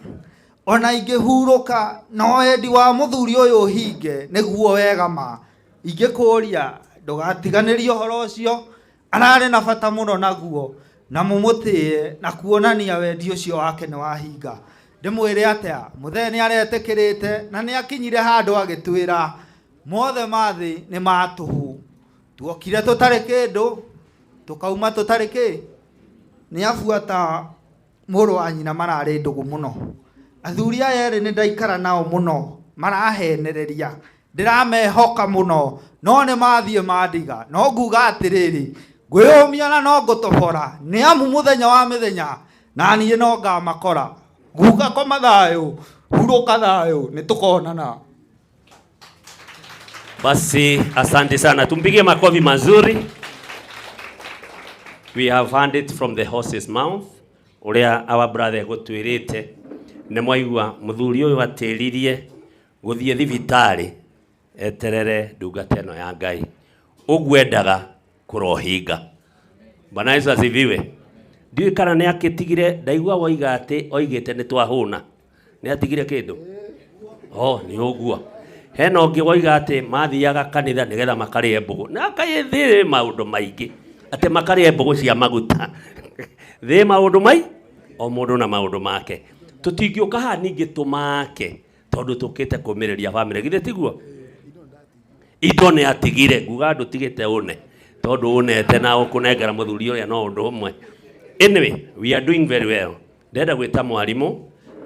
ona ingĩhurũka no wendi wa mũthuri ũyũ ũhinge nĩguo wega ma. Ingĩkũria ndũgatiganĩrie ũhoro ũcio, ararĩ na bata mũno naguo, na mũmũtĩe na kuonania wendi ũcio wake nĩ wahinga. Ndĩmwĩre atĩa, mũthee nĩ aretĩkĩrĩte na nĩ akinyire handũ agĩtwĩra mothe ma thĩ nĩ ma tũhũ. Tuokire tũtarĩ kĩndũ, tũkauma tũtarĩ kĩ. Nĩ abuata mũrũ wa nyina mararĩ ndũgũ mũno. Athuri aya erĩ nĩ ndaikara nao mũno, marahenereria. Ndĩramehoka mũno no nĩ mathiĩ mandiga. No nguga atĩrĩrĩ, ngwĩyũmia na no ngũtobora, nĩ amu mũthenya wa mĩthenya na niĩ no ngamakora. Guka koma thayũ, hurũka thayũ, nĩ tũkonana. Basi asante sana, tumpigie makofi mazuri. We have heard it from the horse's mouth uria our brother egũtwĩrĩte. Nĩ mwaigua mũthuri ũyũ atĩririe gũthiĩ thibitarĩ eterere ndungata ĩno ya Ngai, ũguo endaga kũrohinga. Bwana Yesu asifiwe. Ndiũĩ kana nĩ akĩtigire, ndaigua woiga atĩ oigĩte nĩ twahũna, nĩ atigire kĩndũ? Oh, nĩ ũguo. Hena ũngĩ woiga atĩ mathiaga kanitha nĩgetha makarĩe mbũgũ, na kaĩ thĩ maũndũ maingĩ, atĩ makarĩe mbũgũ cia maguta. Thĩ maũndũ mai o mũndũ na maũndũ make. Tũtingĩũka haha ningĩ tũmake tondũ tũkĩte kũmĩrĩria bamĩrĩ, githĩ tiguo? Indo nĩ atigire, nguga ndũtigĩte une tondũ unete na ũkũnengera mũthuri ũrĩa no ũndũ ũmwe. Anyway, we are doing very well. Ndĩrenda gwĩta mwarimũ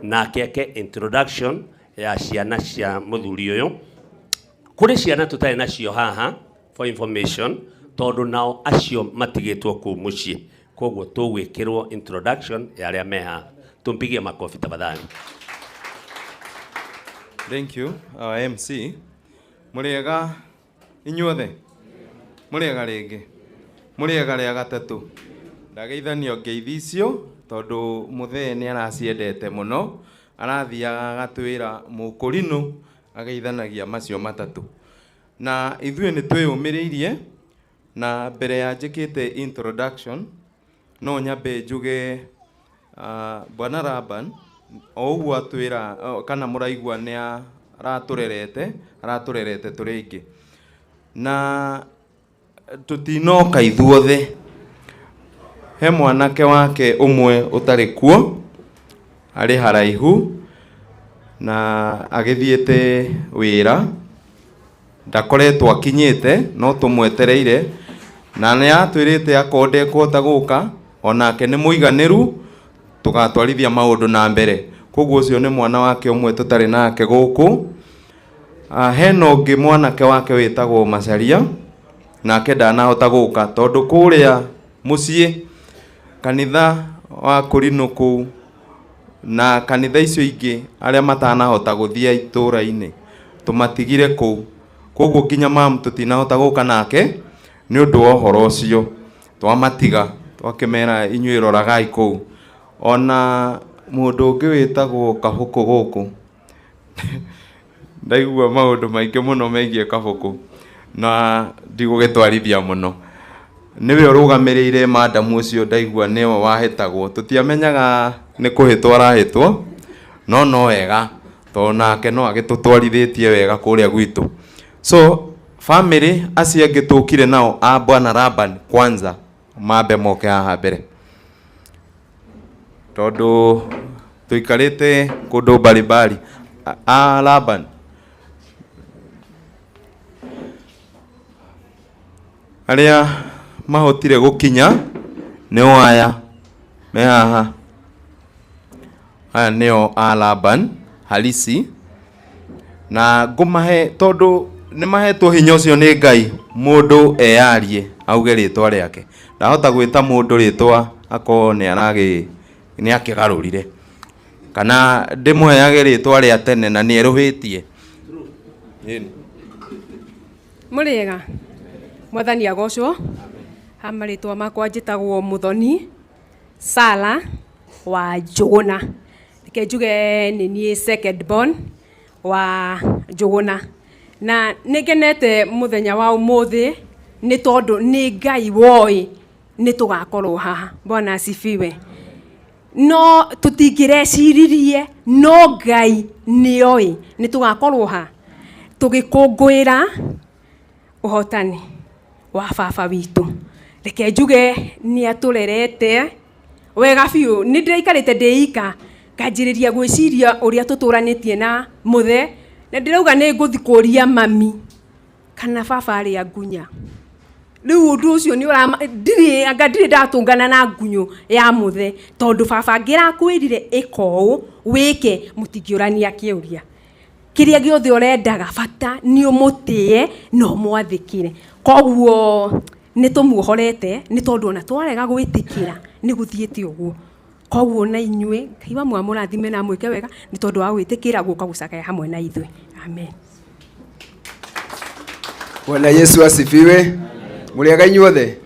nake eke introduction ya ciana cia mũthuri ũyũ. Kũrĩ ciana tũtarĩ nacio haha for information, tondũ nao acio matigĩtwo kũu mũciĩ, koguo tũgwĩkĩrwo introduction ya arĩa me haha. Tumpigie makofi tafadhali. Thank you, our MC. Mũrĩega inyuothe? Mũrĩega rĩngĩ? Mũrĩega rĩa gatatũ? Ndageithanio ngeithi icio tondũ mũthee nĩ araciendete mũno, arathiaga agatwĩra mũkũrinũ ageithanagia macio matatũ. Na ithuĩ nĩ twĩyũmĩrĩirie, na mbere ya njĩkĩte introduction no nyambe njuge Bwana Laban o ũguo atwĩra kana mũraigua nĩ aratũrerete, aratũrerete tũrĩ aingĩ na tũtinoka ithuothe. He mwanake wake ũmwe ũtarĩ kuo, arĩ haraihu na agĩthiĩte wĩra, ndakoretwo akinyĩte, no tũmwetereire, na nĩ atwĩrĩte akorwo ndekũhota gũka onake nĩ mũiganĩru, tũgatwarithia maũndũ na mbere. Koguo ũcio nĩ mwana wake ũmwe tũtarĩ nake gũkũ. Hena ũngĩ mwanake wake wĩtagwo Macaria, nake ndanahota gũka tondũ kũrĩa mũciĩ kanitha wa Kũrinũ kũu na kanitha icio ingĩ arĩa matanahota gũthiĩ itũũra-inĩ tũmatigire kũu. Koguo nginya mamu tũtinahota gũka nake nĩ ũndũ wa ũhoro ũcio, twamatiga twakĩmera inyuĩ roragai kũu. Ona mũndũ ũngĩ wĩtagwo Kabũkũ gũkũ, ndaigua maũndũ maingĩ mũno megiĩ Kabũkũ na ndigũgĩtwarithia mũno. Nĩwe ũrũgamĩrĩire madamu ũcio, ndaigua nĩwe wahĩtagwo, tũtiamenyaga nĩ kũhĩtwo arahĩtwo, no no wega tondũ nake no agĩtũtwarithĩtie wega kũrĩa gwitũ. So family acio angĩ tũkire nao a Bwana Laban kwanza mambe moke haha mbere, tondũ tũikarĩte kũndũ mbalimbali. A Laban arĩa mahotire gũkinya nĩo aya me haha. Aya nĩo a Laban halisi, na ngũmahe tondũ nĩ mahetwo hinya ũcio nĩ Ngai, mũndũ eyarie auge rĩtwa rĩake. Ndahota gwĩta mũndũ rĩtwa akorwo nĩ aragĩ nĩ akĩgarũrire, kana ndĩmũheage rĩtwa rĩa tene na nĩ erũhĩtie. Mũrĩega, mwathani agocwo. Ha marĩtwa makwa njĩtagwo Mũthoni Sara wa Njũgũna. Reke njuge nĩ niĩ second born wa Njũgũna, na nĩ ngenete mũthenya wa ũmũthĩ nĩ tondũ nĩ Ngai woĩ nĩ tũgakorwo haha. Bwana asifiwe. No tũtingĩreciririe, no Ngai nĩoĩ nĩ tũgakorwo haha tũgĩkũngũĩra ũhotani wa baba witũ. Reke njuge nĩ atũrerete wega biũ. Nĩ ndĩraikarĩte ndĩ ika nganjĩrĩria gwĩciria ũrĩa tũtũranĩtie na mũthe, na ndĩrauga nĩ ngũthi kũria mami kana baba arĩa ngunya. Rĩu ũndũ ũcio nĩ ũrama, ndirĩ anga ndirĩ ndatũngana na ngunyũ ya mũthe, tondũ baba ngĩrakwĩrire ĩka ũũ wĩke, mũtingĩũrania kĩũria. Kiria giothe urendaga bata ni umutie na umwathikire. Koguo ni tumuohorete ni tondu ona twarega gwitikira ni guthiite uguo. Koguo na inyue Ngai wa mwamurathime na mwike wega ni tondu wa gwitikira guka gucakaya hamwe na ithuĩ. Amen. Bwana Yesu asifiwe. Muriega inyuothe?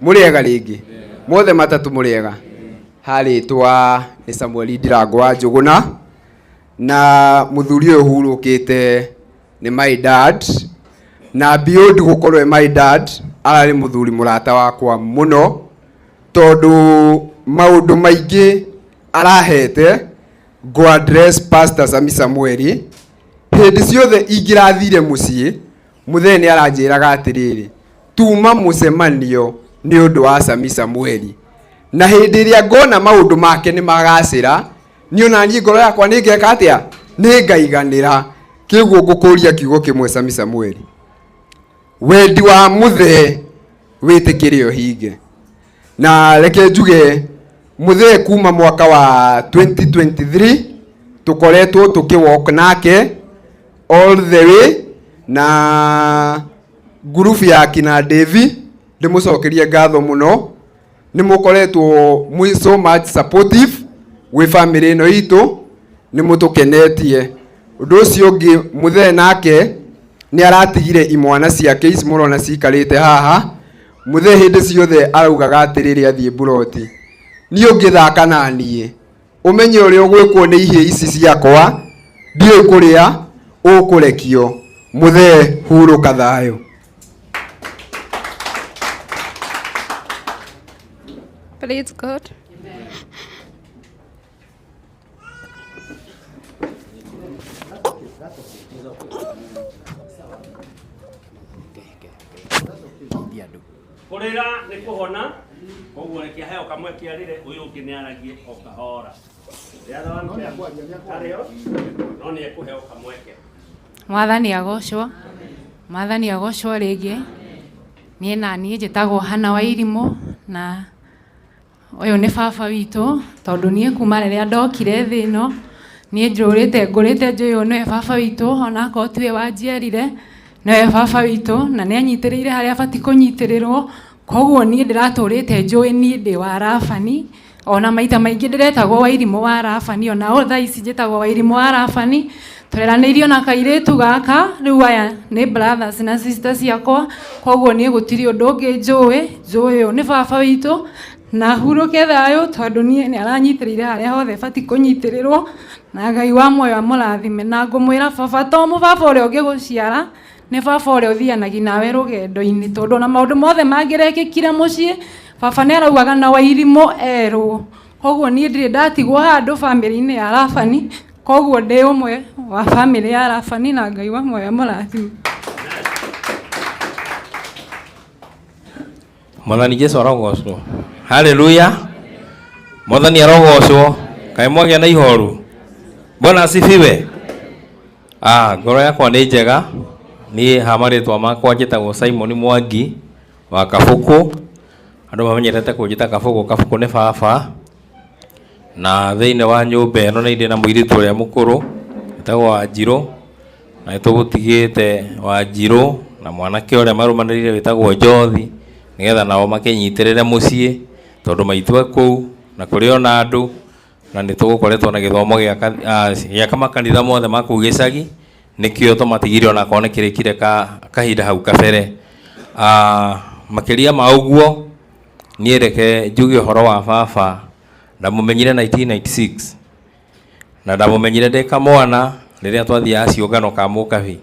Muriega ringi? Mothe matatu muriega. Harĩtwa nĩ Samuel Ndirango wa Njũgũna na muthuri ũyũ hurũkĩte nĩ my dad, na beyond gũkorwo e my dad ararĩ mũthuri mũrata wakwa mũno tondũ maũndũ maingĩ arahete ngũ address Pastor Sami Samueli. Hĩndĩ ciothe ingĩrathire mũciĩ mũthee nĩ aranjĩraga atĩrĩrĩ, tuma mũcemanio nĩ ũndũ wa Sami Samueli, na hĩndĩ ĩrĩa ngona maũndũ make nĩ magacĩra niĩ ona niĩ ngoro yakwa nĩ ngeka atĩa, nĩ ngaiganĩra. Kĩguo ngũkũria kiugo kĩmwe Sami Samueli, wendi wa mũthee wĩtĩkĩre ũhinge. Na reke njuge mũthee kuma mwaka wa 2023 tũkoretwo tũkĩ walk nake all the way na ngurubu ya kina Devi ndĩmũcokerie ngatho mũno, nĩ mũkoretwo mwĩ so much supportive gwĩ family ĩno itũ, nĩ mũtũkenetie. Ũndũ ũcio ũngĩ mũthee nake nĩ aratigire imwana ciake ici mũrona cikarĩte haha. Mũthee hĩndĩ ciothe araugaga atĩrĩrĩ athiĩ mburoti, niĩ ũngĩthaka na niĩ ũmenye ũrĩa ũgwĩkwo nĩ ihĩĩ ici ciakwa, ndiũĩ kũrĩa ũkũrekio. Mũthee hurũka thayũ. Praise God. Kurira ni kuhona, koguo reke aheo kamweke arire, uyu ungi ni aragie o kahora. No ni ekuheo kamweke. Mwathani agocwo. Mwathani agocwo rĩngĩ. Niĩ na niĩ njĩtagwo Hana wa Irimũ na ũyũ nĩ baba witũ, tondũ niĩ kuma rĩrĩa ndokire thĩ ĩno niĩ njũrĩte ngũrĩte njũĩ ũyũ nĩwe baba witũ, onakorwo tiwe wanjiarire nĩwe baba witũ, na nĩ anyitĩrĩire harĩa abatiĩ kũnyitĩrĩrwo. Koguo niĩ ndĩratũrĩte njũĩ niĩ ndĩ wa Rabani, ona maita maingĩ ndĩretagwo wa Irimũ wa Rabani, ona o thaa ici njĩtagwo wa Irimũ wa Rabani. Tũreranĩirio na kairĩtu gaka, rĩu aya nĩ brothers na sisters ciakwa, koguo niĩ gũtirĩ ũndũ ũngĩ njũĩ, njũĩ ũyũ nĩ baba witũ na hurũke thayũ, tondũ niĩ nĩ aranyitĩrĩire harĩa hothe batiĩ kũnyitĩrĩrwo, na Ngai wa muoyo amũrathime. Na ngũmwĩra baba to mũbaba ũrĩa ũngĩgũciara, nĩ baba ũrĩa ũthianagia nawe rũgendo-inĩ, tondũ ona maũndũ mothe mangĩrekĩkire mũciĩ baba nĩ araugaga na wa Irimũ erwo. Koguo niĩ ndirĩ ndatigwo handũ bamĩrĩ-inĩ ya Rabani, koguo ndĩ ũmwe wa bamĩrĩ ya Rabani, na Ngai wa muoyo amũrathime. Mwathani Jesu arogocwo. Haleluya. Mwathani arogocwo. Kaĩ mwagĩa na ihoru. Bwana asifiwe. Ngoro yakwa nĩ njega. Niĩ ha marĩtwa makwa njĩtagwo Simon Mwangi wa Kabuku. Andũ mamenyerete kũnjĩta Kabuku. Kabuku nĩ baba. Na thĩinĩ wa nyũmba ĩno nĩ ndĩ na mũirĩtu ũrĩa mũkũrũ wĩtagwo Wanjirũ, na nĩtũgũtigĩte Wanjirũ na mwanake ũrĩa marũmanĩrĩire wĩtagwo Njothi, nĩgetha nao makĩnyitĩrĩre mũciĩ, tondũ maitũ e kũu na kũrĩ ona andũ, na nĩtũgũkoretwo na gĩthomo gĩa makanitha mothe ma kũu gĩcagi, nĩkĩo tũmatigire onakorwo nĩ kĩrĩkire kahinda hau kabere. Makĩria ma ũguo niĩ reke njuge ũhoro wa baba. Ndamũmenyire 1996 na ndamũmenyire ndĩ kamwana rĩrĩa twathiaga ciũngano ka Mũkabi,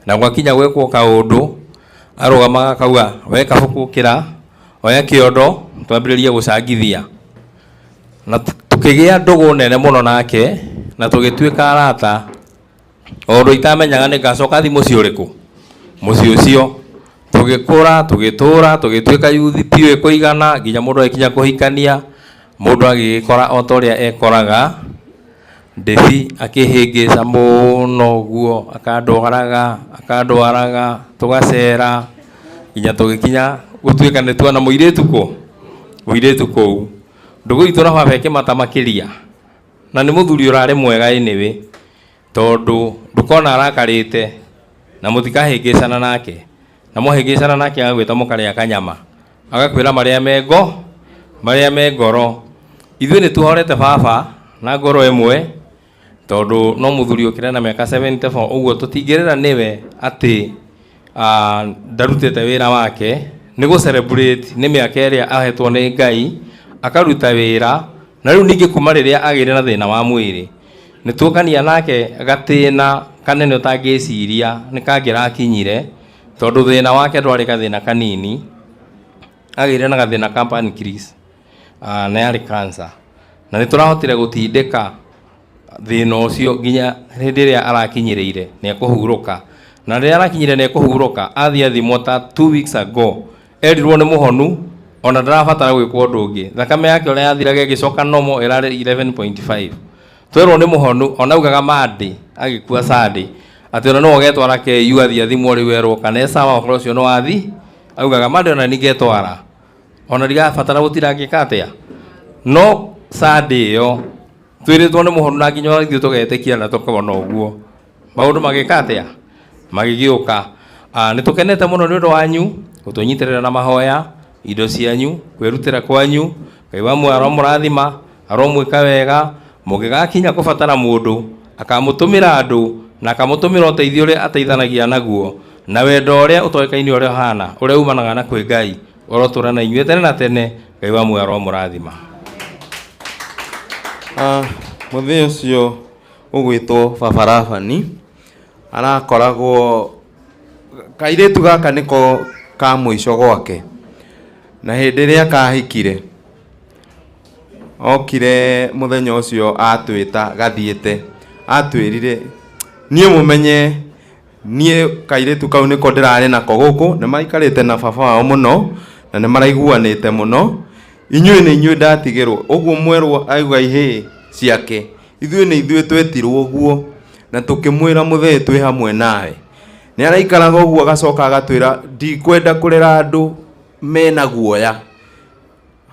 na gwakinya gwĩkwo kaũndũ arũgamaga akauga, we Kabuku ũkĩra, oya kĩondo twambĩrĩrie gũcangithia. Na tũkĩgĩa ndũgũ nene mũno nake na tũgĩtuĩka arata. O ũndũ itamenyaga nĩ ngacoka thiĩ mũciĩ ũrĩkũ, mũciĩ ũcio tũgĩkũra tũgĩtũra tũgĩtuĩka yuthi biũ ĩkũigana nginya mũndũ agĩkinya kũhikania, mũndũ agĩgĩkora o ta ũrĩa ekoraga. Ndĩbi akĩhĩngĩca mũno ũguo, akandwaraga akandwaraga tũgacera nginya tũgĩkinya gũtuĩka nĩ tuona mũirĩtu kũ, mũirĩtu kũu. Ndũgũ itũ na baba ĩkĩmata makĩria, na nĩ mũthuri ũrarĩ mwega anyway, Tondu ndukona arakarite na mutikahĩngĩcana nake na mwahĩngĩcana nake agagwĩta mũkarĩa kanyama agakwĩra marĩa mengo marĩa me ngoro. Ithuĩ nĩ tuhorete baba na ngoro ĩmwe tondu no mũthuri ũkĩre na mĩaka 74 ũguo tũtingĩrĩra nĩwe atĩ ndarutĩte wĩra wake nĩ gũ celebrate nĩ mĩaka ĩrĩa ahetwo nĩ Ngai akaruta wĩra na rĩu ningĩ kuma rĩrĩa agĩire na thĩna wa mwĩrĩ nĩ tuokania nake gatĩna kanene ũtangĩciria nĩ kangĩrakinyire tondu thĩna wake ndwarĩ gathĩna kanini agĩire na gathĩna ka pancreas na yarĩ cancer na nĩ tũrahotire gũtindĩka thĩna ũcio nginya hĩndĩ ĩrĩa arakinyĩrĩire nĩ ekũhurũka na rĩrĩa arakinyire nĩ ekũhurũka athiĩ athimwo ta 2 weeks ago erirwo nĩ mũhonu ona ndarabatara gwĩkwo ũndũ ũngĩ thakame yake ũrĩa yathiraga ĩgĩcoka normal ĩrarĩ 11.5 twerwo nĩ mũhonu ona augaga Monday agĩkua Sunday atĩ ona no ũgetwara KU athiĩ athimwo rĩu erwo kana e sawa ũhoro ũcio nĩ wathi augaga Monday ona ningetwara ona ndigabatara gũtirangĩka atĩa no Sunday ĩyo twĩrĩtwo nĩ mũhonu na nginya ithuĩ tũgetĩkia na tũkona ũguo maũndũ magĩka atĩa magĩgĩũka. Nĩ tũkenete mũno nĩ ũndũ wanyu gũtũnyitĩrĩra na mahoya indo cianyu kwĩrutĩra kwanyu Ngai wa muoyo aromũrathima aromwĩka wega mũngĩgakinya kũbatara mũndũ akamũtũmĩra andũ na akamũtũmĩra ũteithio ũrĩa ateithanagia naguo na wendo ũrĩa ũtoĩkaine ũrĩa ũhana ũrĩa umanaga na kwĩ Ngai ũrotũra na inyuĩ tene na tene Ngai wa muoyo aromũrathima. Mũthĩ ũcio ũgwĩtwo Baba Rabani arakoragwo kairĩtu gaka nĩko ka mũico gwake na hĩndĩ ĩrĩa kahikire okire mũthenya ũcio atwĩta gathiĩte atwĩrire niĩ mũmenye niĩ kairĩtu kau nĩko ndĩrarĩ nako gũkũ nĩ maikarĩte na baba wao mũno na nĩ maraiguanĩte mũno inyuĩ nĩ inyuĩ ndatigĩrwo ũguo mwerwo auga ihĩĩ ciake ithuĩ nĩ ithuĩ twetirwo ũguo na tũkĩmwĩra mũthee twĩ hamwe nawe nĩ araikaraga ũguo agacoka agatwĩra ndikwenda kũrera andũ mena guoya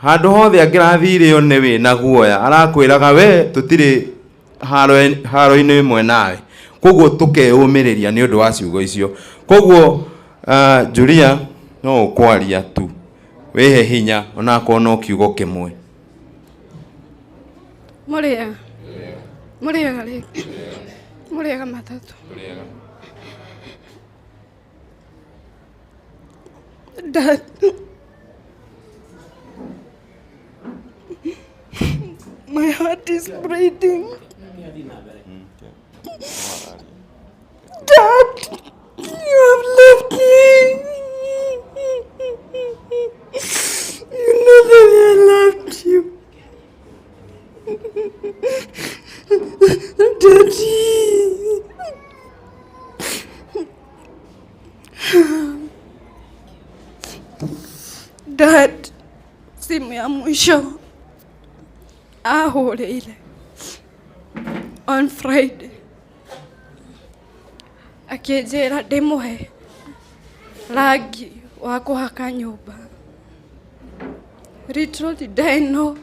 handũ hothe angĩrathire one wĩna guoya arakwĩraga we tũtirĩ haro-inĩ ĩmwe nawe koguo tũkeyũmĩrĩria nĩ ũndũ wa ciugo icio koguo Julia no ũkwaria tu wĩhe hinya onakorwo no kiugo kĩmwe. Mũrĩega mũrĩega rĩngĩ mũrĩega matatũ. Dad, my heart is bleeding. Dad, you have left me. You know that I loved you. Daddy. Dad, simu ya mwisho ahũrĩire on Friday akĩnjĩra ndĩmũhe rangi wa kũhaka nyũmba. Little did I know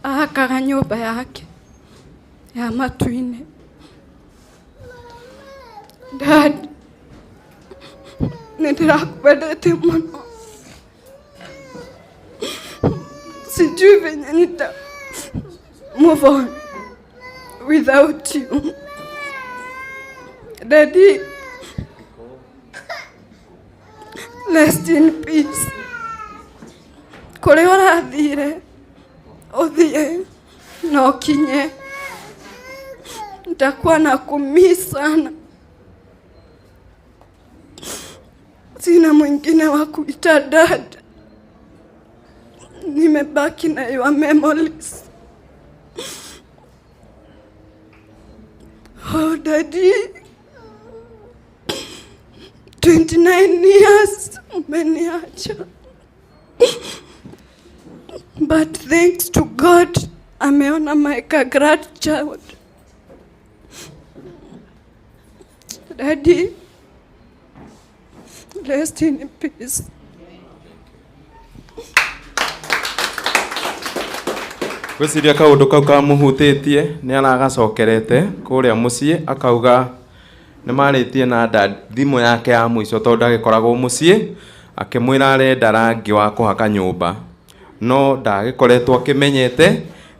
ahakaga nyũmba yake ya matu-inĩ. Dad, nĩ ndĩrakwendete mũno. Sijui venye nita move on without you. Daddy, rest in peace. Kũrĩa ũrathire ũthiĩ na ũkinye. Nitakuwa na kumiss sana. Sina mwingine wa kuita dad. Nimebaki na your memories. Oh, Daddy. 29 years umeniacha. But thanks to God, ameona my grandchild. Daddy, rest in peace. Ngwĩciria kaũndũ kau kamũhutĩtie nĩ aragacokerete kũrĩa mũciĩ akauga nĩ marĩtie na dad thimũ yake ya mũico tondũ ndagĩkoragwo mũciĩ akĩmwĩra arenda rangi wa kũhaka nyũmba no ndagĩkoretwo akĩmenyete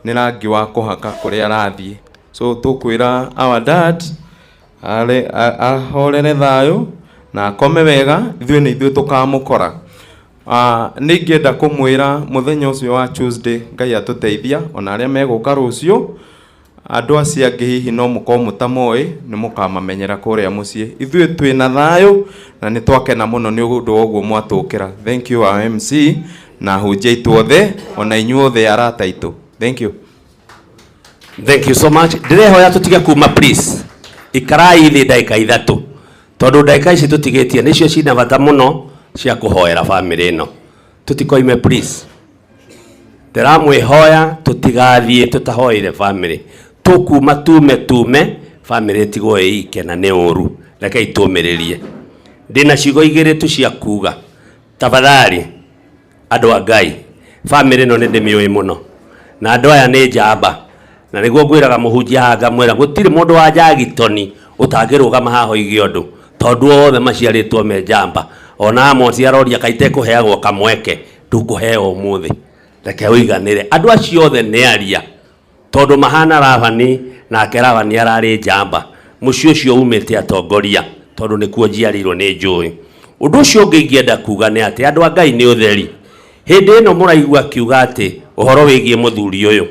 nĩ rangi wa kũhaka kũrĩa arathiĩ. So tũkwĩra our dad ahorere thayũ na akome wega, ithuĩ nĩ ithuĩ tũkamũkora. Nĩ ingĩenda kũmwĩra mũthenya ũcio wa Tuesday Ngai atũteithia ona arĩa megũka rũciũ andũ acio angĩ hihi no mũkorwo mũtamoĩ nĩ mũkamamenyera kũrĩa mũciĩ. Ithuĩ twĩna thayũ na nĩ twakena mũno nĩ ũndũ wa ũguo mwatũkĩra. Thank you our MC na ahunjia aitũ othe ona inyuĩ othe arata aitũ. Thank you. Thank you so much. Ndĩrehoya tũtige kuma, please. Ikarai thĩ ndagĩka 3 tondũ ndagĩka ici tũtigĩtie nĩcio cina bata mũno cia kũhoera bamĩrĩ ĩno. Tũtikoime, please. Ndĩramwĩhoya tũtigathiĩ tũtahoeire bamĩrĩ. Tũkuma tume tume bamĩrĩ ĩtigwo ĩike na nĩ ũru. Rekei tũmĩrĩrie. Ndĩna ciugo 2 tu cia kuga. Tafadhali andũ a Ngai, bamĩrĩ ĩno nĩ ndĩmĩũĩ mũno na andũ aya nĩ njamba, na nĩguo ngwĩraga mũhunjia haha ngamwĩra gũtirĩ mũndũ wa Njagitoni ũtangĩrũgama haha oige ũndũ tondũ othe maciarĩtwo me njamba. Ona Amos aroria kaĩ itekũheagwo kamweke, ndũkũheo ũmũthĩ, reke ũiganĩre. Andũ acio othe nĩ aria tondũ mahana Labani, nake Labani ararĩ njamba. Mũciĩ ũcio umĩte atongoria tondũ nĩkuo njiarĩirwo nĩ njũĩ. Ũndũ ũcio ũngĩ ingĩenda kuga nĩ atĩ andũ a Ngai nĩ ũtheri. Hĩndĩ ĩno mũraigua akiuga atĩ ũhoro wĩgiĩ mũthuri ũyũ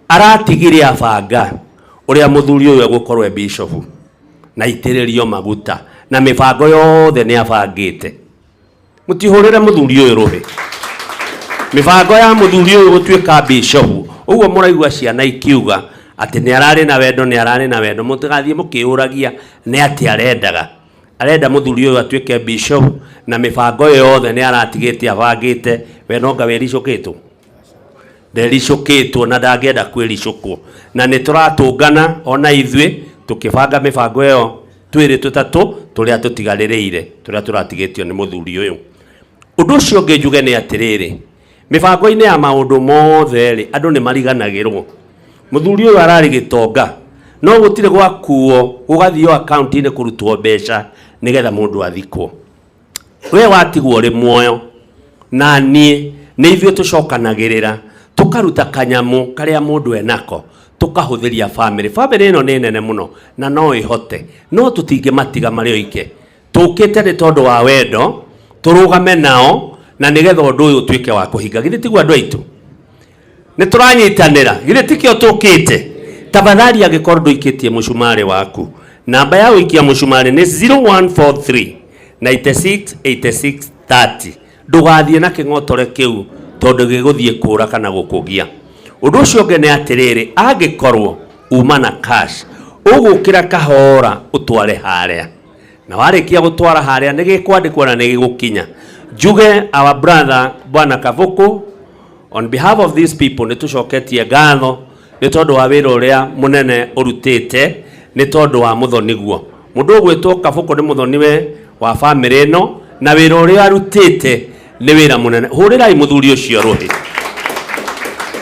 aratigire abanga ũrĩa mũthuri ũyũ egũkorwo e bishop na itĩrĩrio maguta na mĩbango yothe nĩ abangĩte. Mũtihũrĩre mũthuri ũyũ rũhĩ. Mĩbango ya mũthuri ũyũ gũtuĩka bishop, ũguo mũraigua ciana ikiuga atĩ nĩ ararĩ na wendo, nĩ ararĩ na wendo. Mũtigathiĩ mũkĩũragia nĩ atĩ arendaga. Arenda mũthuri ũyũ atuĩke bishop na mĩbango yothe nĩ aratigĩte abangĩte. We no nga wĩricũkĩtwo, ndericũkĩtwo na ndangĩenda kwĩricũkwo. Na nĩ tũratũngana ona ithuĩ tũkĩbanga mĩbango ĩyo twĩrĩ tũtatũ tũrĩa tũtigarĩrĩire tũrĩa tũratigĩtio nĩ mũthuri ũyũ. Ũndũ ũcio ũngĩ njuge nĩ atĩrĩrĩ, mĩbango-inĩ ya maũndũ mothe rĩ, andũ nĩ mariganagĩrwo. Mũthuri ũyũ ararĩ gĩtonga no gũtirĩ gwakuo gũgathio akaunti-inĩ kũrutwo mbeca nĩgetha mũndũ athikwo. We watigwo ũrĩ muoyo na niĩ nĩ ithuĩ tũcokanagĩrĩra tũkaruta kanyamũ karĩa mũndũ enako tũkahũthĩria bamĩrĩ. Bamĩrĩ ĩno nĩ nene mũno na no ĩhote, no tũtingĩmatiga marĩ oike. Tũkĩte nĩ tondũ wa wendo tũrũgame nao na nĩgetha ũndũ ũyũ ũtuĩke wa kũhinga. Githĩ tiguo andũ aitũ? Nĩ tũranyitanĩra, githĩ tikĩo tũkĩte? Tafadhali angĩkorwo ndũikĩtie mũcumarĩ waku, namba ya gũikia mũcumarĩ nĩ 0143 96 86 30. Ndũgathiĩ na kĩng'otore kĩu tondũ gĩgũthiĩ kũra kana gũkũgia. Ũndũ ũcio ũngĩ nĩ atĩrĩrĩ, angĩkorwo uma na cash ũgũkĩra kahora ũtware harĩa, na warĩkia gũtwara harĩa nĩ gĩkwandĩkwo na nĩ gĩgũkinya. Njuge our brother Bwana Kabuku, on behalf of these people nĩ tũcoketie ngatho nĩ tondũ wa wĩra ũrĩa mũnene ũrutĩte nĩ tondũ wa mũthoniguo. Mũndũ ũgwĩtwo Kabuku nĩ mũthoniwe wa bamĩrĩ ĩno na wĩra ũrĩa arutĩte nĩ wĩra mũnene. Hũrĩrai mũthuri ũcio rũhĩ.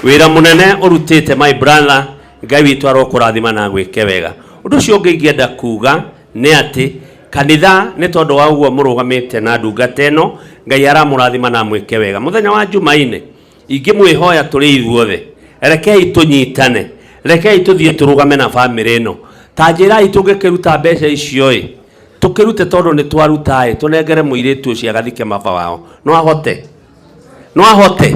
Wĩra mũnene ũrutĩte my brother, Ngai witũ arokũrathima na agwĩke wega. Ũndũ ũcio ũngĩ ingĩenda kuga nĩ atĩ kanitha nĩ tondũ wa ũguo mũrũgamĩte na ndungata ĩno, Ngai aramũrathima na amwĩke wega. Mũthenya wa Jumaine ingĩmwĩhoya tũrĩ ithuothe, rekei tũnyitane, rekei tũthiĩ tũrũgame na bamĩrĩ ĩno. Ta njĩrai tũngĩkĩruta mbeca icio ĩ, tũkĩrute tondũ nĩ twaruta ĩ, tũnengere mũirĩtu ũcio agathike baba wao. No ahote? No ahote?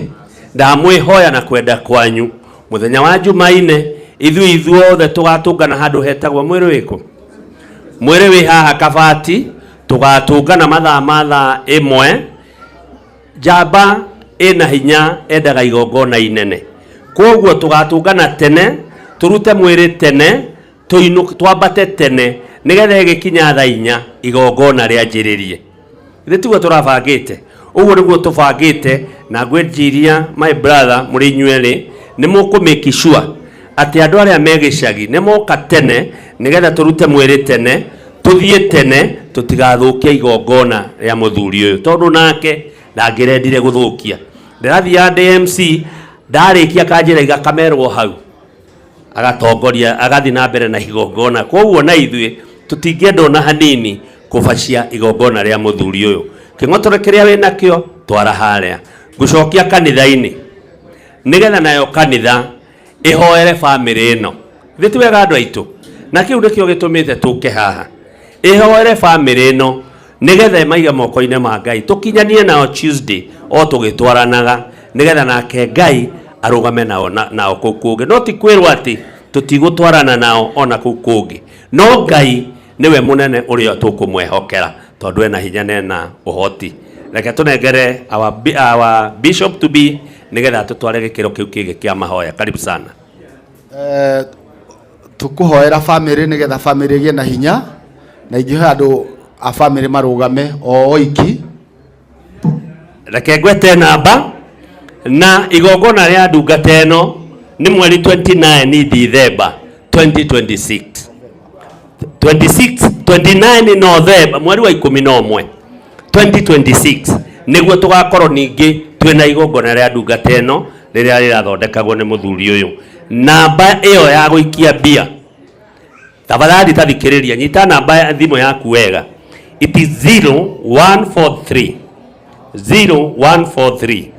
Ndamwĩhoya na kwenda kwanyu mũthenya wa Jumaine ithuĩ ithuothe tũgatũngana handũ hetagwo mwĩrĩ wĩkũ? Mwĩrĩ wĩ haha Kabati. Tũgatũngana mathaa ma thaa 1. Njamba ĩna hinya endaga igongona inene, koguo tũgatũngana tene, tũrute mwĩrĩ tene, twambate tene nĩgetha ĩgĩkinya thaa 4 igongona rĩanjĩrĩrie. Githĩ tiguo tũrabangĩte? Ũguo nĩguo tũbangĩte, na ngwĩciria my brother mũrĩ inyuerĩ nĩ mũkũ make sure atĩ andũ arĩa me gĩcagi nĩ moka tene nĩgetha tũrute mwĩrĩ tene, tũthiĩ tene, tũtigathũkie igongona rĩa mũthuri ũyũ tondũ nake ndangĩrendire gũthũkia. Ndĩrathiaga ndĩ MC Ndarĩkia kanjĩra igakamerwo hau agatongoria agathi na mbere na igongona. Koguo na ithuĩ tũtingĩenda ona hanini kũbacia igongona rĩa mũthuri ũyũ. Kĩng'otore kĩrĩa wĩnakĩo twara harĩa. Ngũcokia kanitha-inĩ nĩgetha nayo kanitha ĩhoere bamĩrĩ ĩno. Githĩ ti wega andũ aitũ? Na kĩu nĩkĩo gĩtũmĩte tũke haha. Ĩhoere bamĩrĩ ĩno nĩgetha ĩmaige moko-inĩ ma Ngai. Tũkinyanie nao Tuesday o tũgĩtwaranaga nĩgetha nake Ngai arũgame nao nao kũu kũngĩ. No ti kwĩrwo atĩ tũtigũtwarana nao ona kũu kũngĩ. No Ngai nĩwe mũnene ũrĩa tũkũmwĩhokera tondũ ena hinya na ena ũhoti. Reke tũnengere our bishop to be nĩgetha tũtware gĩkĩro kĩu kĩngĩ kĩa mahoya. Karibu sana. Tũkũhoera bamĩrĩ nĩgetha bamĩrĩ ĩgĩe na hinya na ingĩhoya andũ a bamĩrĩ marũgame o oiki. Reke ngwete namba na igongona rĩa ndungata ĩno nĩ mweri 29 Dithemba 2026. 26 29 Novemba mweri wa 11 2026 nĩguo tũgakorwo ningĩ twĩna igongona rĩa ndungata ĩno rĩrĩa rĩrathondekagwo nĩ mũthuri ũyũ. Namba ĩyo ya gũikia mbia, tafadhali tathikĩrĩria, nyita namba ya thimũ yaku wega. It is 0143 0143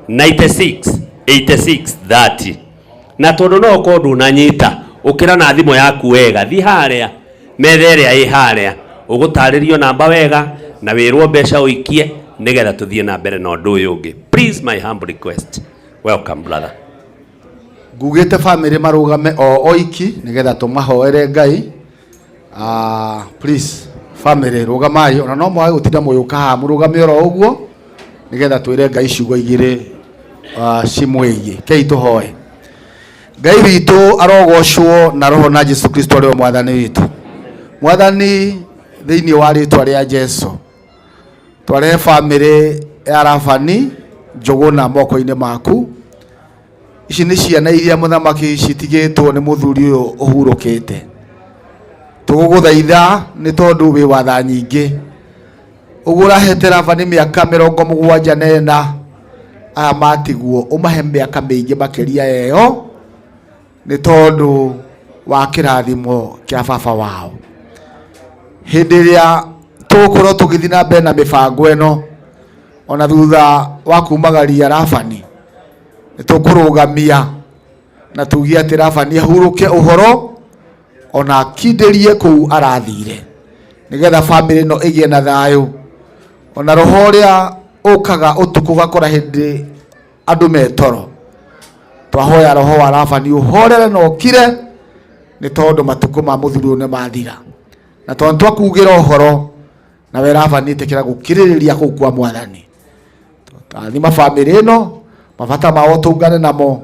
96 86 30. Na tondũ no ũkorwo ndũnanyita, ũkĩra na thimũ yaku wega, thiĩ harĩa metha ĩrĩa ĩ harĩa, ũgũtarĩrio namba wega na wĩrwo mbeca ũikie nĩgetha tũthiĩ na mbere na ũndũ ũyũ ũngĩ. Please, my humble request. Welcome, brother. Ngugĩte bamĩrĩ marũgame o oiki nĩgetha tũmahoere Ngai. Please bamĩrĩ rũgamai, ona no mwage gũtinda mũgĩũka haha, mũrũgame oro ũguo nĩgetha twĩre Ngai ciugo igĩrĩ cimwĩgiĩ. Kei tũhoe. Ngai witũ arogocwo na roho na Jesu Kristo arĩ we mwathani witũ. Mwathani, thĩinĩ wa rĩtwa rĩa Jesu twarehe bamĩrĩ ya Rabani Njũgũna moko-inĩ maku. Ici nĩ ciana iria mũthamaki citigĩtwo nĩ mũthuri ũyũ ũhurũkĩte. Tũgũgũthaitha nĩ tondũ wĩ watha nyingĩ. Ũguo ũrahete Rabani mĩaka 74 aya matigwo ũmahe mĩaka mĩingĩ makĩria ĩyo nĩ tondũ wa kĩrathimo kĩa baba wao. Hĩndĩ ĩrĩa tũgũkorwo tũgĩthiĩ na mbere na mĩbango ĩno ona thutha wa kumagaria Rabani, nĩ tũkũrũgamia na tuge atĩ Rabani ahurũke ũhoro ona akindĩrie kũu arathire nĩgetha bamĩrĩ ĩno ĩgĩe na thayũ. Ona roho ũrĩa ũkaga ũtukũ ũgakora hĩndĩ andũ metoro, twahoya roho wa Rabani ũhorere na ũkire nĩ tondũ matukũ ma mũthuri ũyũ nĩ mathira. Na tondũ twakugĩra ũhoro nawe Rabani ĩtĩkĩra gũkirĩrĩria kũu kwa mwathani. Rathima bamĩrĩ ĩno, mabata mao tũngane namo,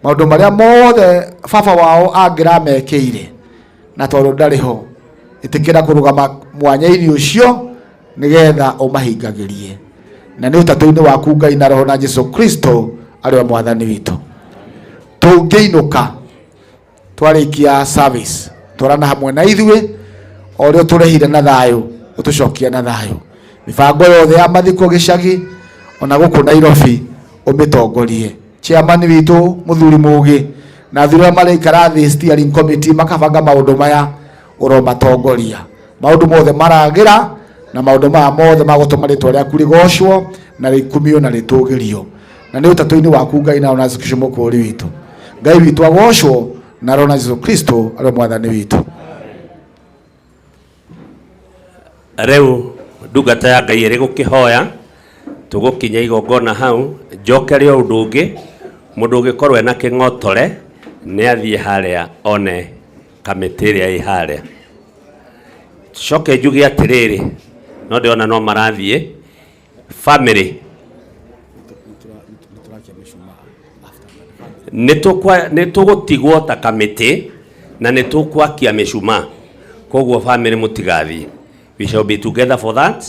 maũndũ marĩa mothe baba wao angĩramekĩire na tondũ ndarĩ ho, ĩtĩkĩra kũrũgama mwanya-inĩ ũcio nĩgetha ũmahingagĩrie. Na nĩ ũtatũ-inĩ waku Ngai na Roho na Jesu Kristo arĩ we mwathani witũ. Tũngĩinũka twarĩkia service, twarana hamwe na ithuĩ o ũrĩa ũtũrehire na thayũ, ũtũcokie na thayũ. Mĩbango yothe ya mathiko gĩcagi ona gũkũ Nairobi ũmĩtongorie. Chairman witũ mũthuri mũgĩ na athuri arĩa maraikara thĩ steering committee makabanga maũndũ maya ũromatongoria. Maũndũ mothe maragĩra na maũndũ maya mothe magũtũma rĩtwa rĩaku rĩgocwo na rĩkumio na rĩtũgĩrio. Na nĩ ũtatũ-inĩ waku Ngai na ona Jesu Kristo mũkũũri witũ. Ngai witũ agocwo na Roho na Jesu Kristo arĩ mwathani witũ. Rĩu ndungata ya Ngai ĩrĩ gũkĩhoya tũgũkinya igongona hau njokere ũndũ ũngĩ mũndũ ũngĩkorwo ena kĩng'otore nĩ athiĩ harĩa one kamĩtĩ ĩrĩa ĩ harĩa. Coke njuge atĩrĩrĩ, no ndĩrona no marathiĩ family nĩ tũgũtigwo ta kamĩtĩ na nĩ tũkwakia mĩcumaa, koguo family mũtigathiĩ. We shall be together for that,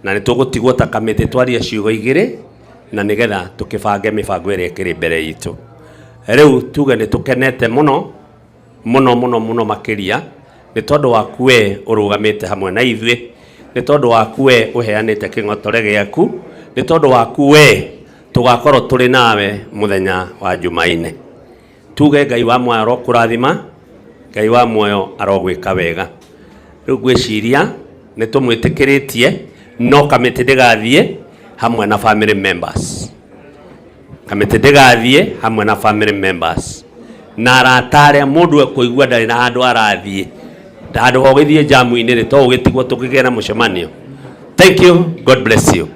na nĩ tũgũtigwo ta kamĩtĩ twarie ciugo igĩrĩ na nĩgetha tũkĩbange mĩbango ĩrĩa ĩkĩrĩ mbere itũ. Rĩu tuge nĩ tũkenete mũno mũno mũno mũno makĩria nĩ tondũ waku we ũrũgamĩte hamwe na ithuĩ, nĩ tondũ waku we ũheanĩte kĩng'otore gĩaku, nĩ tondũ waku we Tugakorwo tũrĩ nawe mũthenya wa Jumaine. Tuge Ngai wa muoyo arokũrathima, Ngai wa muoyo arogwĩka wega. Rĩu ngwĩciria nĩ tũmwĩtĩkĩrĩtie, no kamĩtĩ ndĩgathiĩ hamwe na family members. Kamĩtĩ ndĩgathiĩ hamwe na family members. Na arata arĩa mũndũ ekũigua ndarĩ na handũ arathiĩ, handũ ha ũgĩthiĩ jamu-inĩ rĩ, to ũgĩtigwo tũkĩgĩe na mũcemanio. Thank you. God bless you.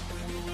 Thank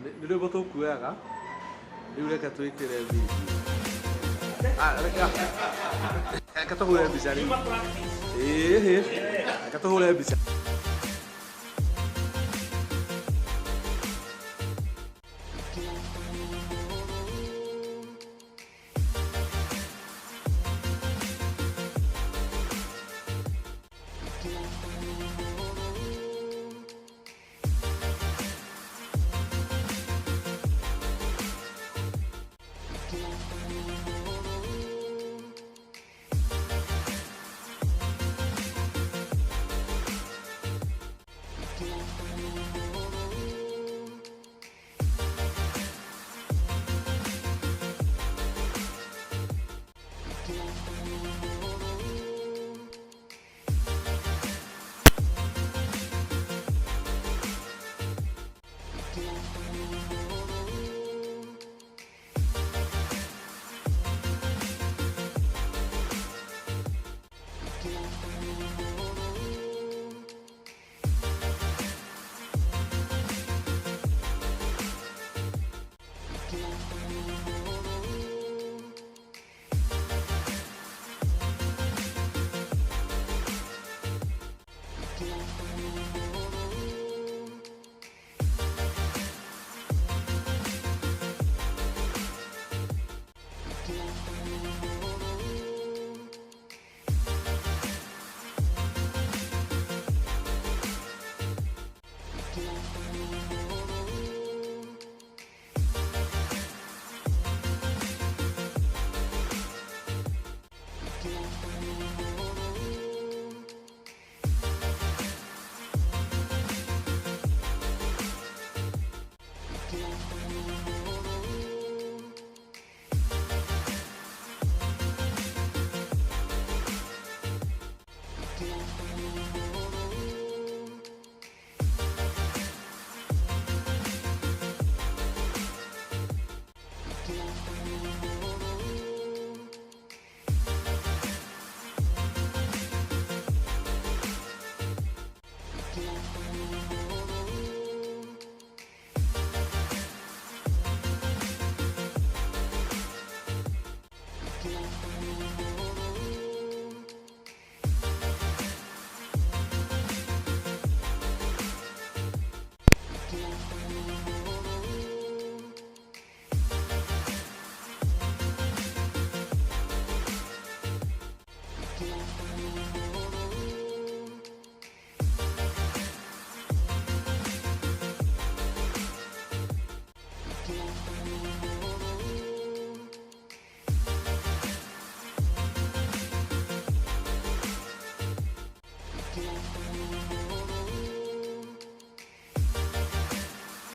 Nä rwä mbo tå kuoyaga rä u reke twä kä re reke tå hå re mbica rä u reke tå hå re mbica. Thank you.